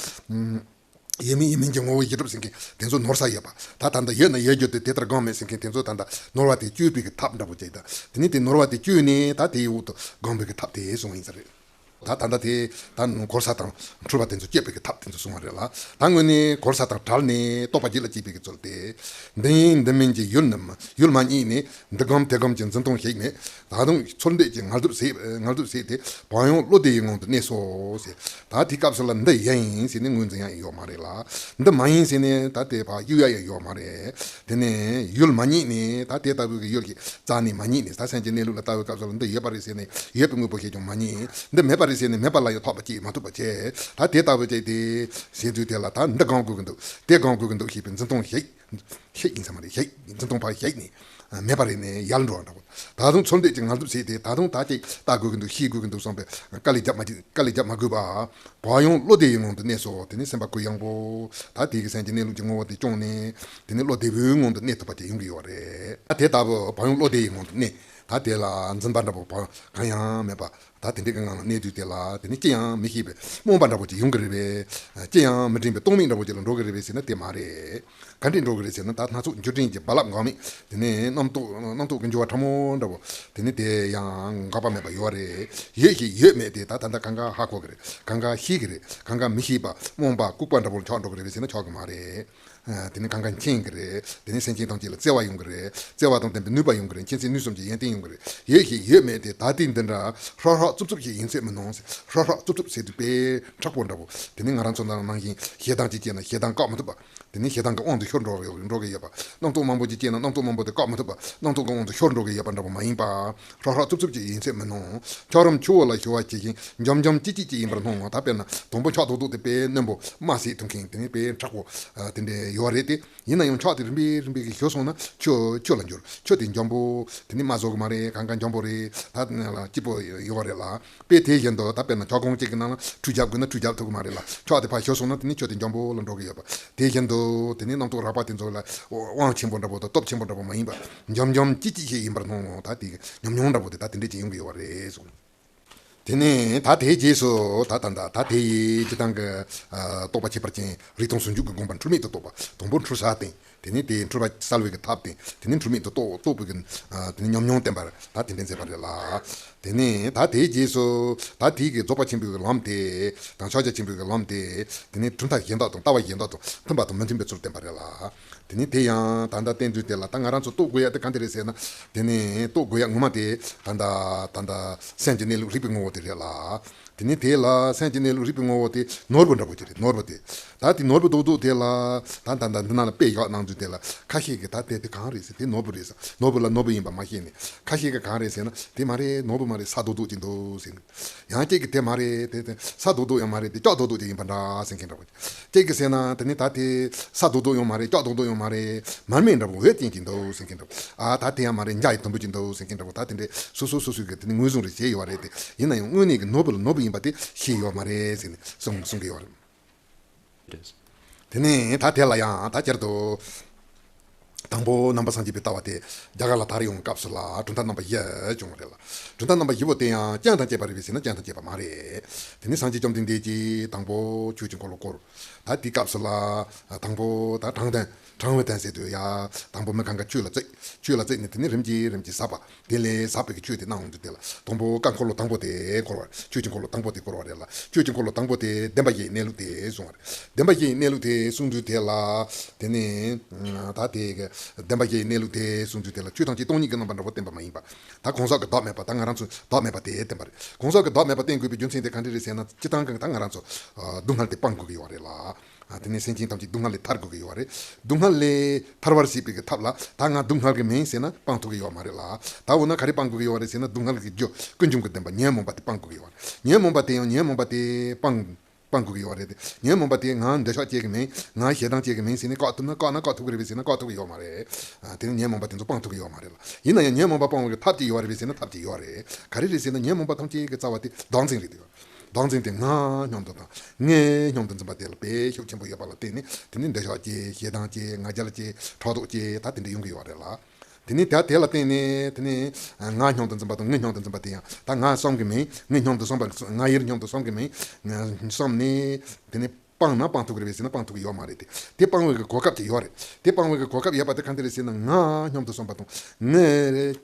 ཡོད་མིན་ཡིན་མིན་གྱི་ངོ་བོ་ཡོད་གྲུབ་ཟེར་མཁན་དེ་ཚོ་ནོར་ས་ཡོད་པ། ད་ད་ལྟ་ཡོད་ན་ཡོད་རྒྱུ་དེ་དེ་ལྟར་སྒོམ་མེད་ཟེར་མཁན་དེ་ཚོ་ད་ལྟ་ནོར་བ་དེ་གཅོད་པའི་གི་ཐབས་འདྲ་པོ་ཅིག་དང་། དེ་ནི་དེ་ནོར་བ་དེ་གཅོད་ནས་ད་དེའི་འོག་ཏུ་སྒོམ་པའི་གི་ཐབས་དེ་གསུངས་ཡིན་ས་རེད། ད་ད་ལྟ་དེ་ད་གོལ་ས་དང་འཁྲུལ་པ་དེ་ཚོ་གཅོད་པའི་གི་ཐབས་དེ་ཚོ་གསུངས་པ་རེད་ལ། ད་དངོས་གནས་གོལ་ས་དང་བྲལ་ནས་རྟོགས་པ་རྒྱུད་ལ་སྐྱེས་པའི་གི་ཚུལ་དེ། འདི་ཡིན་འདི་མིན་གྱི་ཡུལ་ནི་ཡུལ་མ་རྙེད་ནས། འདི་སྒོམ་དེ་སྒོམ་གྱི་འཛིན་སྟངས་ཤིག་མེད། ད་དུང་ཚུར་འདེད་ཀྱི་ངལ་དུབ་ཟད་ངལ་དུབ་ཟད་དེ་བག་ཡངས་བློ་བདེ་ཡི་ངང་དུ་གནས་སོ་ཟེར། ད་དེ་སྐབས་སུ་ལ་འདི་ཡིན་ཟེར་ནས་ངོས་འཛིན་ཡང་ཡོད་མ་རེད་ལ། འདི་མ་ཡིན་ཟེར་ནས་ད་དེ་བག་གཡུག་ཡ་ཡང་ཡོད་མ་རེད། དེ་ནས་ཡུལ་མ་རྙེད་ནས་ད་དེ་ལྟ་བུའི་གི་ཡུལ་གྱི་རྩ་ནས་མ་རྙེད་ནས། ད་སེམས་ཀྱི་གནས་ལུགས་ལ་ལྟ་བའི་སྐབས་སུ་ལ་འདི་ཡོད་པ་རེད་ཟེར་ནས་ཡོད་པའི་དངོས་པོ་ཞིག་ཀྱང་མ་རྙེད། འདི་མེད་པ་རེད་ཟེར་ནས་མེད་པ་ལ་ཡང་ཐོགས་པ་སྐྱེ་མ་ཐུབ་པ་བྱས། ད་དེ་ལྟ་བུ་བྱས་ཏེ་ཟེར་དུས་དེ་ལ་ད་འདི་སྒོམ་དགོས་ཀྱི་འདུག་དེ་སྒོམ་དགོས་ཀྱི་འདུག་ཞེས་པའི་འཛིན་སྟངས་ཤིག་ཤིག་ཡིན་ས་མ་རེད། ཤིག་འཛིན་སྟངས་ཕར་ཤིག་ནས་མེད་པ་རེད་ནས་ཡལ་འགྲོ་བ་འདྲ་བོ། ད་དུང་ཚུར་འདེད་ཀྱི་ངལ་དུབ་བྱས་ཏེ་ད་དུང་ད་ཅིག་ལྟ་དགོས་ཀྱི་འདུག་ཤེས་དགོས་ཀྱི་འདུག་བསམ་པའི་དཀའ་ལས་རྒྱབ་མ་བྱེད་དཀའ་ལས་རྒྱབ་མ་དགོས་པ། བག་ཡངས་བློ་བདེ་ཡི་ངང་དུ་གནས་སོ། དེ་ནི་སེམས་པ་གུ་ཡངས་པོ། ད་དེ་གི་སེམས་ཀྱི་གནས་ལུགས་ཀྱི་ངོ་བོ་དེ་སྐྱོང་ནས་དེ་ནི་བློ་བདེ་བོའི་ངང་དུ་གནས་ཐུབ་པ་དེ་ཡོང་གི་ཡོད་རེད། ད་དེ་ལྟ་བུ་བག་ཡངས་བློ་བདེ་ཡི་ངང་དུ་གནས། ད་དེ་ལ་འཛིན་པ་འདྲ་པོ་བག་གང་ཡང་མེད་པ། ད་དེ་འདྲའི་གི་ངང་ལ་གནས་དུས་དེ་ལ་དེ་ནི་ཅི་ཡང་མི་ཤེས་པའི་རྨོངས་པ་འདྲ་པོ་ཅིག་ཡོང་གི་རེད་པས། ཅི་ཡང་མི་དྲན་པའི་རྟོག་མེད་འདྲ་པོ་ཅིག་ལ་འགྲོ་གི་རེད་པས་ཟེར་ན་དེ་མ་རེད། ག་འདྲས་འགྲོ་གི་རེད་ཟེར་ན། ད་སྣ་ཚོགས་འགྱུ་འཕྲུལ་གྱི་རྦ་རླབས་འགག་མེད། དེ་ནས་རྣམ་རྟོག་རྣམ་རྟོག་གི་འགྱུ་བ་ཕྲ་མོ་འདྲ་པོ་དེ་ནི་དེ་ཡང་འགག་པ་མེད་པ་ཡོད་རེད། ཡོད་ཞིག་ཡོད་མེད་དེ་ད་ད་ལྟ་གང་ག་ཧ་གོ་གི་རེད། གང་ག་ཤེས་གི་རེད། གང་ག་མི་ཤེས་པ་རྨོངས་པ་ལྐུགས་པ་འདྲ་པོ་ལ་ཆགས་འགྲོ་གི་རེད་པས་ཟེར་ན་ཆོག་གི་མ་རེད། ཨ། དེ་ནི་གང་ག་མཁྱེན་གི་རེད། དེ་ནི་སེམས་ཅན་ཐམས་ཅད་ལ་བརྩེ་བ་ཡོང་གི་རེད། བརྩེ་བ་དང་ལྡན་པའི་ནུས་པ་ཡོང་གི་རེད། མཁྱེན་བརྩེ་ནུས་གསུམ་གྱི་ཡོན་ཏན་ཡོང་གི་རེད། ཡོད་ཞིག་ཡོད་མེད་དེ་ད་ལྟའི་འདི་འདྲ་ཧྲག་ཧྲག་རྩུབ་རྩུབ་ཞིག་ཡིན་ཚོད་མི་མནོ། ཧྲག་ཧྲག་རྩུབ་རྩུབ་ཟེར་དུས་དཔེ་མཁྲེགས་པོ་འདྲ་པོ། དེ་ནི་ང་རང་ཚོ་ནང་ནང་བཞིན་ཞེ་སྡང་ཅིག་སྐྱེས་ན་ཞེ་སྡང་བཀག་མི་ཐུབ་པ། དེ་ནི་ཞེ་སྡང་གི་དབང་དུ་ཤོར་འགྲོ་འགྲོ་གི་ཡོད་པ། རྣམ་རྟོག་མང་པོ་ཅིག་སྐྱེས་ན་རྣམ་རྟོག་མང་པོ་དེ་བཀག་མི་ཐུབ་པ། རྣམ་རྟོག་གི་དབང་དུ་ཤོར་འགྲོ་གི་ཡོད་པ་འདྲ་པོ་མ་ཡིན་པ། ཧྲག་ཧྲག་རྩུབ་རྩུབ་ཅིག་ཡིན་ཚོད་མི་མནོ། འཁྱགས་རོམ་ཆུ་བོ་ལ་ཞུ་བ་ཇི་བཞིན་འཇམ་འཇམ་ལྕིག་ལྕིག་ཅིག་ཡིན་པར་སྣང་ངོ་། ད་དཔེར་ན་དང་པོ་མཁྲེགས་རྡོག་རྡོག་དེ་དཔེ་རྣོན་པོ་རྨ་བསྲེགས་ཐུབ་མཁན་དེ་ནི་དཔེ་མཁྲེགས་པོ། ཨ། དེ་འདྲས་ཡོད་རེད་དེ། ཡིན་ན་ཡང་མཁྲེགས་དེ་རིམ་པས་རིམ་པས་ཀྱིས་ཞུ་སོང་ན་ཆུ་ཆུ་ལ་འགྱུར། ཆུ་དེ་འཇམ་པོ་དེ་ནི་རྨ་བཟོ་གི་མ་རེད། གང་ག་འཇམ་པོ་རེད། ད་ལ་སྐྱིད་པོ་ཡོད་རེད་ལ། དཔེ་དེ་བཞིན་དུ་ད་དཔེར་ན་ཁྱོད་གོང་གཅིག་གི་ནང་ལ་ཁྲུས་རྒྱབ་དགོས་ན་ཁྲུས་རྒྱབ་ཐུབ་ཀྱི་མ་རེད་ལ། ཁྱོད་དེ་ཕར་ཞོག་སོང་ན་དེ་ནི་ཁྱོད་དེ་འཇམ་པོ་ལ་འགྲོ་གི་ཡོད་པ། དེ་བཞིན་དུ་དེ་ནི་རྣམ་རྟོག་རགས་པ་དེ་ཚོ་ལ་དབང་ཆེན་པོ་འདྲ་པོ་དང་སྟོབས་ཆེན་པོ་འདྲ་པོ་མ་ཡིན་པ། འཇམ་འཇམ་ལྕིག་ལྕིག་ཞིག་ཡིན་པར་སྣང་ངོ་། ད་དེ་ཉམས་མྱོང་འདྲ་པོ་དེ་ད་དེ་འདྲས་ཅིག་ཡོང་གི་ཡོད་པ་རེད་གསུངས། དེ་ནས་ད་དེའི་རྗེས་སུ་ད་ད་ད་ད་དེ་ཡི་སྤྱིར་བཏང་གི་ཨ་རྟོགས་པ་ཁྱད་པར་ཅན་རིག་སྟོང་ཟུང་འཇུག་གི་དགོངས་པ་འཁྲུལ་མེད་དུ་རྟོགས་པ། དང་པོ་འཁྲུལ་ས་བསྟན། དེ་ནས་དེའི་འཁྲུལ་པ་བསལ་བའི་གི་ཐབས་དེ། དེ་ནས་འཁྲུལ་མེད་དུ་རྟོགས་རྟོགས་པའི་གི་ཨ་དེ་ནས་ཉམས་མྱོང་བསྟན་པ་ད་དེ་འདྲ་མཛད་པ་རེད་ལ། དེ་ནས་ད་དེའི་རྗེས་སུ་ད་དེའི་གི་རྫོགས་པ་ཆེན་པོའི་གི་ལམ་དེ་དང་ཕྱག་རྒྱ་ཆེན་པོའི་གི་ལམ་དེ། དེ་ནས་གྲུབ་མཐའ་གཞན་དག་དང་ལྟ་བ་གཞན་དག་དང་མཐུན་པ་དང་མི་མཐུན་པའི་ཚུལ་བསྟན་པ་རེད་ལ། དེ་ནས་དེ་ཡང་ད་ལྟ་བསྟན་དུས་དེ་ལ་ད་ང་རང་ཚོ་རྟོགས་དགོས་ཡ་དེ་ག་འདྲ་རེད་ཟེར་ན། དེ་ནས་རྟོགས་དགོས་ཡ་ངོ་མ་དེ་ད་ལྟ་ད་ལྟ་སེམས་ཀྱི་གནས་ལུགས་རིག་པའི་ངོ་བོ་དེ་རེད་ལ། དེ་ནས་དེ་ལ་སེམས་ཀྱི་གནས་ལུགས་རིག་པའི་ངོ་བོ་དེ་ནོར་བུ་འདྲ་པོ་ཅིག་རེད། ནོར་བུ་དེ། ད་དེ་ནོར་བུ་རྡོག་རྡོག་དེ་ལ། ད་ད་ད་འདི་ནང་ལ་དཔེ་བཞག་གནང་དུས་དེ་ལ་ཁ་ཤས་ཀྱིས་ད་དེ་དེ་གང་རེད་ཟེར། དེ་ནོར་བུ་རེད་ཟེར། ནོར་བུ་ལ་ནོར་བུ་ཡིན་པ་མ་ཤེས་ནས། ཁ་ཤས་ཀྱིས་གང་རེད་ཟེར་ན། དེ་མ་རེད། ནོར་བུ་མ་རེད། ས་རྡོག་རྡོག་ཅིག་འདུག་ཟེར། ཡང་གཅིག་གིས་དེ་མ་རེད། དེ་དེ་ས་རྡོག་རྡོག་ཡང་མ་རེད། དེ་ལྕགས་རྡོག་རྡོག་ཅིག་ཡིན་པ་འདྲ་ཟེར་མཁན་འདྲ་པོ། གཅིག་གིས་ཟེར་ན་དེ་ནི་ད་དེ་ས་རྡོག་རྡོག་ཡང་མ་རེད། ལྕགས་རྡོག་རྡོག་ཡང་མ་རེད། མར་མེ་འདྲ་པོ་འོད་ཅན་ཅིག་འདུག་ཟེར་མཁན་འདྲ་པོ། ཨ། ད་དེ་ཡང་མ་རེད། འཇའ་ཡི་དུམ་བུ་ཅིག་འདུག་ཟེར་མཁན་འདྲ་པོ། ད་དེ་འདྲའི་སོ་སོ་སོ་སོའི་གི་དེ་ནི་ངོས་བཟུང་རེ་བྱས་ཡོད་རེད་དེ། ཡིན་ན་ཡང་དངོས་གནས་ཀྱི་ནོར་བུ་ལ་ནོར་བུ་ཡིན་པ་དེ་ཤེས་ཡོད་མ་རེད་ཟེར་ནས་གསུང་གསུང་གི་ཡོད་རེད། དེ་ནས་ད་དེ་ལ་ཡང་ད་བསྐྱར་དུ། དང་པོ་ནང་པ་སངས་རྒྱས་པའི་ལྟ་བ་དེ་རྒྱ་གར་ལ་དར་ཡོང་སྐབས་སུ་ལ་གྲུབ་མཐའ་རྣམ་པ་བཞི་བྱུང་བ་རེད་ལ། གྲུབ་མཐའ་རྣམ་པ་བཞི་པོ་དེ་ཡང་རྐྱེན་དང་བཅས་པ་རེད་པས་ཟེར་ན་རྐྱེན་དང་བཅས་པ་མ་རེད། དེ་ནི་སངས་རྒྱས་བཅོམ་ལྡན་འདས་ཀྱིས་དང་པོ་ཆོས་ཀྱི་འཁོར་ལོ་བསྐོར། ད་དེའི་སྐབས་སུ་ལ་དང་པོ་ད་དྲང་དོན་དྲང་བའི་དོན་ཟེར་དུས་ཡ། དང་པོ་མི་གང་ག་ཆོས་ལ་བརྩིགས། ཆོས་ལ་བརྩིགས་ནས་དེ་ནི་རིམ་གྱིས་རིམ་གྱིས་ཟབ་པ། དེ་ལས་ཟབ་པའི་ཆོས་དེ་གནང་འོང་དུས་དེ་ལ་དང་པོ་བཀའ་འཁོར་ལོ་དང་པོ་དེ་བསྐོར་བ། ཆོས་ཀྱི་འཁོར་ལོ་དང་པོ་དེ་བསྐོར་བ་རེད་ལ། ཆོས་ཀྱི་འཁོར་ལོ་དང་པོ་དེ་བདེན་པ་བཞིའི་གནས་ལུགས་དེ་གསུངས་པ་རེད། བདེན་པ་བཞིའི་གནས་ལུགས་དེ་གསུངས་དུས་དེ་ལ་དེ་ནི་ད་དེ་གི་ བདེན་པ་བཞིའི་གནས་ལུགས་དེ་གསུང་དུས་དེ་ལ་ཆོས་ཐམས་ཅད་སྟོང་ཉིད་ཀྱི་རྣམ་པ་འདྲ་བོ་བསྟན་པ་མ་ཡིན་པ། ད་གང་ཟག་གི་བདག་མེད་པ། ད་ང་རང་ཚོ་བདག་མེད་པ་དེ་བསྟན་པ་རེད། གང་ཟག་གི་བདག་མེད་པ་བསྟན་དགོས་པའི་རྒྱུ་མཚན་དེ་ག་འདྲ་རེད་ཟེར་ན། སྤྱིར་བཏང་གི་ད་ང་རང་ཚོ་སྡུག་བསྔལ་དེ་སྤང་དགོས་ཀྱི་ཡོད་རེད་ལ། དེ་ནས་སེམས་ཅན་ཐམས་ཅད་སྡུག་བསྔལ་ལས་ཐར་དགོས་ཀྱི་ཡོད་རེད། སྡུག་བསྔལ་ལས་ཐར་བར་བྱེད་པའི་གི་ཐབས་ལ་ད་ང་སྡུག་བསྔལ་གྱི་མིང་ཟེར་ན་སྤང་ཐུབ་ཀྱི་ཡོད་མ་རེད་ལ། ད་འོ་ན་ག་རེ་སྤང་དགོས་ཀྱི་ཡོད་རེད་ཟེར་ན། སྡུག་བསྔལ་གྱི་རྒྱུ་ཀུན་འབྱུང་གི་བདེན་པ་ཉོན་མོངས་པ་དེ་སྤང་དགོས་ཀྱི་ཡོད་རེད། ཉོན་མོངས་པ་དེ་ཡང་ཉོན་མོངས་པ་དེ་སྤང་སྤང་དགོས་ཀྱི་ཡོད་རེད་དེ། ཉོན་མོངས་པ་དེ་ང་འདོད་ཆགས་ཅན་གྱི་མིང་། ང་ཞེ་སྡང་ཅན་གྱི་མིང་ཟེར་ནས་བཀག་ཐུབ་ན་བཀག་ན་བཀག་ཐུབ་ཀྱི་རེད་པས་ཟེར་ན་བཀག་ཐུབ་ཀྱི་ཡོད་མ་རེད། དེ་ནི་ཉོན་མོངས་པ་དེ་ཚོ་སྤང་ཐུབ་ཀྱི་ཡོད་མ་རེད་ལ། ཡིན་ན་ཡང་ཉོན་མོངས་པ་སྤང་བའི་ཐབས་ཅིག་ཡོད་རེད་པས་ཟེར་ན་ཐབས་ཅིག་ཡོད་རེད། ག་རེ་རེད་ཟེར་ན། ཉོན་མོངས་པ་ཐམས་ཅད་ཀྱི་རྩ་བ་དེ་བདག་འཛིན་རེད་དེ། བདག་འཛིན་དེ་ང་སྙམ་དུ་དང་ངའི་སྙམ་དུ་འཛིན་པ་དེ་ལ་བས་ཤུགས་ཆེན་པོ་ཡོད་པ་ལ་བརྟེན་ནས། དེ་ནི་འདོད་ཆགས་ཅན། ཞེ་སྡང་ཅན། ང་རྒྱལ་ཅན། ཕྲག་དོག་ཅན། ད་དེ་འདྲ་ཡོང་གི་ཡོད་རེད་ལ། དེ་ནས་ད་དེ་ལ་བརྟེན་ནས་དེ་ནས་ང་སྙམ་དུ་འཛིན་པ་དང་ངའི་སྙམ་དུ་འཛིན་པ་དེ་ཡང་ད་ང་བསམ་གྱི་མིང་། ངའི་སྙམ་དུ་བསམ་པ། ང་ཡིར་སྙམ་དུ་བསམ་གྱི་མིང་བསམ་ནས། དེ་ནས་སྤང་ན་སྤང་ཐུབ་ཀྱི་རེད་པས་ཟེར་ན་སྤང་ཐུབ་ཀྱི་ཡོད་མ་རེད་དེ། དེ་སྤང་བའི་གི་གོ་སྐབས་ཅིག་ཡོད་རེད། དེ་སྤང་བའི་གི་གོ་སྐབས་ཡོད་པ་དེ་ག་འདྲ་རེད་ཟེར་ན། ང་སྙམ་དུ་བསམ་པ་དང་ངའི་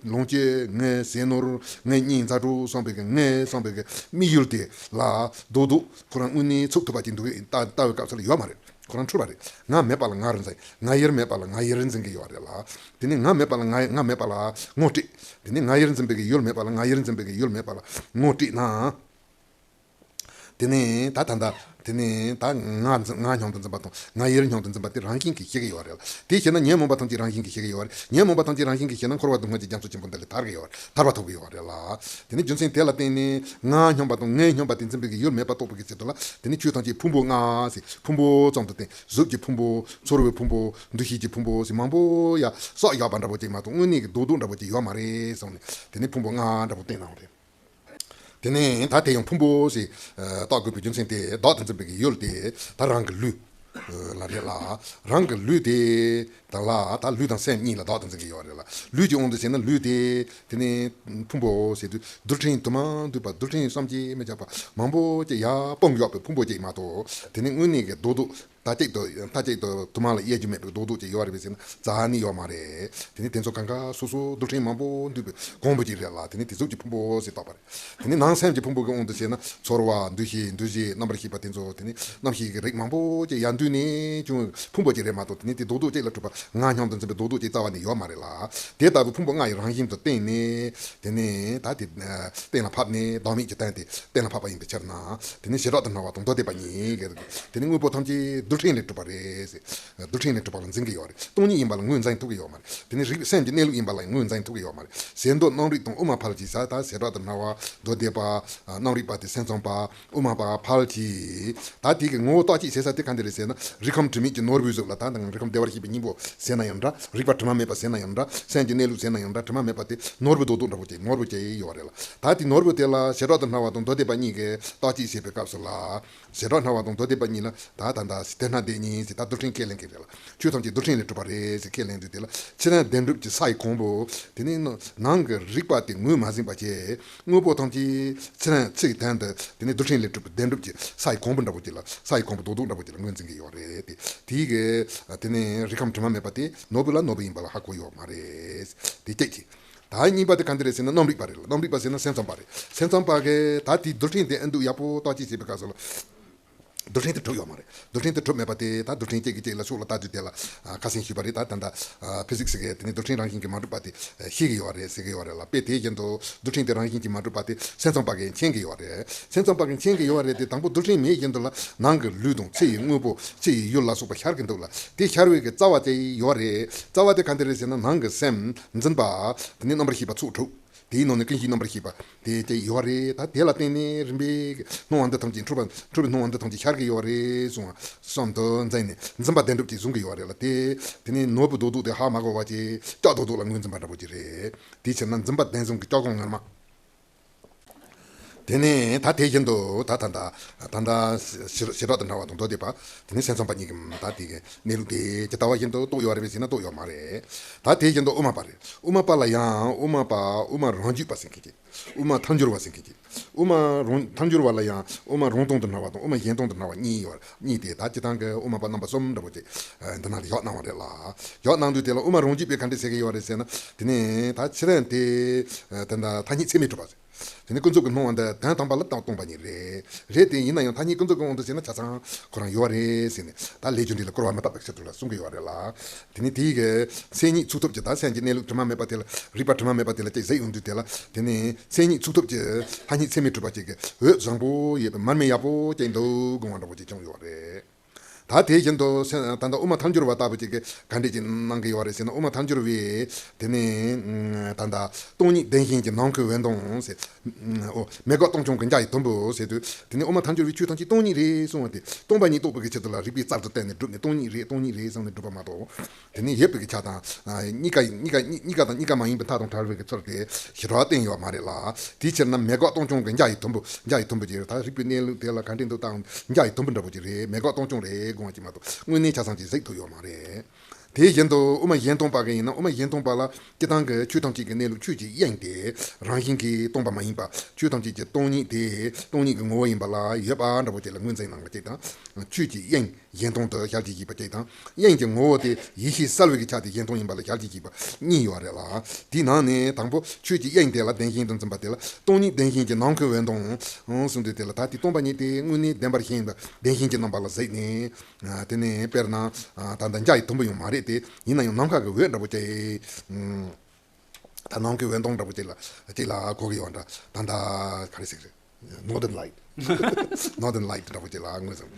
ལོངས་སྤྱོད། ངའི་ཟས་ནོར། ངའི་གཉེན་མཛའ་གྲོགས་བསམ་པའི་གི། ངའི་བསམ་པའི་གི་དམིགས་ཡུལ་དེ་ལ་རྡོག་རྡོག་ཁོ་རང་དངོས་གནས་ཚུགས་ཐུབ་པ་ཅིག་འདུག་ལྟ་ལྟ་བའི་སྐབས་སུ་ལ་ཡོད་མ་རེད། ཁོ་རང་འཁྲུལ་པ་རེད། ང་མེད་པ་ལ་ང་རུ་འཛིན། ང་ཡིར་མེད་པ་ལ་ང་ཡིར་འཛིན་གྱི་ཡོད་རེད་ལ། དེ་ནས་ང་མེད་པ་ལ་ང་ང་མེད་པ་ལ་ངོ་སྤྲད། དེ་ནས་ང་ཡིར་འཛིན་པའི་གི་ཡུལ་མེད་པ་ལ་ང་ཡིར་འཛིན་པའི་གི་ཡུལ་མེད་པ་ལ་ངོ་སྤྲད་ན། དེ་ནས་ད་ད་ད་དེ་ནས་ད་ང་འཛིན། ང་སྙམ་དུ་འཛིན་པ་དང་ང་ཡིར་སྙམ་དུ་འཛིན་པ་དེ་རང་བཞིན་གྱིས་ཞི་གི་ཡོད་རེད་ལ། དེ་ཞི་ན་ཉོན་མོངས་པ་ཐམས་ཅད་རང་བཞིན་གྱིས་ཞི་གི་ཡོད་རེད། ཉོན་མོངས་པ་ཐམས་ཅད་རང་བཞིན་གྱིས་ཞི་ན་འཁོར་བ་སྡུག་བསྔལ་གྱི་རྒྱ་མཚོ་ཆེན་པོ་འདི་ལས་ཐར་གི་ཡོད་རེད། ཐར་པ་ཐོབ་གི་ཡོད་རེད་ལ། དེ་ནས་རྒྱུ་མཚན་དེ་ལ་བརྟེན་ནས་ང་སྙམ་པ་དང་ངའི་སྙམ་པ་དེ་འཛིན་པའི་གི་ཡུལ་མེད་པ་རྟོགས་པའི་གི་ཆེད་དུ་ལ། དེ་ནས་ཆོས་ཐམས་ཅད་ཕུང་པོ་ལྔ་ཟེར། ཕུང་པོ་ཙམ་དུ་བསྟན། གཟུགས་ཀྱི་ཕུང་པོ། ཚོར་བའི་ཕུང་པོ། འདུ་ཤེས་ཀྱི་ཕུང་པོ་ཟེར་མང་པོ་ཡ་བསགས་བཞག་པ་འདྲ་པོ་ཅིག་མ་གཏོགས་དངོས་གནས་ཀྱི་རྡོག་རྡོག་འདྲ་པོ་ཅིག་ཡོད་མ་རེད་བསམ་ནས། དེ་ནས་ཕུང་པོ་ལྔ་འདྲ་པོ་བསྟན་གནང་བ་རེད། དེ་ནས་ད་དེ་ཡང་ཕུང་པོ་ཞེས་བཏགས་དགོས་པའི་རྒྱུ་མཚན་དེ། བདག་ཏུ་འཛིན་པའི་གི་ཡུལ་དེ་ད་རང་གི་ལུས་ལ་རེད་ལ། རང་གི་ལུས་དེ་དག་ལ། ད་ལུས་དང་སེམས་གཉིས་ལ་བདག་ཏུ་འཛིན་གྱི་ཡོད་རེད་ལ། ལུས་ཀྱི་དབང་དུ་བྱས་ན་ལུས་དེ་དེ་ནས་ཕུང་པོ་ཟེར་དུས་རྡུལ་ཕྲན་དུ་མ་འདུས་པ། རྡུལ་ཕྲན་བསམ་གྱིས་མི་ཁྱབ་པ་མང་པོ་ཅིག་ཡར་སྤུངས་ཡོད་པའི་ཕུང་པོ་ཅིག་མ་གཏོགས། དེ་ནས་དངོས་གནས་ཀྱི་རྡོག་རྡོག་མཐའ་གཅིག་ཏུ་མཐའ་གཅིག་ཏུ་དུ་མ་ལ་དབྱེ་རྒྱུ་མེད་པའི་རྡོག་རྡོག་ཅིག་ཡོད་རེད་པས་ཟེར་ན་རྩ་ནས་ཡོད་མ་རེད། དེ་ནི་དེ་ཚོ་གང་ག་སོ་སོ་རྡུལ་ཕྲན་མང་པོ་འདུས་པའི་གོང་བུ་ཅིག་རེད་ལ། དེ་ནི་དེ་གཟུགས་ཀྱི་ཕུང་པོ་ཞེས་བཏགས་པ་རེད། དེ་ནི་ནང་སེམས་ཀྱི་ཕུང་པོ་གི་དབང་དུ་བྱས་ན་ཚོར་བ། འདུ་ཤེས། འདུ་བྱེད། རྣམ་པར་ཤེས་པ་དེ་ཚོ། དེ་ནི་རྣམ་ཤེས་ཀྱི་རིགས་མང་པོ་ཅིག་ཡར་འདུས་ནས་བྱུང་བའི་ཕུང་པོ་ཅིག་རེད་མ་གཏོགས། དེ་ནི་དེ་རྡོག་རྡོག་ཅིག་ལ་གྲུབ་པ། ང་སྙམ་དུ་འཛིན་པའི་རྡོག་རྡོག་ཅིག་རྩ་བ་ནས་ཡོད་མ་རེད་ལ། དེ་ལྟ་བུའི་ཕུང་པོ་ལྔ་ཡི་རང་བཞིན་དུ་བསྟན་ནས། དེ་ནི་ད་དེ་གཏན་ལ་ཕབ་ནས་བདག་མེད་ཀྱི་སྟེང་དེ་གཏན་ལ་ཕབ་པ་ཡིན་པའི་ཕྱིར་ན། དེ་ནི་བྱེ་བྲག་ཏུ་སྨྲ་བ་དང་མདོ་སྡེ་པ་གཉིས་ཀྱིས། དེ་ནི་དངོས་པོ་ཐམས་ཅད་རྡུལ་ཕྲན་ལས་གྲུབ་པ་རེད་ཟེར། རྡུལ་ཕྲན་ལས་གྲུབ་པ་ལ་འཛིན་གྱི་ཡོད་རེད། སྟོང་ཉིད་ཡིན་པ་ལ་ངོས་འཛིན་ཐུབ་ཀྱི་ཡོད་མ་རེད། དེ་ནི་རིགས་སེམས་ཀྱི་གནས་ལུགས་ཡིན་པ་ལ་ངོས་འཛིན་ཐུབ་ཀྱི་ཡོད་མ་རེད། ཟེར་འདོད་རྣམ་རིག་དང་དབུ་མ་ཕལ་གྱི་ས། ད་བྱེ་བྲག་ཏུ་སྨྲ་བ། མདོ་སྡེ་པ། རྣམ་རིག་པ་དེ་སེམས་ཙམ་པ། དབུ་མ་པ་ཕལ་གྱི། ད་དེ་གི་ངོ་བོ་བརྟག་དཔྱད་བྱེད་ས་དེ་ག་འདི་རེད་ཟེར་ན། རིགས་ཁམས་དྲི་མེད་ཀྱི་ནོར་བུའི་གཟུགས་ལ། ད་དང་རིགས་ཁམས་བདེ་བར་གཤེགས་པའི་སྙིང་པོ་ཟེར་ན་ཡང་འདྲ། རིག་པ་དྲི་མ་མེད་པ་ཟེར་ན་ཡང་འདྲ། སེམས་ཀྱི་གནས་ལུགས་ཟེར་ན་ཡང་འདྲ། དྲི་མ་མེད་པ་དེ་ནོར་བུ་རྡོག་རྡོག་འདྲ་པོ་ཅིག་ནོར་བུ་ཅིག་ཡོད་རེད་ལ། ད་དེ་ནོར་བུ་དེ་ལ་བྱེ་བྲག་ཏུ་སྨྲ་བ་དང་མདོ་སྡེ་པ་གཉིས་ཀྱིས་བརྟག་དཔྱད་བྱེད་པའི་སྐབས་སུ་ལ། བྱེ་བྲག་སྨྲ་བ་དང་མདོ་སྡེ་པ་གཉིས་ལ་ད་ད་ད་དེ་སྣང་བདེན་གཉིས་ཟེར། ད་རྡུལ་ཕྲན་ཁས་ལེན་གྱི་རེད་ལ། ཆོས་ཐམས་ཅད་རྡུལ་ཕྲན་ལས་གྲུབ་པ་རེད་ཟེར་ཁས་ལེན་དུས། དེ་ལ་ཕྱི་ནང་བདེན་གྲུབ་ཀྱི་ས་ཡི་གོང་བུ། དེ་ནི་ནང་གི་རིག་པ་དེ་ངོས་མ་ཟིན་པ་བྱས། དངོས་པོ་ཐམས་ཅད་ཕྱི་ནང་ཕྱི་ཡི་དོན་དུ། དེ་ནི་རྡུལ་ཕྲན་ལས་གྲུབ་པའི་བདེན་གྲུབ་ཀྱི་ས་ཡི་གོང་བུ་འདྲ་པོ་ཅིག་ལ། ས་ཡི་གོང་བུ་རྡོག་རྡོག་འདྲ་པོ་ཅིག་ལ་ངོས་འཛིན་གྱི་ཡོད་རེད་དེ། དེའི་གི་དེ་ནི་རིགས་ཁམས་དྲི་མ་མེད་པ་དེ་ནོར་བུ་ལ་ནོར་བུ་ཡིན་པ་ལ་ཧ་གོ་ཡོད་མ་རེད། དེ་གཅིག་གིས། ད་གཉིས་པ་དེ་ག་འདི་རེད་ཟེར་ན། རྣམ་རིག་པ་རེད་ལ། རྣམ་རིག་པ་ཟེར་ན་སེམས་ཙམ་པ་རེད། སེམས་ཙམ་པ་གིས་ད་དེའི་རྡུལ་ཕྲན་དེ་ཨེ་འདུག་ཡག་པོ་བརྟག་དཔྱད་བྱེད་པའི་སྐབས་སུ་ལ། རྡུལ་ཕྲན་དེ་གྲུབ་ཡོད་མ་རེད། རྡུལ་ཕྲན་དེ་གྲུབ་མེད་པ་དེ། ད་རྡུལ་ཕྲན་གཅིག་གིས་གཅིག་ལ་ཕྱོགས་ལ་ལྟ་དུས་དེ་ལ་ཁ་སང་ཞུས་པ་རེད། ད་ད་ལྟ་ཕི་ཟིག་སི་གིས་དེ་ནི་རྡུལ་ཕྲན་རང་བཞིན་གྱིས་མ་གྲུབ་པ་དེ་ཤེས་ཀྱི་ཡོད་རེད་ཟེར་གྱི་ཡོད་རེད་ལ། དཔེ་དེ་བཞིན་དུ་རྡུལ་ཕྲན་དེ་རང་བཞིན་གྱིས་མ་གྲུབ་པ་དེ་སེམས་ཙམ་པ་གིས་མཁྱེན་གྱི་ཡོད་རེད། སེམས་ཙམ་པ་གིས་མཁྱེན་གྱི་ཡོད་རེད་དེ། དང་པོ་རྡུལ་ཕྲན་མེད་བཞིན་དུ་ལ་ནང་གི་ལུས་དང་ཕྱི་ཡི་དངོས་པོ། ཕྱི་ཡི་ཡུལ་ལ་སོགས་པ་ཤར་གྱི་འདུག་ལ། དེ་ཤར་བའི་གི་རྩ་བ་དེ་ཡོད་རེད། རྩ་བ་དེ་ག་འདི་རེད་ཟེར་ན། ནང་གི་སེམས་འཛིན་པ། དེ་ནི་རྣམ་པར་ཤེས་པ་ཚོགས་དྲུག་དེའི་ནང་ནས་ཀུན་གཞིའི་རྣམ་པར་ཤེས་པ་དེ་དེ་ཡོད་རེད། ད་དེ་ལ་བརྟེན་ནས་རིམ་པས་སྣང་བ་འདི་ཐམས་ཅད། འཁྲུལ་པ་འཁྲུལ་པའི་སྣང་བ་འདི་ཐམས་ཅད་ཤར་གྱི་ཡོད་རེད་གསུངས་བསམ་དུ་འཛིན་ནས་འཛིན་པ་བདེན་གྲུབ་ཅིག་བཟུང་གི་ཡོད་རེད་ལ། དེ་དེ་ནི་ནོར་བུ་རྡོག་རྡོག་དེ་ཧ་མ་གོ་བ་ཅིག་སྐྱག་རྡོག་རྡོག་ལ་ངོས་འཛིན་པ་འདྲ་པོ་ཅིག་རེད། དེའི་ཕྱིར་ན་འཛིན་པ་བདེན་བཟུང་གི་སྐྱག་གོང་ངར་མ། དེ་ནས་ད་དེ་བཞིན་དུ་ད་ད་ད་ད་ད་ཞི་ཞི་རགས་དང་འདྲ་བ་དང་མདོ་སྡེ་པ། དེ་ནས་སེམས་ཙམ་པ་གཉིས་ཀྱིས་ད་དེ་གི་གནས་ལུགས་དེ་ཇི་ལྟ་བ་བཞིན་དུ་རྟོགས་ཡོད་རེད་པས་ཟེར་ན་རྟོགས་ཡོད་མ་རེད། ད་དེ་བཞིན་དུ་དབུ་མ་པ་རེད། དབུ་མ་པ་ལ་ཡང་དབུ་མ་པ་དབུ་མ་རང་རྒྱུད་པ་ཟེར་མཁན་གྱི། དབུ་མ་ཐལ་འགྱུར་བ་ཟེར་མཁན་གྱི། དབུ་མ་རང་ཐལ་འགྱུར་བ་ལ་ཡང་དབུ་མ་རང་སྟོང་དུ་སྨྲ་བ་དང་དབུ་མ་གཞན་སྟོང་དུ་སྨྲ་བ་གཉིས་ཡོད། གཉིས་དེ་ད་སྤྱིར་བཏང་གི་དབུ་མ་པ་རྣམ་པ་གསུམ་འདྲ་པོ་ཅིག་འདི་ནང་ལ་བཞག་གནང་བ་རེད་ལ། བཞག་གནང་དུས་དེ་ལ་དབུ་མ་རང་རྒྱུད་པས་ག་འདྲ་ཟེར་གྱི་ཡོད་རེད་ཟེར་ན། དེ་ནས་ད་ཕྱི་རིམ་དེ་ད་ད་ཐ་སྙད་ཚད་མས་གྲུབ་པ་ཟེར། དེ་ནི་ཀུན་རྫོབ་ཀྱི་སྣང་བ་འདི་དོན་དམ་པ་ལ་སྟོང་པ་ཉིད་རེད། རེད་དེ་ཡིན་ན་ཡང་ཐ་སྙད་ཀུན་རྫོབ་ཀྱི་དབང་དུ་བྱས་ན་ཆ་ཚང་ཁོ་རང་ཡོད་རེད་ཟེར་ནས་ད་ལས་རྒྱུ་འབྲས་ལ་སྐུར་བ་མི་བཏབ་པའི་ཕྱིར་དུ་ལ་གསུང་གི་ཡོད་རེད་ལ། དེ་ནི་དེའི་གི་མཚན་ཉིད་ཚུགས་ཐུབ་ཀྱི་ད་སེམས་ཀྱི་གནས་ལུགས་དྲི་མ་མེད་པ་དེ་ལ་རིག་པ་དྲི་མ་མེད་པ་དེ་ལ་ཅིག་གཟིགས་ཡོང་དུས་དེ་ལ་དེ་ནི་མཚན་ཉིད་ཚུགས་ཐུབ་ཀྱི་ཐ་སྙད་ཚད་མས་གྲུབ་པ་ཅིག་གི་འོད་བཟང་པོ་ཡོད་པའི་མར་མེ་ཡག་པོ་ཅིག་འདུག་དགོངས་པ་འདྲ་པོ་ཅིག་བྱུང་ཡོད་རེད། ད་དེ་བཞིན་དུ་སེ་ད་ལྟ་དབུ་མ་ཐལ་འགྱུར་བ་ལྟ་བུ་ཅིག་གིས་ག་འདྲས་ཅིག་གནང་གི་ཡོད་རེད་ཟེར་ན། དབུ་མ་ཐལ་འགྱུར་བས་དེ་ནི་ད་ལྟ་སྟོང་ཉིད་བདེན་ཞེན་གྱི་ནང་ཁུལ་འོད་སྟོང་ཟེར། ཨོ་མེད་དགག་སྟོང་སྐྱོང་གི་འཇའ་ཡི་དུམ་བུ་ཟེར་དུས་དེ་ནི་དབུ་མ་ཐལ་འགྱུར་བས་ཆོས་ཐམས་ཅད་སྟོང་ཉིད་རེད་གསུངས་པ་དེ་སྟོང་པ་ཉིད་རྟོགས་པའི་གི་ཆེད་དུ་ལ་རིགས་པས་རྩལ་དུ་བཏོན་ནས་སྒྲུབ་ནས་སྟོང་ཉིད་རེད་སྟོང་ཉིད་རེད་བསམ་ནས་སྒྲུབ་པ་མ་གཏོགས། དེ་ནི་ཡོད་པའི་གི་ཆ་དང་གཉིས་ཀ་གཉིས་ཀ་གཉིས་ཀ་དང་གཉིས་ཀ་མ་ཡིན་པའི་མཐའ་དང་བྲལ་བའི་གི་ཚུལ་དེ་ཞི་དྲག་བསྟན་ཡོད་མ་རེད་ལ། དེའི་ཕྱིར་ན་མེད་དགག་སྟོང་སྐྱོང་གི་འཇའ་ཡི་དུམ་བུ་འཇའ་ཡི་དུམ་བུ་ཅིག་རེད། ད་རིགས་པའི་གནས་ལུགས་དེ་ལ་ག་འདྲས་འདུག་བལྟ་འཇའ་ཡི་དུམ་བུ་འདྲ་པོ་ཅིག་རེད། མེད་དགག་སྟོང་སྐྱོང་རེད་དགོངས་པ་ཅིག་མ་གཏོགས་དངོས་གནས་ཆ་ཚང་ཅིག་གཟིགས་ཐུབ་ཡོད་མ་རེད། དེ་བཞིན་དུ་དབུ་མ་གཞན་སྟོང་པ་གི་ཡིན་ན་དབུ་མ་གཞན་སྟོང་པ་ལ་སྤྱིར་བཏང་གི་ཆོས་ཐམས་ཅད་ཀྱི་གནས་ལུགས་ཆོས་ཀྱི་དབྱིངས་དེ་རང་བཞིན་གྱིས་སྟོང་པ་མ་ཡིན་པ། ཆོས་ཐམས་ཅད་ཀྱི་སྟོང་ཉིད་དེ་སྟོང་ཉིད་ཀྱི་ངོ་བོ་ཡིན་པ་ལ་ཡོད་པ་འདྲ་པོ་ཅིག་ལ་ངོས་འཛིན་གནང་བ་ཅིག་དང་། ཆོས་ཀྱི་དབྱིངས་གཞན་སྟོང་དུ་ཞལ་གྱིས་བཞེས་པ་ཅིག་དང་། དབྱིངས་ཀྱི་ངོ་བོ་དེ་ཡེ་ཤེས་གསལ་བའི་གི་ཆ་དེ་གཞན་སྟོང་ཡིན་པ་ལ་ཞལ་གྱིས་བཞེས་པ་གཉིས་ཡོད་རེད་ལ། དེའི་ནང་ནས་དང་པོ་ཆོས་ཀྱི་དབྱིངས་དེ་ལ་བདེན་ཞེན་དུ་འཛིན་པ་དེ་ལ་སྟོང་ཉིད་བདེན་ཞེན་གྱི་ནང་ཁུལ་འོད་སྟོང་གསུངས་དུས་དེ་ལ་ད་དེ་སྟོང་པ་ཉིད་དེ་དངོས་གནས་བདེན་པར་ཞེན་པ་བདེན་ཞེན་གྱི་རྣམ་པ་ལ་གཟིགས་ནས། དེ་ནས་དཔེར་ན་ད་ལྟ་འཇའ་ཡི་དུམ་བུ་ཡང་མ་རེད་དེ། ཡིན་ན་ཡང་ནམ་མཁའ་གི་འོད་འདྲ་པོ་ཅིག་ད་ནམ་མཁའི་འོད་སྟོང་འདྲ་པོ་ཅིག་ལ་ཅིག་ལ་གོ་གི་ཡོད་འདྲ། ད་ལྟ་ག་རེ་ཟེར་གི་རེད། Northern Light Northern Light འདྲ་པོ་ཅིག་ལ་ངོས་བཟུང་།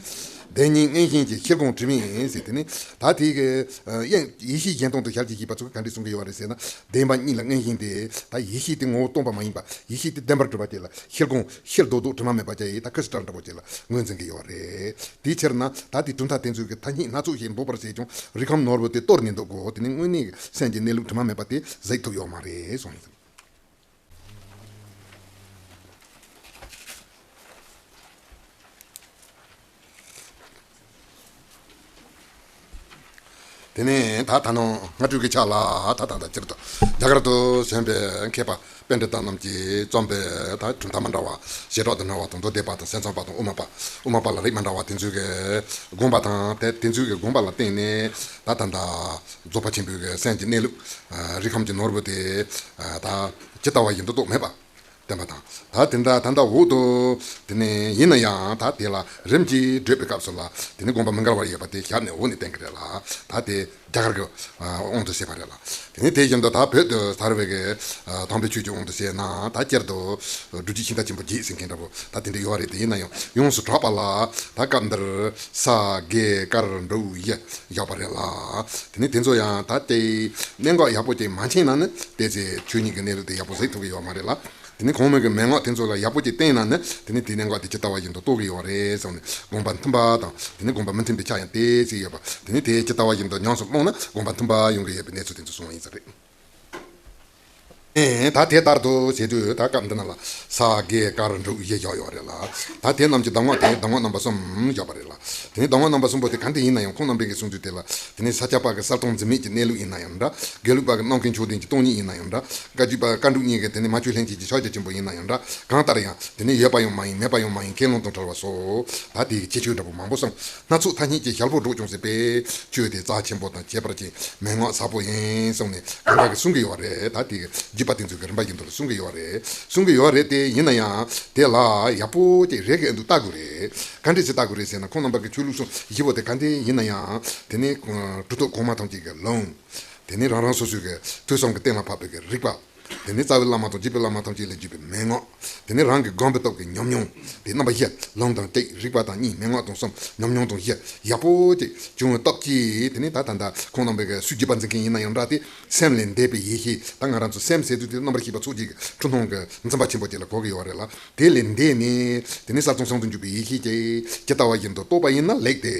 བདེན་གཉིས་མངོན་ཞེན་གྱི་ཤེལ་སྒོང་དྲི་མེད་ཟེར། དེ་ནི་ད་དེ་གི་ཡེ་ཤེས་གཞན་སྟོང་དུ་ཞལ་གྱིས་བཞེས་པ་ཚོས་ག་འདྲས་གསུང་གི་ཡོད་རེད་ཟེར་ན། བདེན་པ་གཉིས་ལ་མངོན་ཞེན་དེ་ད་ཡེ་ཤེས་དེ་ངོ་བོ་སྟོང་པ་མ་ཡིན་པ། ཡེ་ཤེས་དེ་བདེན་པར་གྲུབ་པ་དེ་ལ་ཤེལ་སྒོང་ཤེལ་རྡོག་རྡོག་དྲི་མ་མེད་པ་ཅིག་ཡིན་ད་ཁི་སི་ཊལ་འདྲ་པོ་ཅིག་ལ་ངོས་འཛིན་གྱི་ཡོད་རེད། དེའི་ཕྱིར་ན་ད་དེ་གྲུབ་མཐའ་དེ་ཚོའི་གི་ཐ་སྙད་སྣ་ཚོགས་ཤིག་འདོགས་པར་བྱས་ཀྱང་རིགས་ཁམས་ནོར་བུ་དེ་གཏོར་ནས་འདུག་གོ། དེ་ནི་དངོས་གནས་སེམས་ཀྱི་གནས་ལུགས་དྲི་མ་མེད་པ་དེ་གཟིགས་ཐུབ་ཡོད་མ་རེད་གསུངས་ཡིན། དེ་ནས་ད་ད་ནང་སྔ་དྲོའི་གི་ཆ་ལ་ད་ད་ད་སྤྱིར་དུ་རྒྱ་གར་དུ་བྱོན་པའི་མཁས་པ་པཎྜི་ཏ་རྣམས་ཀྱིས་རྩོམ་པའི་ད་གྲུབ་མཐའ་མི་འདྲ་བ། བྱེ་བྲག་ཏུ་སྨྲ་བ་དང་མདོ་སྡེ་པ་དང་སེམས་ཙམ་པ་དང་དབུ་མ་པ། དབུ་མ་པ་ལ་རིགས་མི་འདྲ་བ་དེ་ཚོའི་གི་དགོངས་པ་དང་དེ་དེ་ཚོའི་གི་དགོངས་པ་ལ་བརྟེན་ནས་ད་ད་ད་རྫོགས་པ་ཆེན་པོའི་གི་སེམས་ཀྱི་གནས་ལུགས། རིགས་ཁམས་ཀྱི་ནོར་བུ་དེ་ད་ཇི་ལྟ་བ་བཞིན་དུ་རྟོགས་མེད་པ། བསྟན་པ་དང་། ད་དེ་འདྲ་ད་ལྟ་འོག་ཏུ་དེ་ནས་ཡིན་ན་ཡང་ད་དེ་ལ་རིམ་གྱིས་བགྲོད་པའི་སྐབས་སུ་ལ་དེ་ནས་དགོངས་པ་མི་འགལ་བར་ཡོད་པ་དེ་ཞབས་ནས་འོག་ནས་བསྟན་གྱི་རེད་ལ། ད་དེ་རྒྱ་གར་གྱི་དབང་དུ་བྱས་པ་རེད་ལ། དེ་ནས་དེ་བཞིན་དུ་ད་བོད་དུ་དར་བའི་གི་དམ་པའི་ཆོས་ཀྱི་དབང་དུ་བྱས་ན་ད་སྤྱིར་དུ་སྒྲུབ་བྱེད་ཤིང་རྟ་ཆེན་པོ་བརྒྱད་ཟེར་མཁན་འདྲ་པོ་ད་དེ་འདྲ་ཡོད་རེད། དེ་ཡིན་ན་ཡང་ཡོངས་སུ་གྲགས་པ་ལ་ད་སྐབས་འདིར་ས་ག་གར་འབྲུག་ཡེ་བཞག་པ་རེད་ལ། དེ་ནས་དེ་ཚོ་ཡང་ད་ལྟའི་གནད་འགག་ཡག་པོ་ཅིག་མ་མཁྱེན་ན་ནི་དེ་ཚེ་ཆོས་ཉིད་ཀྱི་གནས་ལུགས་དེ་ཡག་པོ་གཟིགས་ཐུབ་ཀྱི་ཡོད་མ་རེད་ལ། དེ་ནི་གོང་མའི་གི་མན་ངག་དེ་ཚོ་ལ་ཡག་པོ་ཅིག་བསྟེན་ན་ནི་དེ་ནི་དེའི་གནད་འགག་དེ་ཇི་ལྟ་བ་བཞིན་དུ་རྟོགས་ཀྱི་ཡོད་རེད་བསམ་ནས་དགོངས་པ་མཐུན་པ་དང་དེ་ནི་དགོངས་པ་མི་མཐུན་པའི་ཆ་ཡང་དེ་ཚིག་ཡོད་པ་དེ་ནི་དེ་ཇི་ལྟ་བ་བཞིན་དུ་ཉམས་སུ་བླངས་ན་དགོངས་པ་མཐུན་པ་ཡོང་གི་ཡོད་པའི་གནས་ཚུལ་དེ་ཚོ་གསུངས་པ་ཡིན་ས་རེད། ཨེ་ད་དེ་ལྟར་དུ་བྱེད་དུས་ད་སྐབས་འདི་ན་ལ་ས་ག་གར་འབྲུག་ཡེ་བཞག་ཡོད་རེད་ལ། ད་དེ་རྣམས་ཀྱི་གདམས་ངག་དེ་གདམས་ངག་རྣམ་པ་གསུམ་བཞག་པ་རེད་ལ། དེ་ནི་གདམས་ངག་རྣམ་པ་གསུམ་པོ་དེ་ག་འདྲ་ཡིན་ན་ཡང་ཁོང་རྣམ་པའི་གི་གསུང་དུས་དེ་ལ་དེ་ནི་ས་སྐྱ་པ་གི་གསལ་སྟོང་འཛིན་མེད་ཀྱི་གནས་ལུགས་ཡིན་ན་ཡང་འདྲ། དགེ་ལུགས་པ་གི་རྣམ་མཁྱེན་མཆོག་ལྡན་གྱི་སྟོང་ཉིད་ཡིན་ན་ཡང་འདྲ། བཀའ་བརྒྱུད་པ་བཀའ་འབྲུག་གཉིས་ཀྱི་དེ་ནི་མ་བཅོས་ལྷན་སྐྱེས་ཀྱི་ཕྱག་རྒྱ་ཆེན་པོ་ཡིན་ན་ཡང་འདྲ། གང་ལྟར་ཡང་དེ་ནི་ཡོད་པ་ཡང་མ་ཡིན་མེད་པ་ཡང་མ་ཡིན་ཁས་ལེན་དང་བྲལ་བ་སོགས་ད་དེའི་ཁྱད་ཆོས་འདྲ་པོ་མང་པོ་གསུངས། སྣ་ཚོགས་ཐ་སྙད་ཀྱི་ཞལ་པོ་སྒྲོག་ཀྱང་སྲིད་པས་ཆོས་དེ་རྩ་ཆེན་པོ་དང་ཁྱད་པར་ཅན་མན་ངག་ཟབ་པོ་ཡིན་གསུངས་ནས་གང་ག་གི་གསུང་གི་ཡོད་རེད། ད་དེ་གི་བརྒྱུད་པ་དེ་ཚོ་གི་རིམ་པ་བཞིན་དུ་གསུང་གི་ཡོད་རེད། གསུང་གི་ཡོད་རེད་དེ་ཡིན་ན་ཡང་དེ་ལ་ཡག་པོ་ཅིག་རེ་གི་ཨ་འདུག་ལྟ་དགོས་རེད། ག་འདྲས་ཅིག་ལྟ་དགོས་རེད་ཟེར་ན་ཁོང་རྣམ་པ་གི་ཆོས་ལུགས་སྲུང་བཞི་པོ་དེ་ག་འདྲས་ཡིན་ན་ཡང་དེ་ནི་གྲུབ་ཐོབ་གོང་མ་ཐམས་ཅད་ཀྱི་ལུང་། དེ་ནི་རང་རང་སོ་སོའི་གི་ཐོས་བསམ་གྱི་གཏན་ལ་ཕབ་པའི་གི་རིགས་པ། དེ་ནི་རྩ་བའི་བླ་མ་དང་རྒྱུད་པའི་བླ་མ་ཐམས་ཅད་ལས་བརྒྱུད་པའི་མན་ངག་དེ་ནི་རང་གི་སྒོམ་པའི་སྟོབས་ཀྱི་ཉམས་མྱོང་། དེ་རྣམ་པ་བཞི། ལུང་དང་ཏིག་རིགས་པ་དང་གཉིས། མན་ངག་དང་གསུམ། ཉམས་མྱོང་དང་བཞི། ཡག་པོ་ཅིག་བྱུང་བའི་སྟོབས་ཀྱིས་དེ་ནི་ད་ད་ད་ཁོང་རྣམ་པའི་གི་སུས་བརྒྱུད་པ་འཛིན་མཁན་ཡིན་ན་ཡང་འདྲ་སྟེ། སེམས་ལས་འདས་པའི་ཡེ་ཤེས་ད་ང་རང་ཚོ་སེམས་ཟེར་དུས་དེ་རྣམ་པར་ཤེས་པ་ཚོགས་ཀྱི་འཁྲུལ་སྣང་གི་འཛིན་པ་ཆེན་པོ་དེ་ལ་གོ་གི་ཡོད་རེད་ལ། དེ་ལས་འདས་ནས་དེ་ནི་གསལ་སྟོང་གསུམ་དུ་འཇུག་པའི་ཡེ་ཤེས་ཀྱིས་ཇི་ལྟ་བ་བཞིན་དུ་རྟོགས་པ་ཡིན་ན་ལེགས་ཏེ།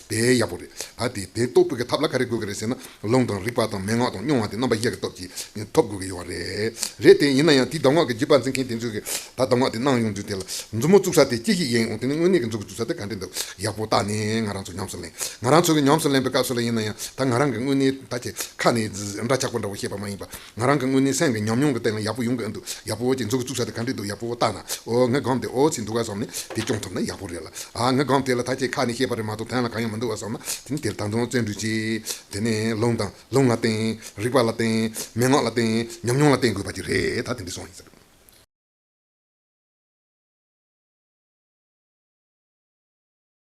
དེ་ཡག་པོ་རེད། ད་དེ་དེ་རྟོགས་པའི་གི་ཐབས་ལ་ག་རེ་དགོས་ཀྱི་རེད་ཟེར་ན། ལུང་དང་རིགས་པ་དང་མན་ངག་དང་མྱོང་བ་དེ་རྣམ་པ་བཞི་གི་སྟོབས་ཀྱིས་ཐོབ་དགོས་ཀྱི་ཡོད་རེད། རེད་དེ་ཡིན་ན་ཡང་དེའི་གདམས་ངག་གི་བརྒྱུད་པ་འཛིན་མཁན་དེ་ཚོས་གི་ད་གདམས་ངག་དེ་གནང་ཡོང་དུས་དེ་ལ་མཛུབ་མོ་བཙུགས་ས་དེ་ཅི་ཞིག་ཡིན་འོང་། དེ་ནི་དངོས་གནས་ཀྱི་མཛུབ་མོ་བཙུགས་ས་དེ་ག་འདྲ་འདུག་ཡག་པོ་བལྟས་ནས་ང་རང་ཚོ་ཉམས་སུ་ལེན། ང་རང་ཚོ་གི་ཉམས་སུ་ལེན་པའི་སྐབས་སུ་ལ་ཡིན་ན་ཡང་ད་ང་རང་གི་དངོས་གནས་ད་ཅི་ཁ་ནས་འདྲ་ཆགས་པོ་འདྲ་བོ་བཤད་པ་མ་ཡིན་པ། ང་རང་གི་དངོས་གནས་སེམས་ཀྱི་ཉམས་མྱོང་གི་སྟེང་ལ་ཡག་པོ་ཡོང་གི་ཨ་འདུག་ཡག་པོ་ཅིག་མཛུབ་གུ་བཙུགས་ས་དེ་ག་འདྲས་འདུག་ཡག་པོ་བལྟས་ན། ཨོ་ངའི་སྒོམ་དེ་ཨོ་ཚིག་འདུག་ག་བསམ་ནས་དེ་སྐྱོང་ཐུབ་ན་ཡག་པོ་རེད་ལ། ཨ་ངའི་སྒོམ་དེ་ལ་ད་ཅིག་ཁ་ནས་བཤད་པ་རེད་མ་གཏོགས་དོན་ལ་གང་ཡང་མི་འདུག་ག་བསམ་ན། དེ་ནི་དེར་ད་དུང་བརྩོན་འགྲུས་ཅིག་དེ་ནས་ལུང་དང་ལུང་ལ་བརྟེན། རིགས་པ་ལ་བརྟེན། མན་ངག་ལ་བརྟེན། ཉམས་མྱོང་ལ་བརྟེན་དགོས་པ་ཅིག་རེད། ད་དེ་འདྲས་སོང་ཡིན་ཟེར།